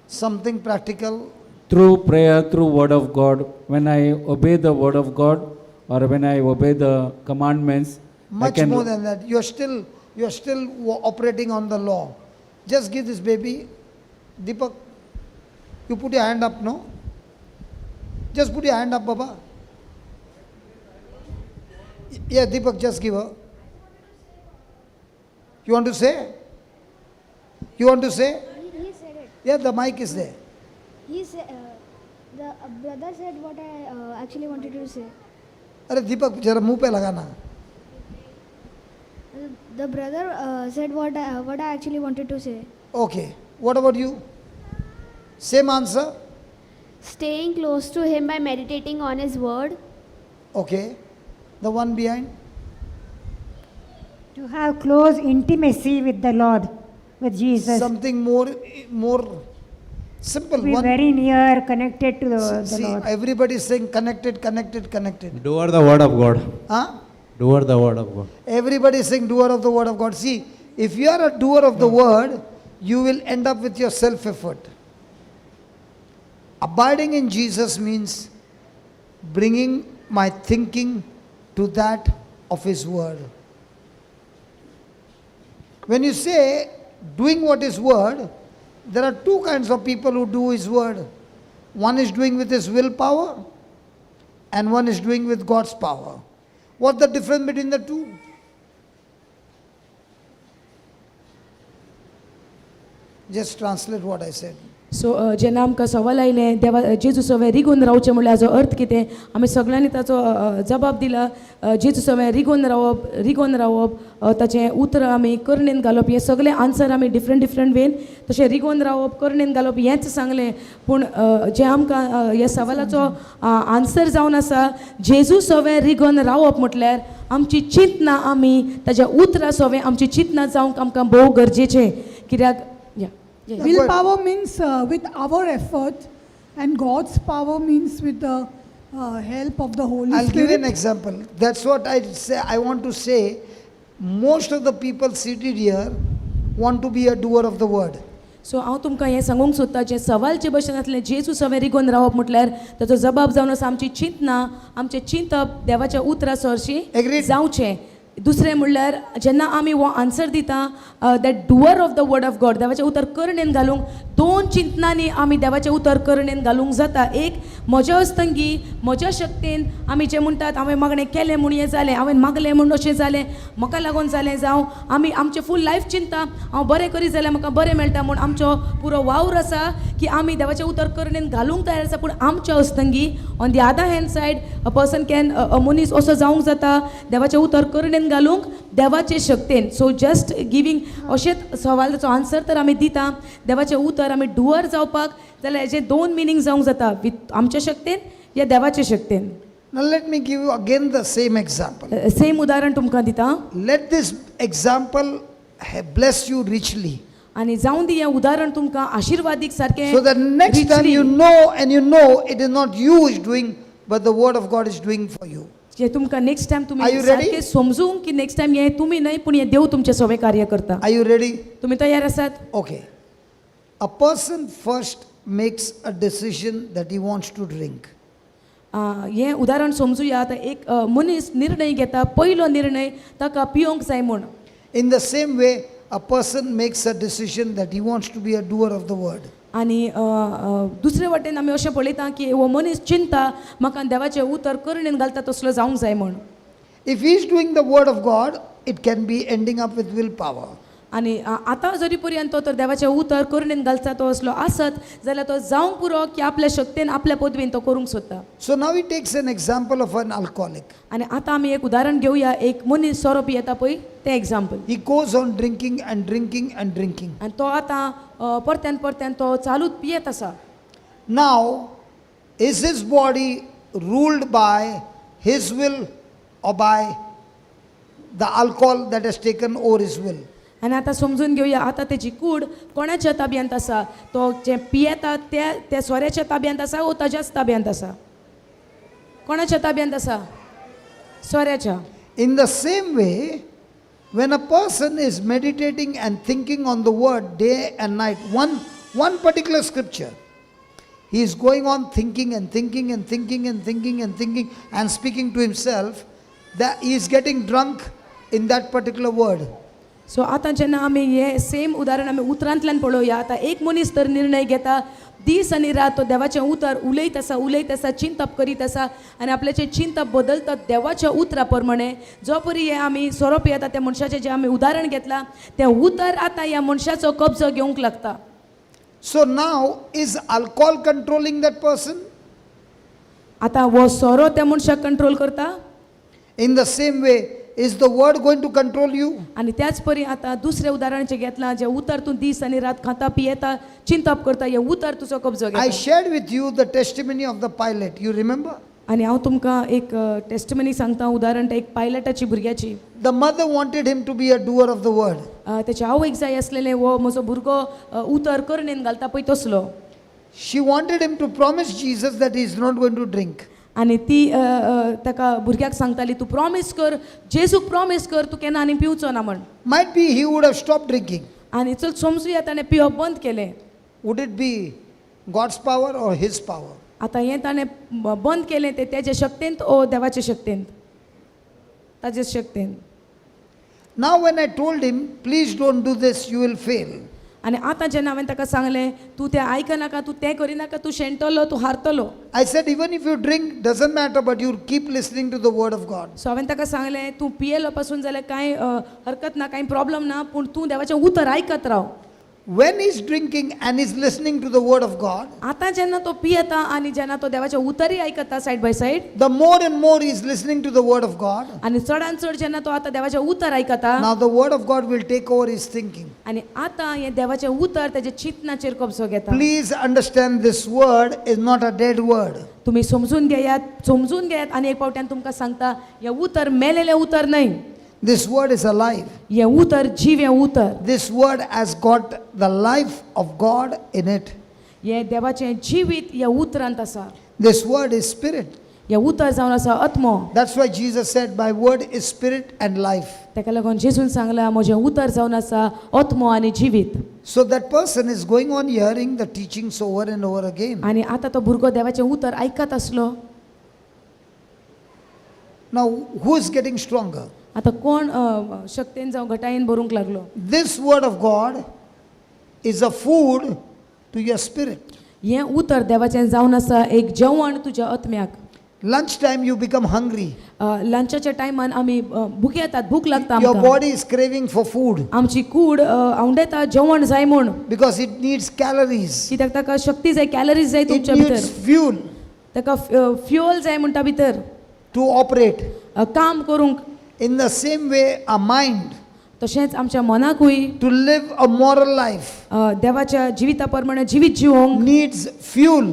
Something practical. Through prayer, through word of God. When I obey the word of God or when I obey the commandments, I Much can more than that. You're still operating on the law. Just give this baby, Deepak, you put your hand up, no? Just put your hand up, Baba. Yeah, Deepak, just give her. You want to say? You want to say? He said it. Yeah, the mic is there. He said, the brother said what I actually wanted to say. अरे दीपक, जरा मुंह pay लगाना. The brother said what I actually wanted to say. Okay. What about you? Same answer? Staying close to Him by meditating on His word. Okay. The one behind? To have close intimacy with the Lord, with Jesus. Something more simple. Be One. Very near, connected to the See, Lord. Everybody is saying connected, connected, connected. Doer the word of God. Huh? Doer the word of God. Everybody is saying doer of the word of God. See, if you are a doer of the word, you will end up with your self effort. Abiding in Jesus means bringing my thinking to that of His word. When you say doing what is word, there are two kinds of people who do His word. One is doing with his willpower, and one is doing with God's power. What's the difference between the two? Just translate what I said. So जेन्ना आमकां सवाल आयलें देवा जेजू सवें रिगोन रावचें म्हणल्यार हाजो अर्थ कितें, आमी सगळ्यांनी ताचो अ, अ, जबाब दिला, जेजू सवें रिगोन रावप, रिगोन रावप, ताचें उतर आमी करणेन घालप, हें सगळें आन्सर आमी डिफरंट डिफरंट वेन तशें रिगोन रावप, करणेन घालप हेंच सांगलें. पूण जें आमकां ह्या सवालाचो आन्सर जावन आसा, जेजू सवें रिगोन रावप म्हटल्यार आमची चिंतना आमी ताच्या उतरां सवें आमची चिंतना जावंक आमकां भोव गरजेचें कित्याक या. Yeah, go ahead. Willpower means with our effort, and God's power means with the help of the Holy I'll give you an Spirit. Example. That's what I say. I want to say. Most of the people seated here want to be a doer of the word. So हांव तुमकां हें सांगूंक सोदता, जें सवालचे भशेन आसलें, जेजू सवें रिगोन रावप म्हटल्यार ताचो जबाब जावन आसा आमची चिंतना, आमचें चिंतप देवाच्या उतरा सरशी Agreed. जावचें. दुसरें म्हणल्यार जेन्ना आमी हो आन्सर दिता that doer of the word of God, देवाचें उतर करणेन घालूंक दोन चिंतनांनी आमी देवाचें उतर करणेन घालूंक जाता. एक, म्हज्या हस्तंगी म्हज्या शक्तेन आमी जें म्हणटात, हांवें मागणें केलें म्हूण हें जालें, हांवें मागलें म्हूण अशें जालें, म्हाका लागून जालें, जावं आमी आमचें फूल लायफ चिंता हांव बरें करीत जाल्यार म्हाका बरें मेळटा म्हूण आमचो पुरो वावर आसा की आमी देवाचें उतर करणेन घालूंक तयार आसा पूण आमच्या हस्तंगी. On the other hand side, a person can, a मनीस असो जावंक जाता देवाचें उतर करणेन घालूंक देवाचे शक्तेन. सो जस्ट गिवींग अशेंच सवालाचो आन्सर तर आमी दिता, देवाचें उतर आमी डुवर जावपाक जाल्यार हेजे दोन मिनींग जावंक जाता, विथ आमच्या शक्तेन या देवाचे शक्तेन. Now let me give you again the same example. Same उदाहरण तुमकां दिता. Let this example bless you richly. आनी जावं दी हें उदाहरण तुमकां आशिर्वादीक सारकें So that next time richly. You know and you know it is not you who is doing, but the word of God is doing for you. जे तुमकां next time Are तुमी you ready? सारकें समजूंक की next time हें तुमी न्हय पूण हें देव तुमचें सगळें कार्य करता. Are you ready? तुमी तयार आसात? Okay. A person first makes a decision that he wants to drink. हें उदाहरण समजुया आतां, एक मनीस निर्णय घेता, पयलो निर्णय ताका पियोंक जाय म्हूण. In the same way, a person makes a decision that he wants to be a doer of the word. आनी दुसरे वाटेन आमी अशें पळयता की हो मनीस चिंता म्हाका देवाचें उतर करणेन घालता तसलो जावंक जाय म्हूण. If he is doing the word of God, it can be ending up with willpower. आनी आतां जरी पर्यंत तो तर देवाचें उतर करणेन घालता तो असलो आसत जाल्यार तो जावंक पुरो की आपल्या शक्तेन आपल्या पदवेन तो करूंक सोदता. So now he takes an example of an alcoholic. आनी आतां आमी एक उदाहरण घेवया, एक मनीस सोरो पियेता पळय तें example. He goes on drinking and drinking and drinking. आनी तो आतां परत्यान परत्यान तो चालूच पियेत आसा. Now, is his body ruled by his will or by the alcohol that has taken over his will? आनी आतां समजून घेवया आतां तेजी कूड कोणाच्या ताब्यांत आसा तो जें पियेता त्या त्या सोऱ्याच्या ताब्यांत आसा वो ताज्याच ताब्यांत आसा कोणाच्या ताब्यांत आसा सोऱ्याच्या. In the same way, when a person is meditating and thinking on the word day and night, one particular scripture, he is going on thinking and thinking and thinking and thinking and thinking and speaking to himself, that he is getting drunk in that particular word. So आतां जेन्ना आमी हें same उदाहरण आमी उतरांतल्यान पळोवया आतां एक मनीस तर निर्णय घेता दीस आनी रात तो देवाचें उतर उलयत आसा उलयत आसा चिंतप करीत आसा आनी आपल्याचें चिंतप बदलता देवाच्या उतरा प्रमाणे जो परी हें आमी सोरो पियेता त्या मनशाचें जें आमी उदाहरण घेतलां तें उतर आतां ह्या मनशाचो कब्जो घेवंक लागता. So now, is alcohol controlling that person? आतां हो सोरो त्या मनशाक कंट्रोल करता. In the same way, is the word going to control you? आनी त्याच परी आतां दुसरें उदाहरण जें घेतलां जें उतर तूं दीस आनी रात खाता पियेता चिंतप करता हें उतर तुजो कब्जो I घेता. Shared with you the testimony of the pilot. You remember? आनी हांव तुमकां एक टेस्टमनी सांगता उदाहरण तें एक पायलटाची भुरग्याची. The mother wanted him to be a doer of the word. तेच्या आवयक जाय आसलेलें हो म्हजो भुरगो उतर करणेन घालता पळय तसलो. She wanted him to promise Jesus that he is not going to drink. आनी ती अ, अ, ताका भुरग्याक सांगताली तूं प्रॉमीस कर जेजूक प्रॉमीस कर तूं केन्ना आनी पिवचो ना म्हण. Might be he would have stopped drinking. आनी चल समजुया ताणें पिवप बंद केलें. Would it be God's power or his power? आतां हें ताणें बंद केलें तें तेजे शक्तेंत ओ देवाचे शक्तेंत ताजे शक्तेन. Now, when I told him, please don't do this, you will fail. आनी आतां जेन्ना हांवें ताका सांगलें तूं तें आयकनाका तूं तें करिनाका तूं शेणटलो तूं हारतलो. I said, even if you drink, doesn't matter, but you keep listening to the word of God. So हांवें ताका सांगलें तूं पियेलो पासून जाल्यार कांय हरकत ना कांय प्रॉब्लम ना पूण तूं देवाचें उतर आयकत राव. When he's drinking and he's listening to the word of God, आतां जेन्ना तो पियेता आनी जेन्ना तो देवाचें उतरय आयकता side by side the more and more he's listening to the word of God, आनी चडान चड जेन्ना तो आतां देवाचें उतर आयकता now the word of God will take over his thinking. आनी आतां हें देवाचें उतर तेजे चिंतनाचेर कब्जो घेता. Please understand, this word is not a dead word. तुमी समजून घेयात समजून घेयात आनी एक पावट्यान तुमकां सांगता हें उतर मेलेलें उतर न्हय. This word is alive. हें उतर जीव हें उतर. This word has got the life of God in it. हें देवाचें जिवीत ह्या उतरांत आसा. This word is spirit. हें उतर जावन आसा आत्मो. That's why Jesus said, my word is spirit and life. ताका लागून जेजून सांगलां म्हजें उतर जावन आसा आत्मो आनी जिवीत. So that person is going on hearing the teachings over and over again. आनी आतां तो भुरगो देवाचें उतर आयकत आसलो. Now, who is getting stronger? आतां कोण शक्तेन जावं घटायेन भरूंक लागलो. This word of God is a food to your spirit. हें उतर देवाचें जावन आसा एक जेवण तुज्या आत्म्याक. Lunchtime, you become hungry. लंचाच्या टायमान आमी भूक येतात भूक लागता Your आमकां. Body is craving for food आमची कूड आवडेता जेवण जाय म्हूण because it needs calories, कित्याक ताका शक्ती जाय कॅलरीज जाय it तुमच्या भितर needs fuel ताका फ्युअल जाय म्हणटा भितर to operate. काम करूंक. In the same way, our mind, तशेंच आमच्या मनाकूय to live a moral life, देवाच्या जिविता प्रमाणे जिवीत जिवोंक needs fuel,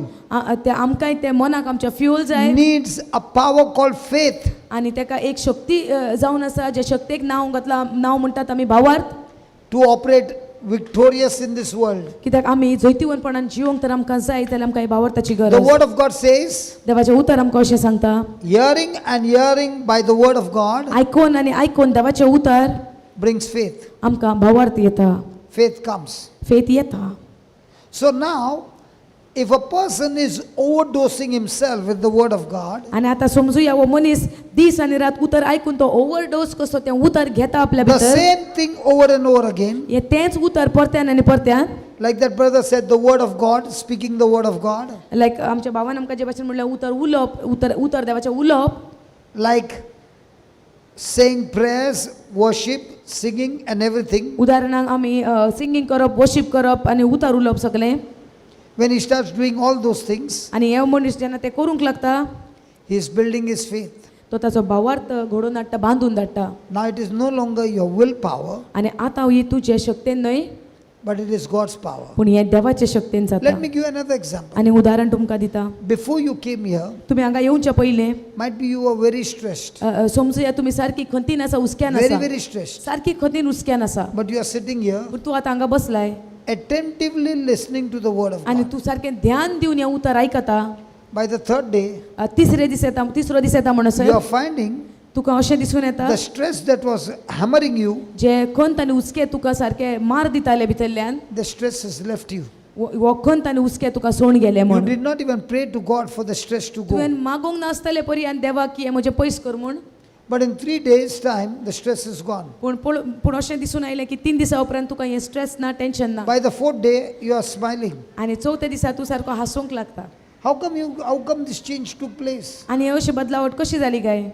ते आमकांय ते मनाक आमच्या फ्युअल जाय needs a power called faith आनी ताका एक शक्ती जावन आसा जे शक्तेक नांव घातलां नांव म्हणटात आमी भावार्थ to operate victorious in this world. कित्याक आमी जैतिवंतपणान जिवोंक तर आमकां जाय जाल्यार आमकां ही भावार्थाची The गरज. word of God says, देवाचें उतर आमकां अशें सांगता hearing and hearing by the word of God आयकोन आनी आयकोन देवाचें उतर brings faith. आमकां भावार्थ येता. Faith comes. फेत येता. So now, if a person is overdosing himself with the word of God, आनी आतां समजुया हो मनीस दीस आनी रात उतर आयकून तो ओवरडोस कसो तें उतर घेता आपल्या the भितर same thing over and over again, हें तेंच उतर परत्यान आनी परत्यान like that brother said, the word of God, speaking the word of God, लायक आमच्या भावान आमकां जे भाशेन म्हणलें उतर उलोवप उतर उतर देवाचें उलोवप like saying prayers, worship, singing, and everything. उदाहरणाक आमी सिंगींग करप वर्शीप करप आनी उतर उलोवप सगळें. When he starts doing all those things, आनी हे मनीस जेन्ना ते करूंक लागता he is building his faith. तो ताचो भावार्थ घडोवन हाडटा बांदून धाडटा. Now it is no longer your willpower, आनी आतां ही तुजे शक्तेन न्हय. But it is God's power. पूण हें देवाचे शक्तीन जाता. Let me give you another example. आनी उदाहरण तुमकां दिता. Before you came here, तुमी हांगा येवच्या पयलें might be you were very stressed, अ, अ, समजुया तुमी सारकी खंतीन आसा, हुस्क्यान very, आसा, very stressed. सारकी खंतीन हुस्क्यान आसा. But you are sitting here पूण तूं आतां हांगा बसलाय attentively listening to the word of आनी God. तूं सारकें ध्यान दिवन हें उतर आयकता. By the third day, तिसरे दीस येता, तिसरो दीस येता you म्हणसर are finding तुका अशें दिसून येता the stress that was hammering you, जे खंत आनी हुस्के तुका सारके मार दिताले भितरल्यान, the stress has left you. हो खंत आनी हुस्के तुका सोण गेले You म्हूण. did not even pray to God for the stress to go. तुवें मागूंक नासतले परी आनी देवाक की हें म्हजें पयस कर म्हूण. But in 3 days' time, the stress is gone. पूण पूण अशें दिसून आयलें की 3 दिसां उपरांत तुका हें स्ट्रेस ना, टेंशन ना. By the fourth day, you are smiling. आनी चवथ्या दिसा तूं सारको हांसूंक लागता. How come this change took place? आनी अशी बदलावट कशी जाली काय?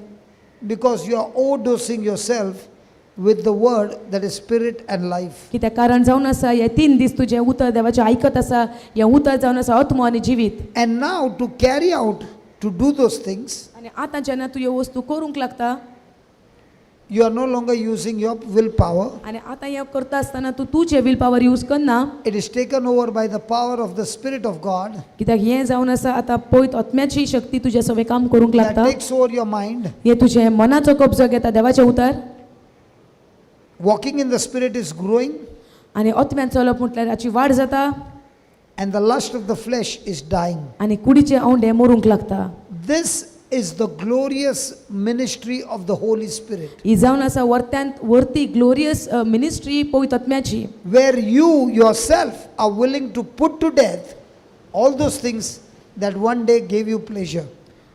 Because you are overdosing yourself with the word that is spirit and life. कित्याक कारण जावन आसा हे 3 दीस तुजें उतर देवाचें आयकत आसा, हें उतर जावन आसा आत्मो आनी जिवीत. And now to carry out, to do those things, आनी आतां जेन्ना तूं ह्यो वस्तू करूंक लागता you are no longer using your willpower. आनी आतां हें करता आसतना तूं तुजें will power use करना. It is taken over by the power of the Spirit of God कित्याक हें जावन आसा आतां पयत आत्म्याची शक्ती तुज्या सगळें काम करूंक that लागता. takes over your mind. हें तुजें मनाचो कब्जो घेता देवाचें उतर. Walking in the Spirit is growing, आनी आत्म्यान चलप म्हटल्यार हाची वाड जाता and the lust of the flesh is dying. आनी कुडीचे औंडे मरूंक लागता. This is the glorious ministry of the Holy Spirit, ही जावन आसा वर्त्यांत वर्ती ग्लोरियस मिनिस्ट्री पवित्र आत्म्याची, where you yourself are willing to put to death all those things that one day gave you pleasure.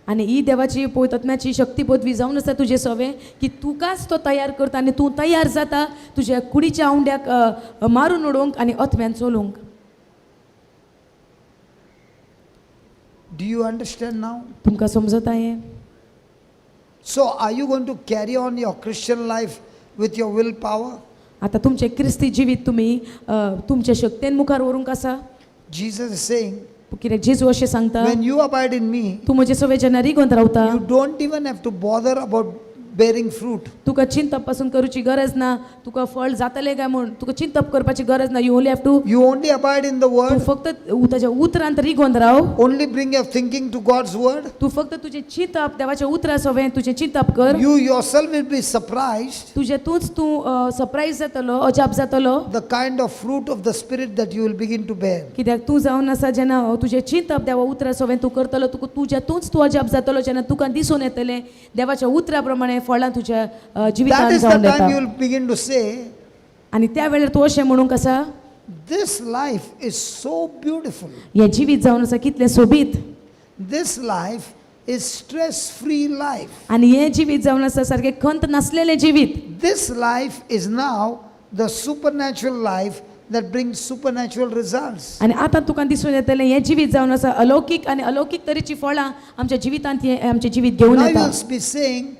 आनी ही देवाची पवित्र आत्म्याची शक्ती पदवी जावन आसा तुजे सवे की तुकाच तो तयार करता आनी तूं तयार जाता तुज्या कुडीच्या औंड्याक मारून उडोवंक आनी आत्म्यान चलूंक. Do you understand now? तुमकां समजता हें? So, are you going to carry on your Christian life with your willpower? आतां तुमचें क्रिस्ती जिवीत तुमी तुमचे शक्तेन मुखार व्हरूंक आसा? Jesus is saying, कित्याक जेजू अशें सांगता, when you abide in me, तूं म्हजे सवे जेन्ना रिगोन रावता you don't even have to bother about bearing fruit. तुका चिंतप पासून करूची गरज ना, तुका फळ जातलें काय म्हूण तुका चिंतप करपाची गरज ना. You only have to You only abide in the तूं word, फक्त ताच्या उतरांत रिगोन राव. only bring your thinking to God's word. तूं फक्त तुजें चिंतप देवाच्या उतरा सवें तुजें चिंतप कर. You yourself will be surprised तुजें तूंच तूं सरप्रायज जातलो, अजाप जातलो the kind of fruit of the Spirit that you will begin to bear. कित्याक तूं जावन आसा जेन्ना तुजें चिंतप देवा उतरा सवें तूं करतलो, तुका तुज्या तूंच तूं अजाप जातलो जेन्ना तुका दिसून येतलें देवाच्या उतरा प्रमाणे फळां तुज्या That जिवितांत is the जावन time येता. you will begin to say, आनी त्या वेळार तूं अशें म्हणूंक आसा, this life is so beautiful. हें जिवीत जावन आसा कितलें सोबीत. This life is stress free life. आनी हें जिवीत जावन आसा सारकें खंत नासलेलें जिवीत. This life is now the supernatural life that brings supernatural results. आनी आतां तुका दिसून येतलें हें जिवीत जावन आसा अलौकीक आनी अलौकीक तरेची फळां आमच्या जिवितांत हें आमचें जिवीत घेवन Now येता. you'll be saying,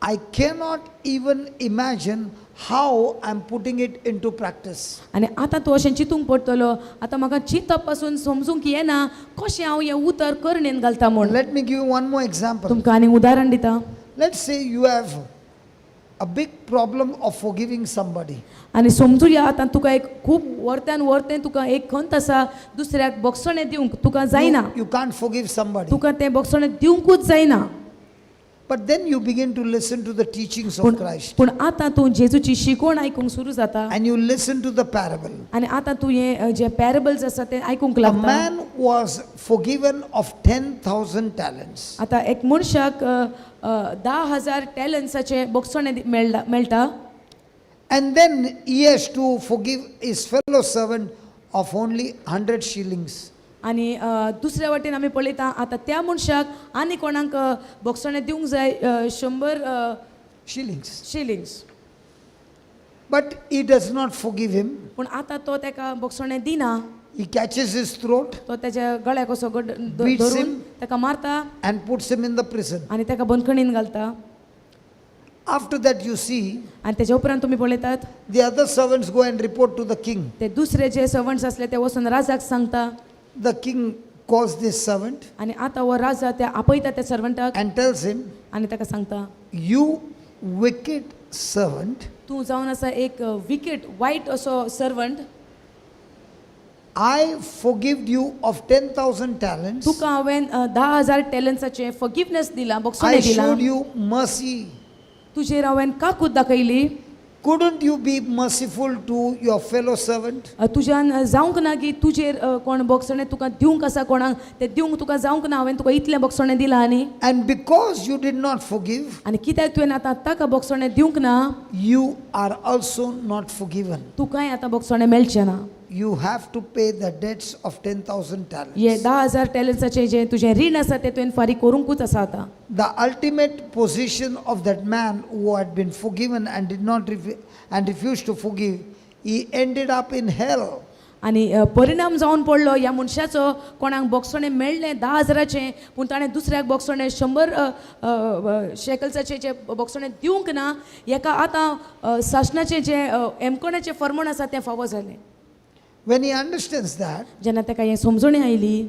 I cannot even imagine how I'm putting it into practice. आनी आतां तूं अशें चिंतूंक पडटलो, आतां म्हाका चिंतप पासून समजूंक येना कशें हांव हें उतर करणेन घालता म्हूण. Let me give you one more example. तुमकां आनी उदाहरण दिता. Let's say you have a big problem of forgiving somebody. आनी समजुया आतां तुका एक खूब वर्त्यान वर्तें तुका एक खंत आसा दुसऱ्याक बक्षणें दिवंक तुका जायना. You can't forgive somebody. तुका तें बक्षणें दिवंकूच जायना. But then you begin to listen to the teachings पूण of Christ पूण आतां तूं जेजूची शिकवण आयकूंक सुरू जाता and you listen to the parable. आनी आतां तूं हें जे पॅरेबल्स आसा ते आयकूंक A लागता. man was forgiven of 10,000 talents. आतां एक मनशाक 10,000 टॅलंट्साचें बक्षणें मेळटा. And then he has to forgive his fellow servant of only 100 shillings. आनी दुसऱ्या वाटेन आमी पळयता आतां त्या मनशाक आनी कोणाक बक्षणें दिवंक जाय 100 Shillings. Shillings. But he does not forgive him. पूण आतां तो ताका बक्षणें दिना. He catches his throat तो तेच्या गळ्याक असो गड Beats धरून him. ताका मारता and puts him in the prison. आनी ताका बंदखणीन घालता. After that, you see, आनी तेच्या उपरांत तुमी पळयतात the other servants go and report to the king. ते दुसरे जे सर्वंट्स आसले ते वचून राजाक सांगता. The king calls this servant आनी आतां हो राजा त्या आपयता त्या सर्वंटाक and tells him, आनी ताका सांगता, you wicked servant, तूं जावन आसा एक विकेट वायट असो servant. I forgived you of 10,000 talents. तुका हांवें 10,000 टॅलंट्साचें फॉरगिवनेस दिलां, बोगसणें I दिलां. showed you mercy. तुजेर हांवें काकूत दाखयली. Couldn't you be merciful to your fellow servant? तुज्यान जावंक ना की तुजेर कोण बोगसणें तुका दिवंक आसा कोणाक तें दिवंक तुका जावंक ना? हांवें तुका इतलें बोगसणें दिलां आनी And because you did not forgive, आनी कित्याक तुवें आतां ताका बोगसणें दिवंक ना, you are also not forgiven. तुकाय आतां बोगसणें मेळचें ना. You have to pay the debts of 10,000 हे talents. 10,000 टॅलंट्साचें जें तुजें रीण आसा तें तुवें फारीक करूंकूच आसा आतां. The ultimate position of that man who had been forgiven and did not and refused to forgive, he ended up in hell. आनी परिणाम जावन पडलो ह्या मनशाचो, कोणाक बोगसणें मेळ्ळें 10,000चें पूण ताणें दुसऱ्याक बोगसणें 100 शेकल्साचें जें बोगसणें दिवंक ना, हेका आतां सासणाचें जें एमकोणाचें फर्मण आसा तें फावो जालें. When he understands that, जेन्ना ताका हें समजणी आयली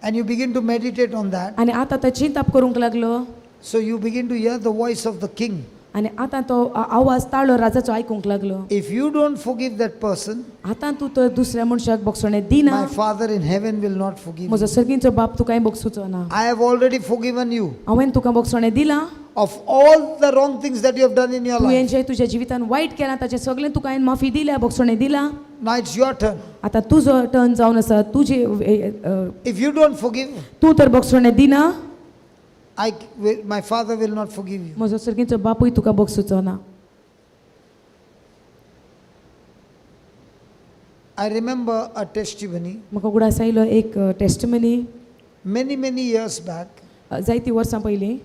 and you begin to meditate on that, आनी आतां तो चिंताप करूंक लागलो, so you begin to hear the voice of the king. आनी आतां तो आवाज ताळो राजाचो आयकूंक लागलो. If you don't forgive that person, आतां तूं तर दुसऱ्या मनशाक बोगसणें दिना, my Father in heaven will not forgive म्हजो you. सर्गींचो बाप तुकाय बोगसुचो ना. I have already forgiven you हांवें तुका बोगसणें दिलां of all the wrong things that you have done in your तुवें life. जें तुज्या जिवितान वायट केलां ताचें सगळें तुका हांवें माफी दिल्या, बोगसणें दिलां. Now it's your turn. आतां तुजो टर्न जावन आसा तुजे If you don't forgive, तूं तर बोगसणें दिना, my Father will not forgive you. म्हजो सर्गींचो बापूय तुका बोगसुचो ना. I remember a testimony म्हाका उगडास आयलो एक testimony. Many, many years back. जायतीं वर्सां पयलीं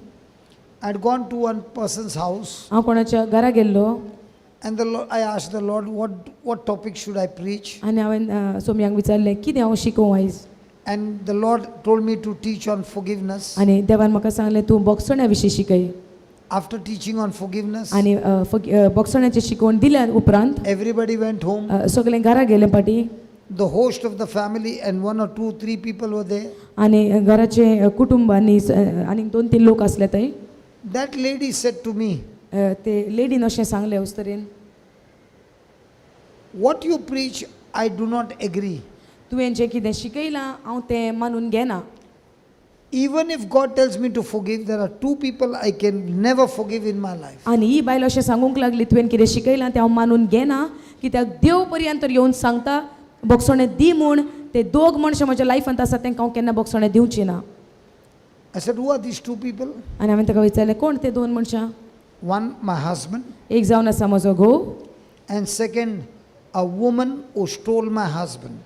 I had gone to one person's house हांव कोणाच्या घरा गेल्लो and I asked the Lord, what topic should I preach? आनी हांवें सोमयांक विचारलें कितें हांव शिकोवं आयज? And the Lord told me to teach on forgiveness. आनी देवान म्हाका सांगलें तूं बोगसण्या विशीं शिकय. After teaching on forgiveness, आनी बोगसण्याची शिकवण दिल्या उपरांत everybody went home. सगळें घरा गेलें पाटी. The host of the family and one or two, three people were there. आनी घराचे कुटुंब आनी आनीक दोन तीन लोक आसले थंय. That lady said to me, ते लेडीन अशें सांगलें उस तरेन, "What you preach, I do not agree. तुवें जें कितें शिकयलां हांव तें मानून घेना. Even if God tells me to forgive, there are two people I can never forgive in my life." आनी ही बायल अशें सांगूंक लागली, तुवें कितें शिकयलां तें हांव मानून घेना, कित्याक देव पर्यंत तर येवन सांगता बोगसणें दी म्हूण, ते दोग मनशां म्हज्या लायफांत आसा तांकां हांव केन्ना बोगसणें दिवची ना. I said, "Who are these two people?" आनी हांवें ताका विचारलें, कोण ते दोन मनशां? One, my husband, एक जावन आसा म्हजो घोव, and second, a woman who stole my husband.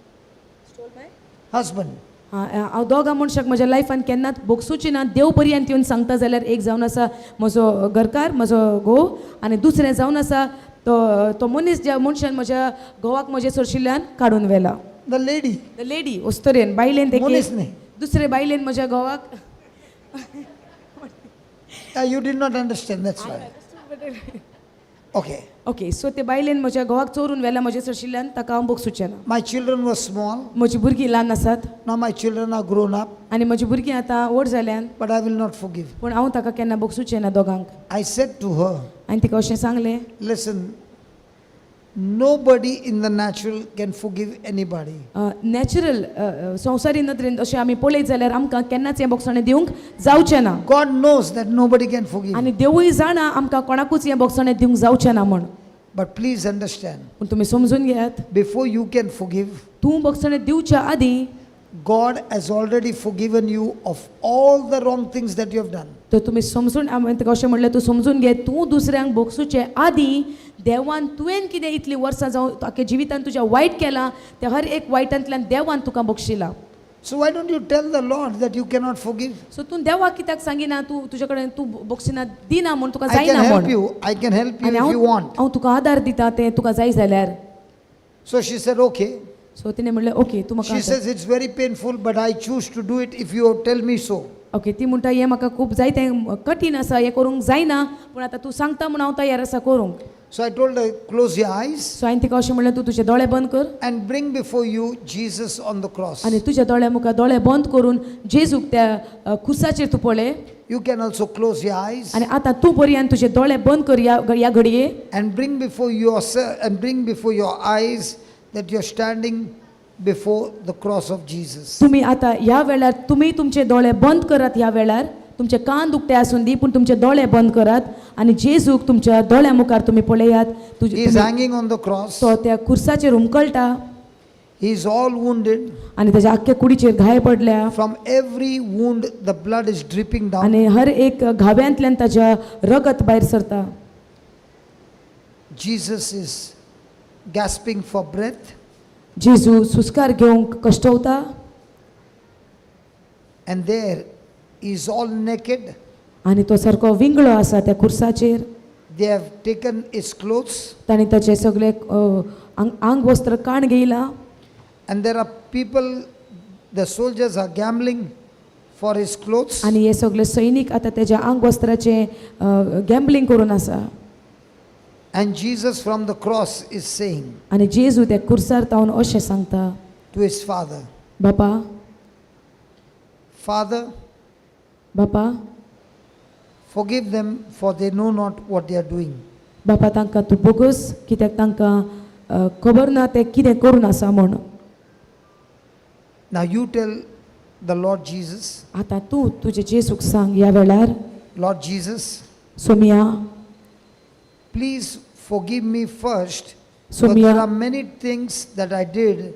Husband. हांव दोगां मनशाक म्हज्या लायफान केन्नाच बोगसुची ना देव पर्यंत येवन सांगता जाल्यार. एक जावन आसा म्हजो घरकार, म्हजो घोव, आनी दुसरें जावन आसा तो तो मनीस ज्या मनशान म्हज्या घोवाक म्हज्या सरशिल्ल्यान काडून व्हेला. The lady. The lady अस्तरेन बायलेन ते मनीस न्ही. दुसरे बायलेन म्हज्या घोवाक You did not understand, that's why. Okay. Okay, so ते बायलेन म्हज्या घोवाक चोरून व्हेला म्हज्या सरशिल्ल्यान, ताका हांव बोगसुचें ना. My children were small. म्हजी भुरगीं ल्हान आसात. Now my children are grown up, आनी म्हजी भुरगीं आतां व्हड जाल्यान, but I will not forgive. पूण हांव ताका केन्ना बोगसुचें ना दोगांक. I said to her, आनी तिका अशें सांगलें, "Listen, nobody in the natural can forgive anybody. Natural संवसारी नदरेन अशें आमी पळयत जाल्यार आमकां केन्नाच हें बोगसणें दिवंक जावचें ना. God knows that nobody can forgive. आनी देवूय जाणा आमकां कोणाकूच हें बोगसणें दिवंक जावचें ना म्हण. But please understand, पूण तुमी समजून घेयात, before you can forgive, तूं बोगसणें दिवच्या आदीं God has already forgiven you of all the wrong things that you have done. तर तुमी समजून, हांवें ताका अशें म्हणलें, तूं समजून घे, तूं दुसऱ्यांक बोगसुचे आदीं देवान तुवें कितें इतलीं वर्सां जावं आख्या जिवितान तुज्या वायट केलां तें हर एक वायटांतल्यान देवान तुका बक्षिलां. So why don't you tell the Lord that you cannot forgive? So तूं देवाक कित्याक सांगिना तूं तुजे कडेन तूं बक्षिना दिना म्हूण, तुका I can जायना help म्हूण? you. I can help you आनी if you हांव want." हांव तुका आदार दिता तें तुका जाय जाल्यार. So she said, "Okay." So तिणें म्हणलें, ओके, तूं म्हाका She says, "It's very painful, but I choose to do it if you tell me so." Okay, ती म्हणटा, हें म्हाका खूब जायतें कठीण आसा, हें करूंक जायना, पूण आतां तूं सांगता म्हूण हांव तयार आसा करूंक. So I told her, "Close your eyes so हांवें तिका अशें म्हणलें, तूं तुजे दोळे बंद कर and bring before you Jesus on the cross. आनी तुज्या दोळ्या मुखार दोळे बंद करून जेजूक त्या खुर्साचेर तूं पळय. You can also close your eyes आनी आतां तूं पर्यंत तुजे दोळे बंद कर ह्या ह्या घडये and bring before yourself and bring before your eyes that you're standing before the cross of Jesus. तुमी आतां ह्या वेळार तुमी तुमचे दोळे बंद करात. ह्या वेळार तुमचे कान दुखते आसून दी, पूण तुमचे दोळे बंद करात आनी जेजूक तुमच्या दोळ्या मुखार तुमी पळयात. He is hanging on the cross. तो त्या कुर्साचेर हुमकळटा. He is all wounded. आनी ताच्या आख्ख्या कुडीचेर घाय पडल्या. From every wound, the blood is dripping down. आनी हर एक घाव्यांतल्यान ताच्या रगत भायर सरता. Jesus is gasping for breath, जेजू सुस्कार घेवंक कश्टवता. And there he is all naked. आनी तो सारको विंगळो आसा त्या कुर्साचेर. They have taken his clothes, ताणें ताचे सगळे आंग वस्त्र काण घेयलां. And there are people, the soldiers are gambling for his clothes. आनी हे सगळे सैनीक आतां तेज्या आंग वस्त्राचें गॅम्बलिंग करून आसा. And Jesus from the cross is saying आनी जेजू त्या कुर्सार तावन अशें सांगता to his father, बापा, "Father, बापा, forgive them, for they know not what they are doing." बापा, तांकां तूं बोगस, कित्याक तांकां खबर ना ते कितें करून आसा म्हूण. Now you tell the Lord Jesus, आतां तूं तुजे जेजूक सांग ह्या वेळार, "Lord Jesus, Somiya, please forgive me first, for Somiya, there are many things that I did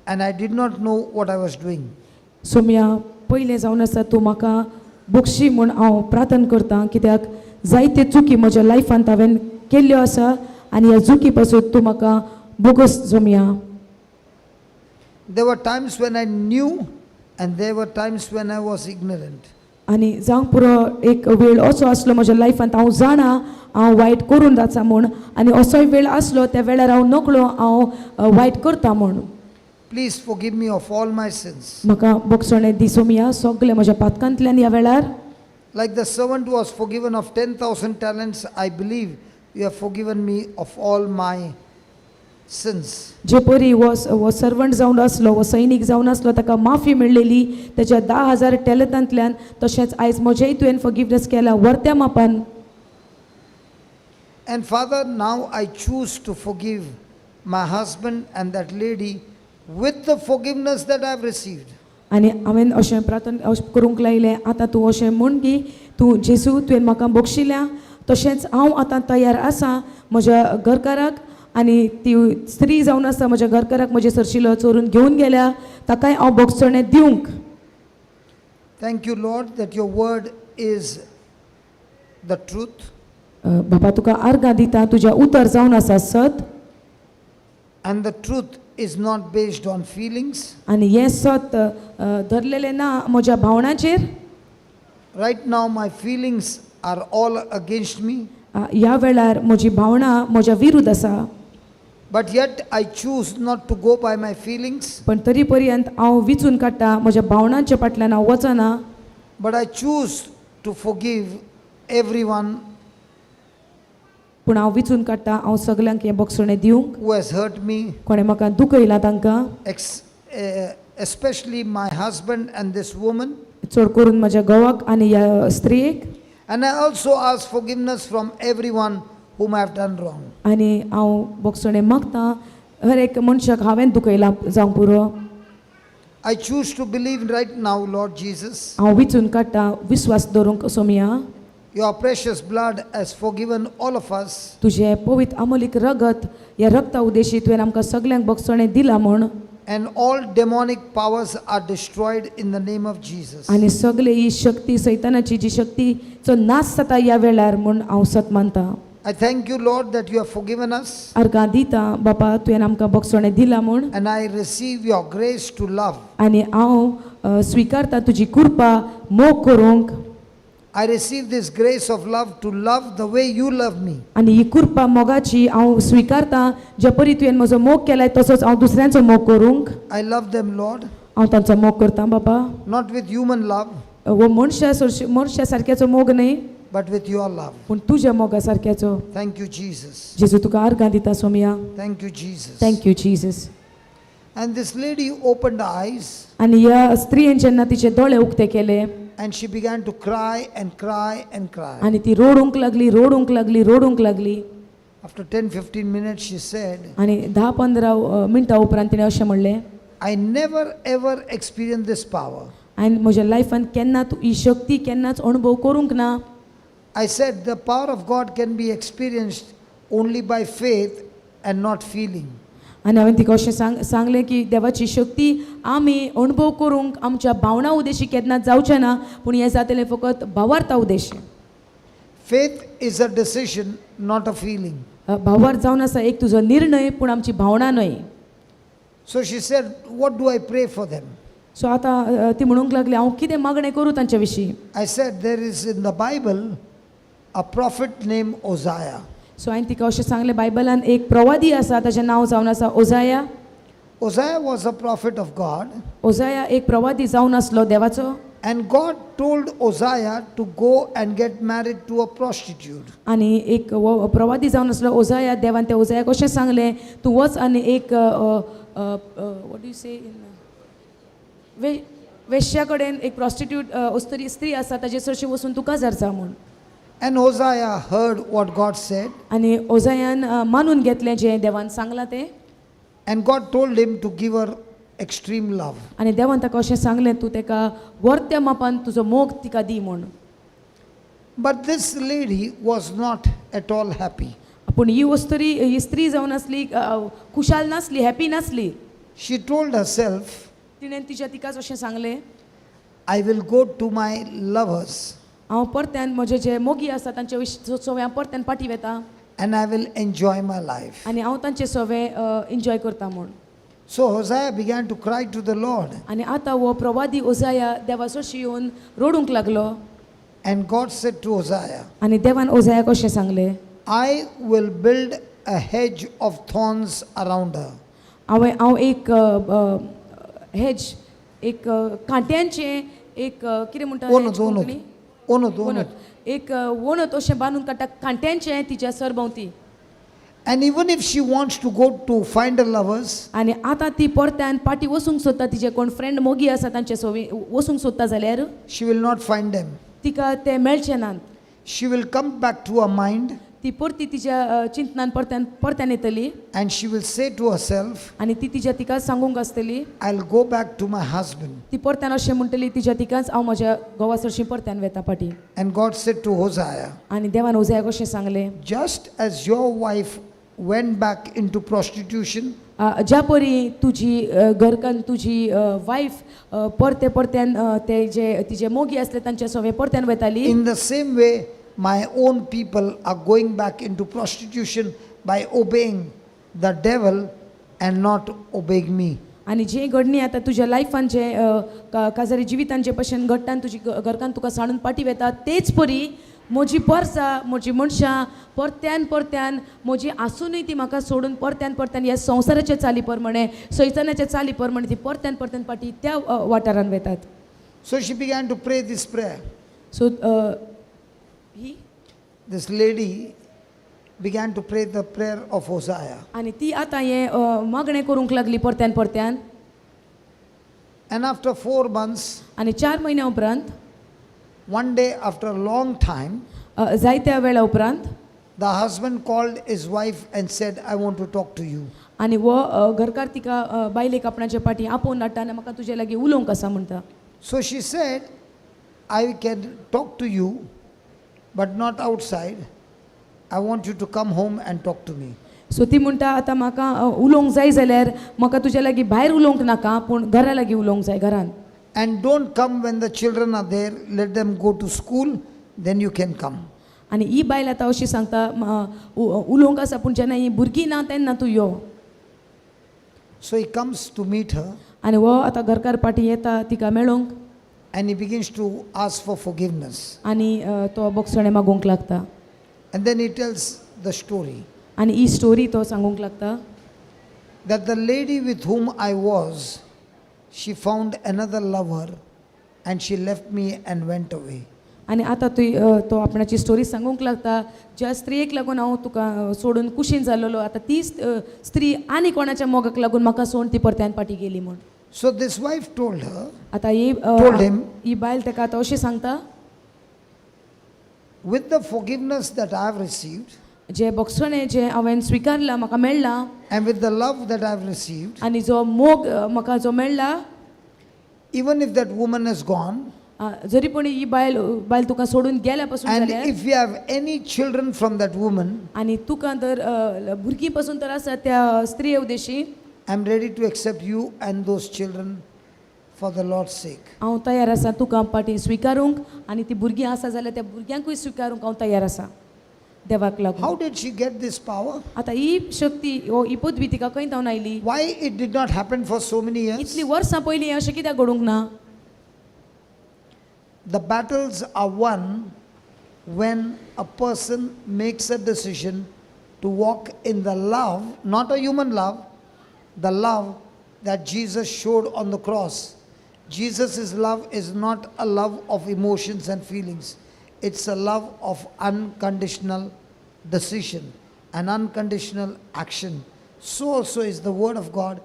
and I did not know what I was doing." Somiya, पयलें जावन आसा तूं म्हाका बक्षी म्हूण हांव प्रार्थना करतां, कित्याक जायते चुकी म्हज्या लायफांत हांवें केल्ल्यो आसा आनी ह्या चुकी पासून तूं म्हाका bogus Somiya. There were times when I knew and there were times when I was ignorant. आनी जावंक पुरो एक वेळ असो आसलो म्हज्या लायफांत हांव जाणा हांव वायट करून जाता म्हूण, आनी असोय वेळ आसलो त्या वेळार हांव नकळो हांव वायट करता म्हूण. Please forgive me of all my sins." म्हाका बक्षणें दी सोमिया सगळें म्हज्या पातकांतल्यान ह्या वेळार. Like the servant was forgiven of 10,000 talents, I believe you have forgiven me of all my sins. जे परी हो हो सर्वंट जावन आसलो, हो सैनीक जावन आसलो, ताका माफी मेळ्ळेली ताच्या 10,000 टॅलंतांतल्यान, तशेंच आयज म्हजेय तुवें फॉरगिवनेस केला वर्त्या मापान. And Father, now I choose to forgive my husband and that lady with the forgiveness that I have received. आनी हांवें अशें प्रार्थना अशें करूंक लायलें, आतां तूं अशें म्हण की तूं जेजू तुवें म्हाका बक्षिल्या, तशेंच हांव आतां तयार आसा म्हज्या घरकाराक आनी ती स्त्री जावन आसा म्हज्या घरकाराक म्हजे सरशिलो चोरून घेवन गेल्या ताकाय हांव बक्षणें दिवंक. Thank you, Lord, that your word is the truth बाबा, तुका आर्गां दिता, तुजें उतर जावन आसा सत. And the truth is not based on feelings. आनी हें सत धरलेलें ना म्हज्या भावणाचेर. Right now, my feelings are all against me, ह्या वेळार म्हजी भावणां म्हज्या विरुद्ध आसा. But yet I choose not to go by my feelings, पण तरी पर्यंत हांव विचून काडटा, म्हज्या भावणांच्या फाटल्यान हांव वचना, but I choose to forgive everyone पूण हांव विचून काडटा हांव सगल्यांक हें बक्षणें दिवंक who has hurt me, कोणें म्हाका दुखयलां तांकां, especially my husband and this woman. चड करून म्हज्या घोवाक आनी ह्या स्त्रियेक. And I also ask forgiveness from everyone whom I have done wrong. आनी हांव बक्षणें मागता हर एक मनशाक हांवें दुखयलां जावंक पुरो. I choose to believe right now, Lord Jesus, हांव विचून काडटा विस्वास दवरूंक Somaiya, your precious blood has forgiven all of us. तुजें पवित्र अमोलीक रगत, ह्या रगता उद्देशी तुवें आमकां सगल्यांक बक्षणें दिलां म्हूण. And all demonic powers are destroyed in the name of Jesus. आनी सगळे ही शक्ती सैतानाची जी शक्तीचो नाश जाता ह्या वेळार म्हूण हांव सत मानता. I thank you, Lord, that you have forgiven us. आर्गां दिता बापा, तुवें आमकां बक्षणें दिलां म्हूण. And I receive your grace to love. आनी हांव स्विकारता तुजी कृपा मोग करूंक. I receive this grace of love to love the way you love me. आनी ही कृपा मोगाची हांव स्विकारता, जे परी तुवें म्हजो मोग केलाय तसोच हांव दुसऱ्यांचो मोग करूंक. I love them, Lord, हांव तांचो मोग करता बाबा, not with human love, हो मनशा सरशी मनशा सारक्याचो मोग न्हय, but with your love. पूण तुज्या मोगा सारक्याचो. Thank you, Jesus. जेजू, तुका आर्गां दिता Somaiya. Thank you, Jesus. Thank you Jesus. And this lady opened her eyes आनी ह्या स्त्रियेन जेन्ना तिचे दोळे उक्ते केले and she began to cry and cry and cry. आनी ती रोडूंक लागली, रोडूंक लागली, रोडूंक लागली. After 10 15 minutes, she said, आनी 10-15 मिनटां उपरांत तिणें अशें म्हणलें, I never ever experienced this power. हांवें म्हज्या लायफान केन्ना तूं ही शक्ती केन्नाच अणभव करूंक ना. I said, the power of God can be experienced only by faith and not feeling. आनी हांवें तिका अशें सांगलें की देवाची शक्ती आमी अणभव करूंक आमच्या भावना उद्देशी केन्नाच जावचें ना, पूण हें जातलें फकत भावार्था उद्देशी. Faith is a decision, not a feeling. भावार्थ जावन आसा एक तुजो निर्णय, पूण आमची भावना न्हय. So she said, what do I pray for them? So आतां ती म्हणूंक लागली, हांव कितें मागणें करूं तांच्या विशीं? I said, there is in the Bible a prophet named Hosea. So हांवें तिका अशें सांगलें, बायबलान एक प्रवादी आसा, ताचें नांव जावन आसा ओजाया. Hosea was a prophet of God, ओजाया एक प्रवादी जावन आसलो देवाचो. And God told Hosea to go and get married to a prostitute. आनी एक हो प्रवादी जावन आसलो ओजाया, देवान त्या ओजायाक अशें सांगलें, तूं वच आनी एक what you से इन वेश्या कडेन, एक प्रॉस्टिट्यूट स्त्री स्त्री आसा ताजे सरशी वचून तूं काजार जा म्हूण. And Hosea heard what God said, आनी ओजायान मानून घेतलें जें देवान सांगलां तें. And God told him to give her extreme love. आनी देवान ताका अशें सांगलें, तूं ताका वर्त्या मापान तुजो मोग तिका दी म्हूण. But this lady was not at all happy. पूण ही वस्तुरी ही स्त्री जावन आसली खुशाल नासली, हॅपी नासली. She told herself, तिणें तिच्या तिकाच अशें सांगलें, I will go to my lovers हांव परत्यान म्हजे जे मोगी आसा तांचे सवे हांव परत्यान पाटी वेता and I will enjoy my life. आनी हांव तांचे सवे एन्जॉय करता म्हूण. So Hosea began to cry to the Lord, आनी आतां हो प्रवादी ओजाया देवा सरशी येवन रडूंक लागलो. and God said to Hosea, आनी देवान ओजायाक अशें सांगलें, I will build a hedge of thorns around her. हांव एक हेज, एक कांट्यांचें एक कितें म्हणटा ओनत, hedge ओनत, कोंकणी? ओनत, वणत. ओनत. एक वणत अशें बांदून काडटा कांट्यांचें तिच्या सरभोंवती. And even if she wants to go to find her lovers, आनी आतां ती परत्यान पाटी वचूंक सोदता, तिजे कोण फ्रेंड मोगी आसा तांचे सोवी वचूंक सोदता जाल्यार she will not find them. तिका ते मेळचे नात. She will come back to her mind ती परती तिच्या चिंतनान परत्यान परत्यान येतली and she will say to herself, आनी ती तिच्या तिकाच सांगूंक आसतली, I'll go back to my husband. ती परत्यान अशें म्हणटली तिच्या तिकाच, हांव म्हज्या घोवा सरशीं परत्यान वेता पाटी. And God said to Hosea, आनी देवान ओजायाक अशें सांगलें, just as your wife went back into prostitution, ज्या परी तुजी घरकान्न तुजी वायफ परते परत्यान ते जे तिजे मोगी आसले तांच्या सवे परत्यान वताली, in the same way, my own people are going back into prostitution by obeying the devil and not obeying me. आनी जे घडणी आतां तुज्या लायफान जे काजारी जिवितान जे भशेन घडटा आनी तुजी घरकान्न तुका सांडून पाटी वेता, तेच परी म्हजी पर्सां म्हजी मनशां परत्यान परत्यान म्हजी आसुनूय ती म्हाका सोडून परत्यान परत्यान ह्या संवसाराच्या चाली प्रमाणे सैतानाच्या चाली प्रमाणे ती परत्यान परत्यान पाटी त्या वाठारान वेतात. So she began to pray this prayer. So he This lady began to pray the prayer of Hosea. आनी ती आतां हें मागणें करूंक लागली परत्यान परत्यान. And after 4 months, आनी 4 म्हयन्या उपरांत, one day after a long time, जायत्या वेळा उपरांत, the husband called his wife and said, I want to talk to you. आनी हो घरकार तिका बायलेक आपणाचे पाटी आपोवन हाडटा आनी म्हाका तुजे लागीं उलोवंक आसा म्हणटा. So she said, I can talk to you, but not outside. I want you to come home and talk to me. So ती म्हणटा आतां म्हाका उलोवंक जाय जाल्यार म्हाका तुज्या लागीं भायर उलोवंक नाका, पूण घरा लागीं उलोवंक जाय घरान. And don't come when the children are there. Let them go to school, then you can come. आनी ही बायल आतां अशी सांगता, उलोवंक आसा पूण जेन्ना ही भुरगीं ना तेन्ना तूं यो. So he comes to meet her आनी हो आतां घरकार पाटी येता तिका मेळोंक and he begins to ask for forgiveness. आनी तो बोगसणें मागूंक लागता. And then he tells the story आनी ही स्टोरी तो सांगूंक लागता that the lady with whom I was, she found another lover and she left me and went away. आनी आतां तुय तो आपणाची स्टोरी सांगूंक लागता, ज्या स्त्रियेक लागून हांव तुका सोडून कुशीन जालोलो, आतां ती स्त्री आनी कोणाच्या मोगाक लागून म्हाका सोडून ती परत्यान फाटी गेली म्हूण. So this wife told her, आतां ही told him, ही बायल ताका आतां अशें सांगता, with the forgiveness that I have received, जे बोगसणें जें हांवें स्विकारलां म्हाका मेळ्ळां and with the love that I have received, आनी जो मोग म्हाका जो मेळ्ळा even if that woman has gone, जरी पण ही बायल बायल तुका सोडून गेल्या पासून and जाल्यार if you have any children from that woman, आनी तुका तर भुरगीं पासून तर आसा त्या स्त्रिये Udeshi I'm ready to accept you and those children for the Lord's sake. हांव तयार आसा तुका पाटी स्विकारूंक आनी ती भुरगीं आसा जाल्यार त्या भुरग्यांकूय स्विकारूंक हांव तयार आसा देवाक लागून. How did she get this power? आतां ही शक्ती हो ही पदवी तिका खंय जावन आयली? Why it did not happen for so many years? इतलीं वर्सां पयलीं अशें कित्याक घडूंक ना? The battles are won when a person makes a decision to walk in the love, not a human love, the love that Jesus showed on the cross. Jesus' love is not a love of emotions and feelings, it's a love of unconditional decision and unconditional action. So also is the Word of God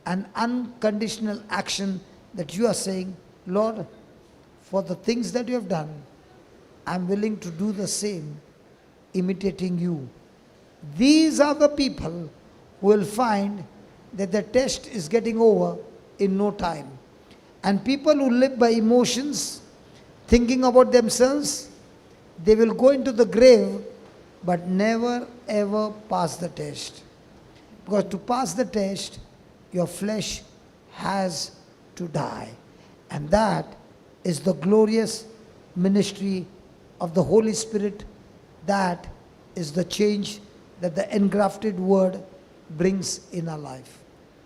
an unconditional action that you are saying, Lord, for the things that you have done, I'm willing to do the same, imitating you. These are the people who will find that the test is getting over in no time. And people who live by emotions, thinking about themselves, they will go into the grave but never ever pass the test. Because to pass the test, your flesh has to die. And that is the glorious ministry of the Holy Spirit. That is the change that the engrafted word brings in our life.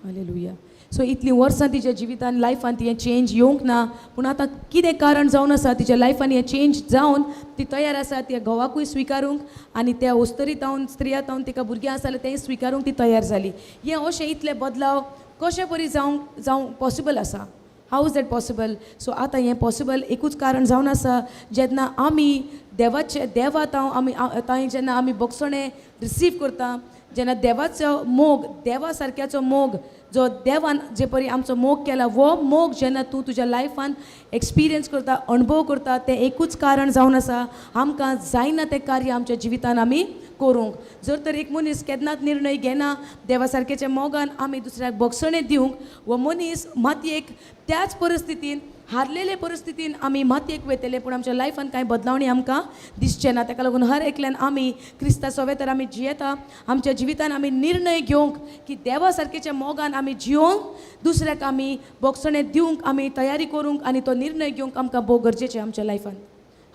Hallelujah. So इतलीं वर्सां तिच्या जिवितान लायफान ती हें change येवंक ना पूण आतां कितें कारण जावन आसा तिच्या लायफान हें चेंज जावन ती तयार आसा त्या घोवाकूय स्विकारूंक आनी त्या ओस्तरी तावन स्त्रिया तावन तिका भुरगीं आसा जाल्यार तेंय स्विकारूंक ती तयार जाली. हें अशें इतले बदलाव कशे परी जावंक जावंक पॉसिबल आसा? How is that possible? So आतां हें पॉसिबल एकूच कारण जावन आसा जेन्ना आमी देवाचे देवा ताव आमी तांय जेन्ना आमी बोगसणें रिसीव करता जेन्ना देवाचो मोग देवा सारक्याचो मोग जो देवान जे परी आमचो मोग केला हो मोग जेन्ना तूं तुज्या लायफान एक्सपिरियन्स करता अणभव करता तें एकूच कारण जावन आसा आमकां जायना तें कार्य आमच्या जिवितान आमी करूंक. जर तर एक मनीस केन्नाच निर्णय घेना देवा सारकेच्या मोगान आमी दुसऱ्याक बोगसणें दिवंक हो मनीस मातयेक त्याच परिस्थितीन हारलेले परिस्थितीन आमी मातयेक वयतले पूण आमच्या लायफान कांय बदलावणी आमकां दिसचें ना. ताका लागून हर एकल्यान आमी क्रिस्ता सोवे तर आमी जियेता आमच्या जिवितान आमी निर्णय घेवंक की देवा सारकेच्या मोगान आमी जियोंक दुसऱ्याक आमी बोगसणें दिवंक आमी तयारी करूंक आनी तो निर्णय घेवंक आमकां भोव गरजेचें आमच्या लायफान.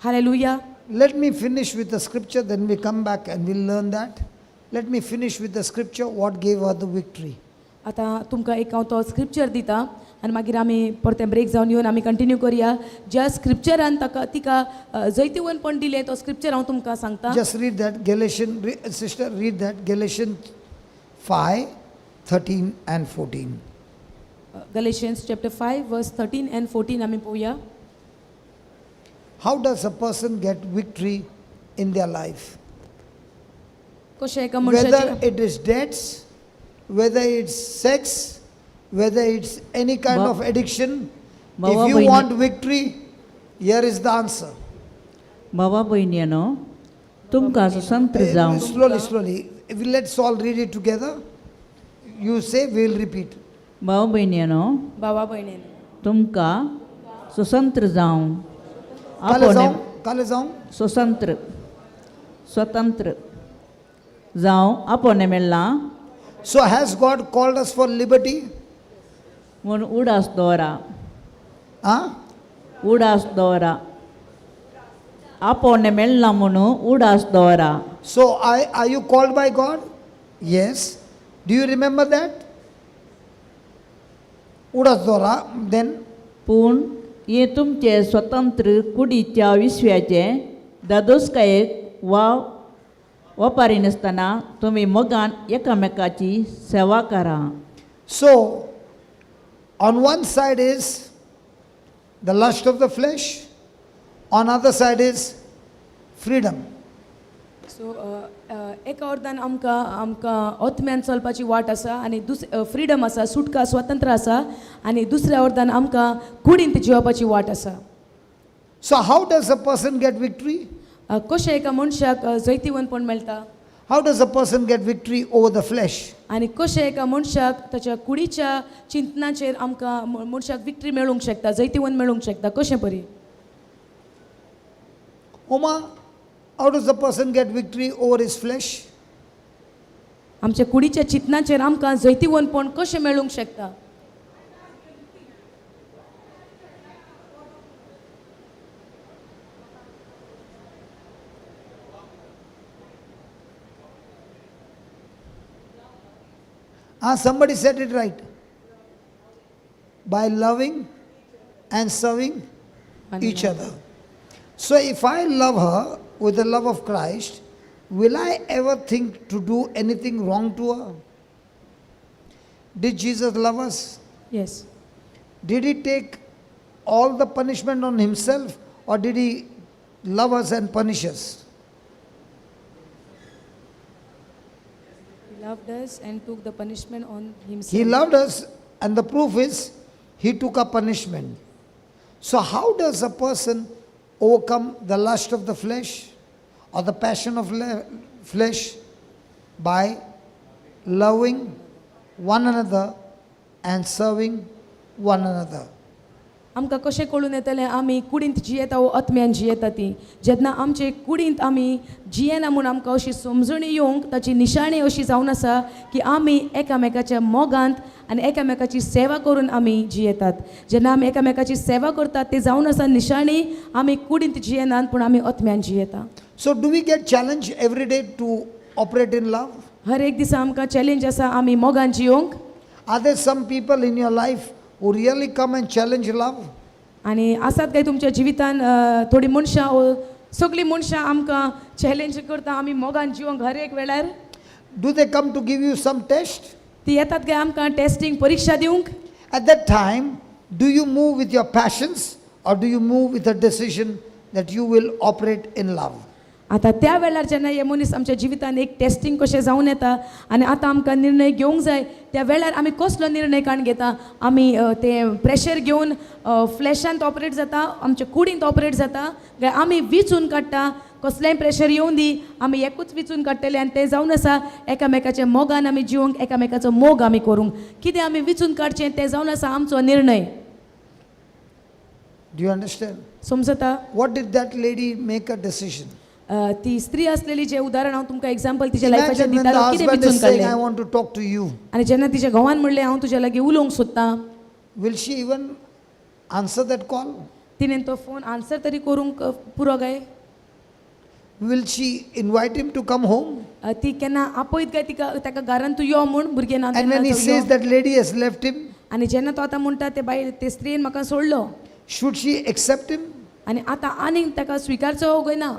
Hallelujah. Let me finish with the scripture, then we come back and we'll learn that. Let me finish with the scripture, what gave her the victory. आतां तुमकां एक हांव तो स्क्रिप्चर दिता आनी मागीर आमी परतें ब्रेक जावन येवन आमी कंटिन्यू करया. ज्या स्क्रिप्चरान ताका तिका जैतिवंतपण दिलें तो स्क्रिप्चर हांव तुमकां सांगता. Just read that, Galatians, sister, read that, Galatians 5, 13 and 14. Galatians chapter 5 verse 13 and 14 आमी पळोवया. How does a person get victory in their life? कशें एका Whether मनशाचें it is debts, whether it's sex, whether it's any kind of addiction, Baba if you Bhaini- want victory, here is the answer. भावा भयणीनो तुमकां स्वतंत्र जावं Slowly, slowly. If we- Let's all read it together. You say, we'll repeat. भाव भयणीनो भावा भयणीन तुमकां स्वतंत्र जावं Kale आपोवणें जाऊं? Kale जाऊं? स्वतंत्र स्वतंत्र जावं आपोवणें मेळ्ळां So has God called us for liberty? म्हूण उडास दवरा Huh? उडास दवरा आपोवणें मेळ्ळां म्हणून उडास दवरा. So are you called by God? Yes. Do you remember that? Udas Dora, then पूण हें तुमचे स्वतंत्र कुडीच्या विश्वाचें दादोसकायेक वा वपारिनासतना तुमी मोगान एकामेकाची सेवा करा. So, on one side is the lust of the flesh, on other side is freedom. So एका अर्दान आमकां आमकां आत्म्यान चलपाची वाट आसा आनी दुस फ्रिडम आसा सुटका स्वतंत्र आसा आनी दुसऱ्या अर्दान आमकां कुडींत जिवपाची वाट आसा. So, how does a person get victory? कशें एका मनशाक जैतिवंतपण मेळटा? How does a person get victory over the flesh? आनी कशें एका मनशाक ताच्या कुडीच्या चिंतनाचेर आमकां मनशाक विक्ट्री मेळूंक शकता, जैतिवंत मेळूंक शकता कशें परी? Oma, how does a person get victory over his flesh? आमच्या कुडीच्या चिंतनाचेर आमकां जैतिवंतपण कशें मेळूंक शकता? Ah, somebody said it right. By loving and serving each other. So if I love her with the love of Christ, will I ever think to do anything wrong to her? Did Jesus love us? Yes. Did he take all the punishment on himself, or did he love us and punish us? He loved us and took the punishment on himself. He loved us, and the proof is he took a punishment. So, how does a person overcome the lust of the flesh or the passion of flesh? By loving one another and serving one another. आमकां कशें कळून येतलें आमी कुडींत जियेता वो आत्म्यान जियेता ती? जेन्ना आमचे कुडींत आमी जियेना म्हूण आमकां अशी समजणी येवंक ताची निशाणी अशी जावन आसा की आमी एकामेकाच्या मोगांत आनी एकामेकाची सेवा करून आमी जियेतात. जेन्ना आमी एकामेकाची सेवा करतात ती जावन आसा निशाणी आमी कुडींत जियेनात पूण आमी आत्म्यान जियेता. So, do we get challenged every day to operate in love? हर एक दिसा आमकां चॅलेंज आसा आमी मोगान जियोंक. Are there some people in your life who really come and challenge love? आनी आसात काय तुमच्या जिवितान थोडीं मनशां ओ सगळीं मनशां आमकां चॅलेंज करता आमी मोगान जिवंक हर एक वेळार? Do they come to give you some test? ती येतात काय आमकां टेस्टींग परिक्षा दिवंक? At that time, do you move with your passions or do you move with a decision that you will operate in love? आतां त्या वेळार जेन्ना हे मनीस आमच्या जिवितान एक टेस्टींग कशें जावन येता आनी आतां आमकां निर्णय घेवंक जाय, त्या वेळार आमी कसलो निर्णय काडून घेता? आमी तें प्रेशर घेवन फ्लॅशांत ऑपरेट जाता, आमच्या कुडींत ऑपरेट जाता, काय आमी विचून काडटा कसलेंय प्रेशर येवन दी आमी एकूच विचून काडटले आनी तें जावन आसा एकामेकाच्या मोगान आमी जिवंक, एकामेकाचो मोग आमी करूंक. कितें आमी विचून काडचें तें जावन आसा आमचो निर्णय. Do you understand? समजता? What did that lady make a decision? ती स्त्री असलेली जे उदाहरण हांव तुमकां एग्जाम्पल तिच्या लायफाचें Imagine when the दितालो, कितें husband विचून is saying, I काडलें? want to talk to you. आनी जेन्ना तिच्या घोवान म्हणलें हांव तुज्या लागीं उलोवंक सोदतां, Will she even answer that call? तिणें तो फोन आन्सर तरी करूंक पुरो काय? Will she invite him to come home? ती केन्ना आपयत काय तिका ताका घरान तूं यो म्हूण भुरगें ना And when he says that lady has left him, आनी जेन्ना तो आतां म्हणटा ते बायल ते स्त्रियेन म्हाका सोडलो, should she accept him? आनी आतां आनीक ताका स्विकारचो काय ना?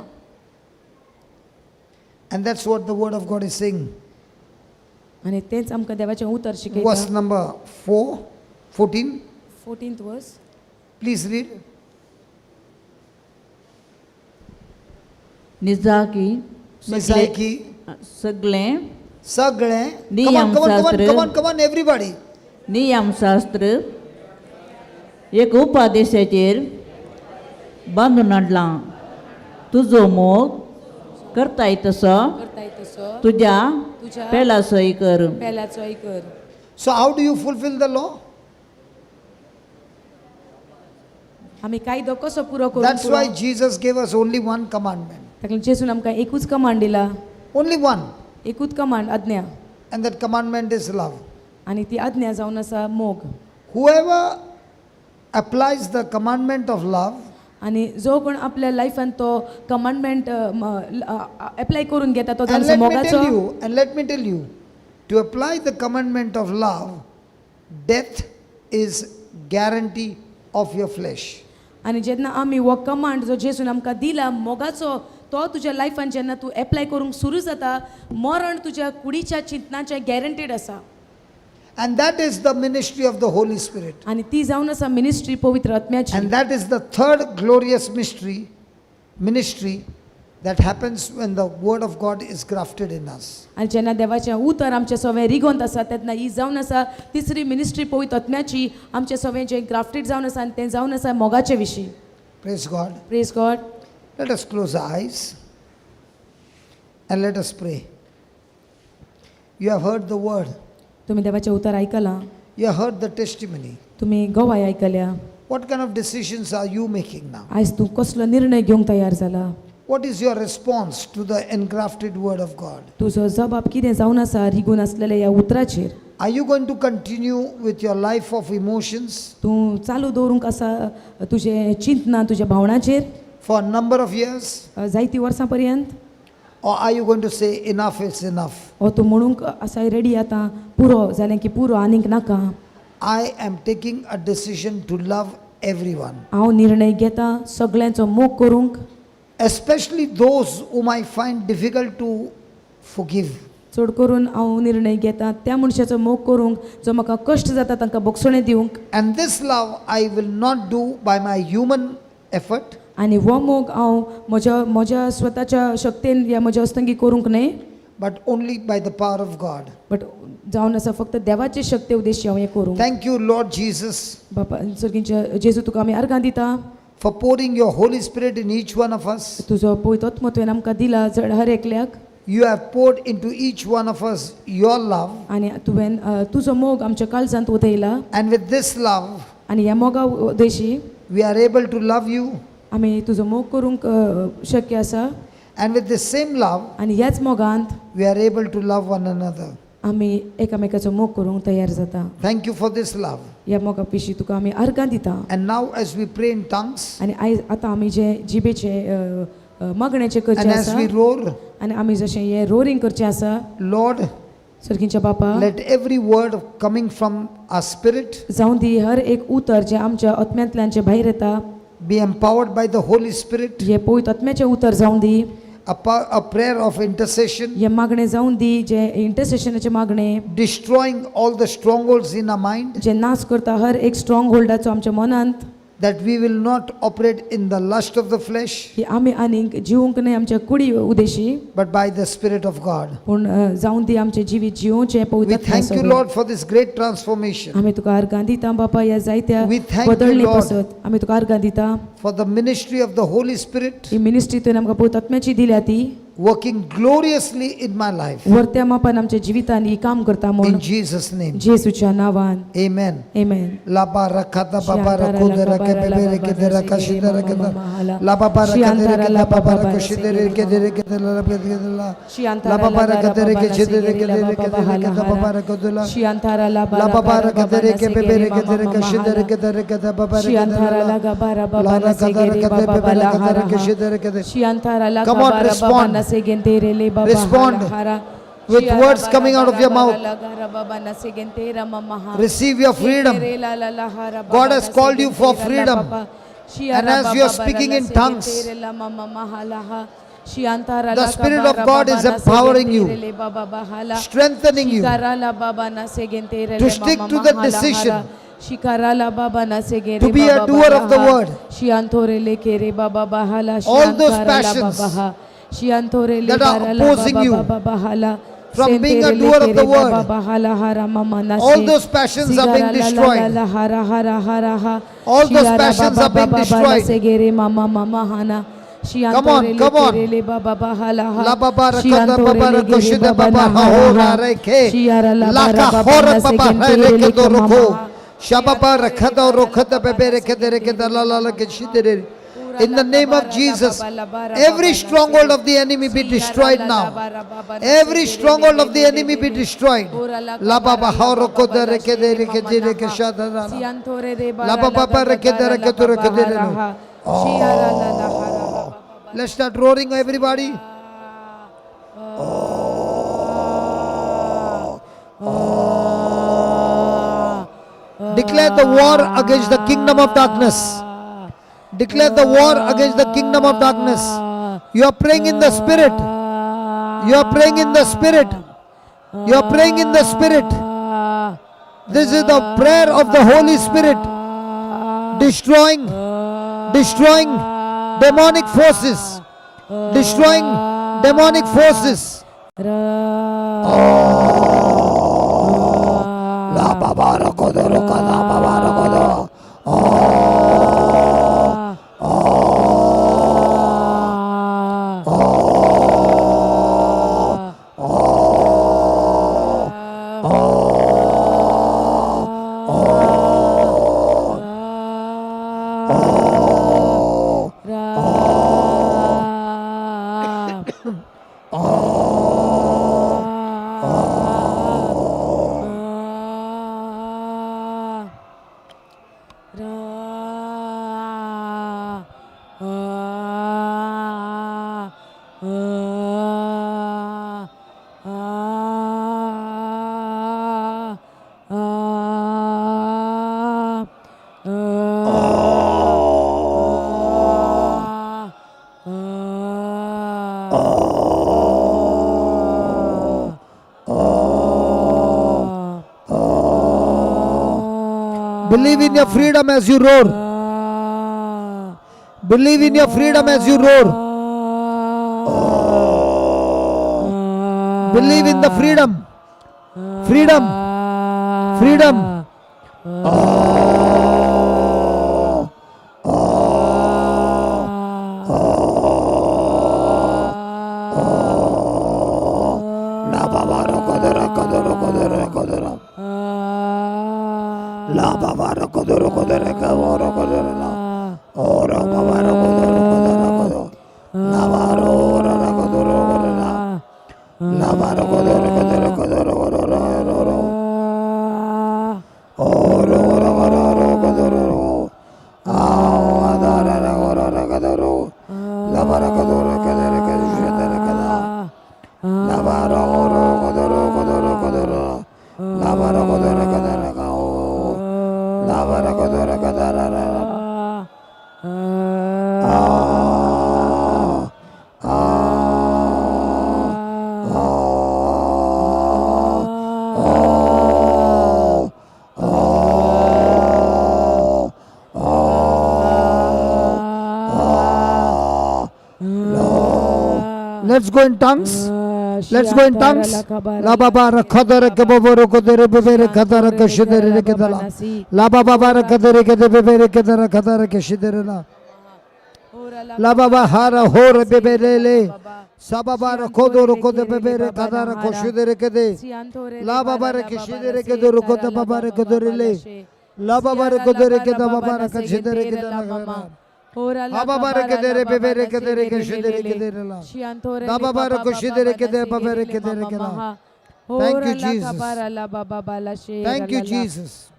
And that's what the word of God is saying. आनी तेंच आमकां देवाचें उतर Verse शिकयता. number 4, 14. 14th verse. Please read. निजाकी निजाकी. सगळें सगळे. Come on, come on, come on, नियमशास्त्र. Come on, come on, everybody. नियमशास्त्र एक उपादेशाचेर बांदून हाडलां, तुजो मोग करताय तसो करताय तसो तुज्या तुज्या पेलासोय कर. पेल्याचोय कर. So, how do you fulfill the law? आमी कायदो कसो पुरो करूंक That's पुरो? why Jesus gave us only one commandment. ताका लागून जेजून आमकां एकूच कमांड दिला. Only one. एकूच कमांड आज्ञा. And that commandment is love. आनी ती आज्ञा जावन आसा मोग. Whoever applies the commandment of love आनी जो कोण आपल्या लायफान तो कमांडमेंट एप्लाय करून घेता तो And जावन आसा let me मोगाचो. tell you, and let me tell you, to apply the commandment of love, death is guarantee of your flesh. आनी जेन्ना आमी हो कमांड जो जेजून आमकां दिला मोगाचो, तो तुज्या लायफान जेन्ना तूं एप्लाय करूंक सुरू जाता, मरण तुज्या कुडीच्या चिंतनाचें गॅरंटीड आसा. And that is the ministry of the Holy Spirit. आनी ती जावन आसा मिनिस्ट्री पवित्र आत्म्याची. And that is the third glorious mystery, ministry that happens when the Word of God is grafted in us. आनी जेन्ना देवाचें उतर आमच्या सवें रिगोंत आसा तेन्ना ही जावन आसा तिसरी मिनिस्ट्री पवित्र आत्म्याची आमच्या सवें जें ग्राफ्टेड जावन आसा आनी तें जावन आसा मोगाचे विशीं. Praise God. Praise God. Let us close our eyes and let us pray. You have heard the word. तुमी देवाचें उतर आयकलां. You have heard the testimony. तुमी गवाय आयकल्या. What kind of decisions are you making now? आयज तूं कसलो निर्णय घेवंक तयार जाला? What is your response to the engrafted word of God? तुजो जबाब कितें जावन आसा रिगून आसलेल्या ह्या उतराचेर? Are you going to continue with your life of emotions तूं चालू दवरूंक आसा तुजें चिंतना तुज्या भावनाचेर for a number of years? जायतीं वर्सां पर्यंत? Or are you going to say, enough is enough? ओ तूं म्हणूंक आसा रेडी आतां पुरो जालें की पुरो आनीक नाका? I am taking a decision to love everyone, हांव निर्णय घेता सगळ्यांचो मोग करूंक, especially those whom I find difficult to forgive. चड करून हांव निर्णय घेता त्या मनशाचो मोग करूंक जो म्हाका कश्ट जाता तांकां बक्षणें दिवंक. And this love I will not do by my human effort, आनी हो मोग हांव म्हज्या म्हज्या स्वताच्या शक्तेन या म्हज्या हस्तंगी करूंक न्हय, but only by the power of God. But जावन आसा फक्त देवाचे शक्ते उद्देश्य हांव हें करूंक. Thank you, Lord Jesus, बापा सर्गींच्या जेजू, तुका आमी अर्गां दिता for pouring your Holy Spirit in each one of us. तुजो पवित्र आत्मो तुवें आमकां दिला जड हर एकल्याक. You have poured into each one of us your love, आनी तुवें तुजो मोग आमच्या काळजांत उदयला. And with this love, आनी ह्या मोगा उद्देशी we are able to love you, आमी तुजो मोग करूंक शक्य आसा. And with this same love, आनी ह्याच मोगांत we are able to love one another. आमी एकामेकाचो मोग करूंक तयार जाता. Thank you for this love. ह्या मोगा विशीं तुका आमी अर्गां दिता. And now, as we pray in tongues आनी आयज आतां आमी जे जिबेचे मागण्याचे करचें and as आसा we roar, आनी आमी जशें हें रोरींग करचें आसा, Lord, सर्गींच्या बापा, let every word coming from our spirit जावं दी हर एक उतर जें आमच्या आत्म्यांतल्यान जें भायर येता be empowered by the Holy Spirit, हें पवित्र आत्म्याचें उतर जावं दी, a prayer of intercession, हें मागणें जावं दी जें इंटरसेशनाचें मागणें, destroying all the strongholds in our mind, जें नाश करता हर एक स्ट्रॉंग होल्डाचो आमच्या मनांत, that we will not operate in the lust of the flesh, की आमी आनीक जिवंक न्हय आमच्या कुडी Udeshi, but by the Spirit of God. पूण जावं दी आमचें जिवीत जिवचें We पवित्र thank you, आत्म्या. Lord, for this great transformation, आमी तुका अर्गां दिता बापा ह्या जायत्या We thank you, बदलणे Lord. पासत आमी तुका अर्गां दिता. For the ministry of the Holy Spirit he ministry तुवें आमकां पवित्र आत्म्याची दिल्या ती working gloriously in my life. वर्त्या मापान आमच्या जिवितान ही काम करता म्हूण. In Jesus' name. जेजूच्या नांवान. Amen. Amen. La ba ra ka da ba ba ra ko de ra ke be be re ke de ra ka shi de ra ke da. La ba ba ra ka de re ke da ba ba ra ko shi de re ke de re ke de la la ke de la. La ba ba ra ka de re ke shi de re ke de re ke de re ke da ba ba ra ko de la. La ba ba ra ka de re ke be be re ke de re ka shi de re ke de re ke da ba ba ra ke de la la. La ra ka da ra ka de be be ra ka de re ke shi de re ke de. Come on, respond. Respond with words coming out of your mouth. Receive your freedom. God has called you for freedom. And as you are speaking in tongues, the Spirit of God is empowering you, strengthening you to stick to the decision to be a doer of the word. All those passions that are opposing you from being a doer of the word, all those passions are being destroyed. All those passions are being destroyed. Come on, come on. La ba ba ra ka da ba ba ra ko shi da ba ba ha ho ra re ke. La ka ho ra ba ba ra re ke do ro ko. Sha ba ba ra kha da ro kha da be be re ke de re ke da la la la ke shi de re. In the name of Jesus, every stronghold of the enemy be destroyed now. Every stronghold of the enemy be destroyed. La ba ba ha ro ko da re ke de re ke de re ke sha da da la. La ba ba ba re ke de re ke do re ke de re no. Oh. Let's start roaring, everybody. Oh. Oh. Declare the war against the kingdom of darkness. Declare the war against the kingdom of darkness. You are praying in the spirit. You are praying in the spirit. You are praying in the spirit. This is the prayer of the Holy Spirit. Destroying, destroying demonic forces. Destroying demonic forces. Oh. La ba ba ra ko do ro ka la ba ba ra ko do. Oh. Oh. Oh. Oh. Believe in your freedom as you roar. Believe in your freedom as you roar. Believe in the freedom. Freedom. Freedom. Let's go in tongues. Let's go in tongues. La ba ba ra khadara ke bo bo ro ko de re be be re khadara ke shi de re re ke da la. La ba ba ba ra ke de re ke de be be re ke da ra khadara ke shi de re la. La ba ba ha ra ho re be be re le. Sa ba ba ra ko do ro ko de be be re khadara ko shi de re ke de. La ba ba re ke shi de re ke do ro ko de ba ba re ko do re le. La ba ba re ko de re ke da ba ba ra ka shi de re ke da la la. Ha ba ba re ke de re be be re ke de re ke shi de re ke de re la. Da ba ba re ko shi de re ke de ba ba re ke de re ke la. Thank you, Jesus. Thank you, Jesus.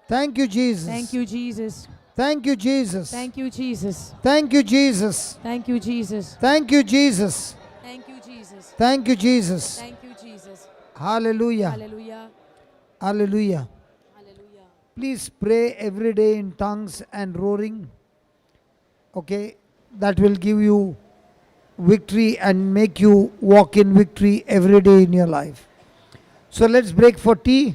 Thank you, Jesus. Thank you, Jesus. Thank you, Jesus. Thank you, Jesus. Thank you, Jesus. Thank you, Jesus. Thank you, Jesus. Thank you, Jesus. Thank you, Jesus. Thank you, Jesus. Thank you, Jesus. Thank you, Jesus. Hallelujah. Hallelujah. Hallelujah. Hallelujah. Please pray every day in tongues and roaring. Okay, that will give you victory and make you walk in victory every day in your life. So let's break for tea.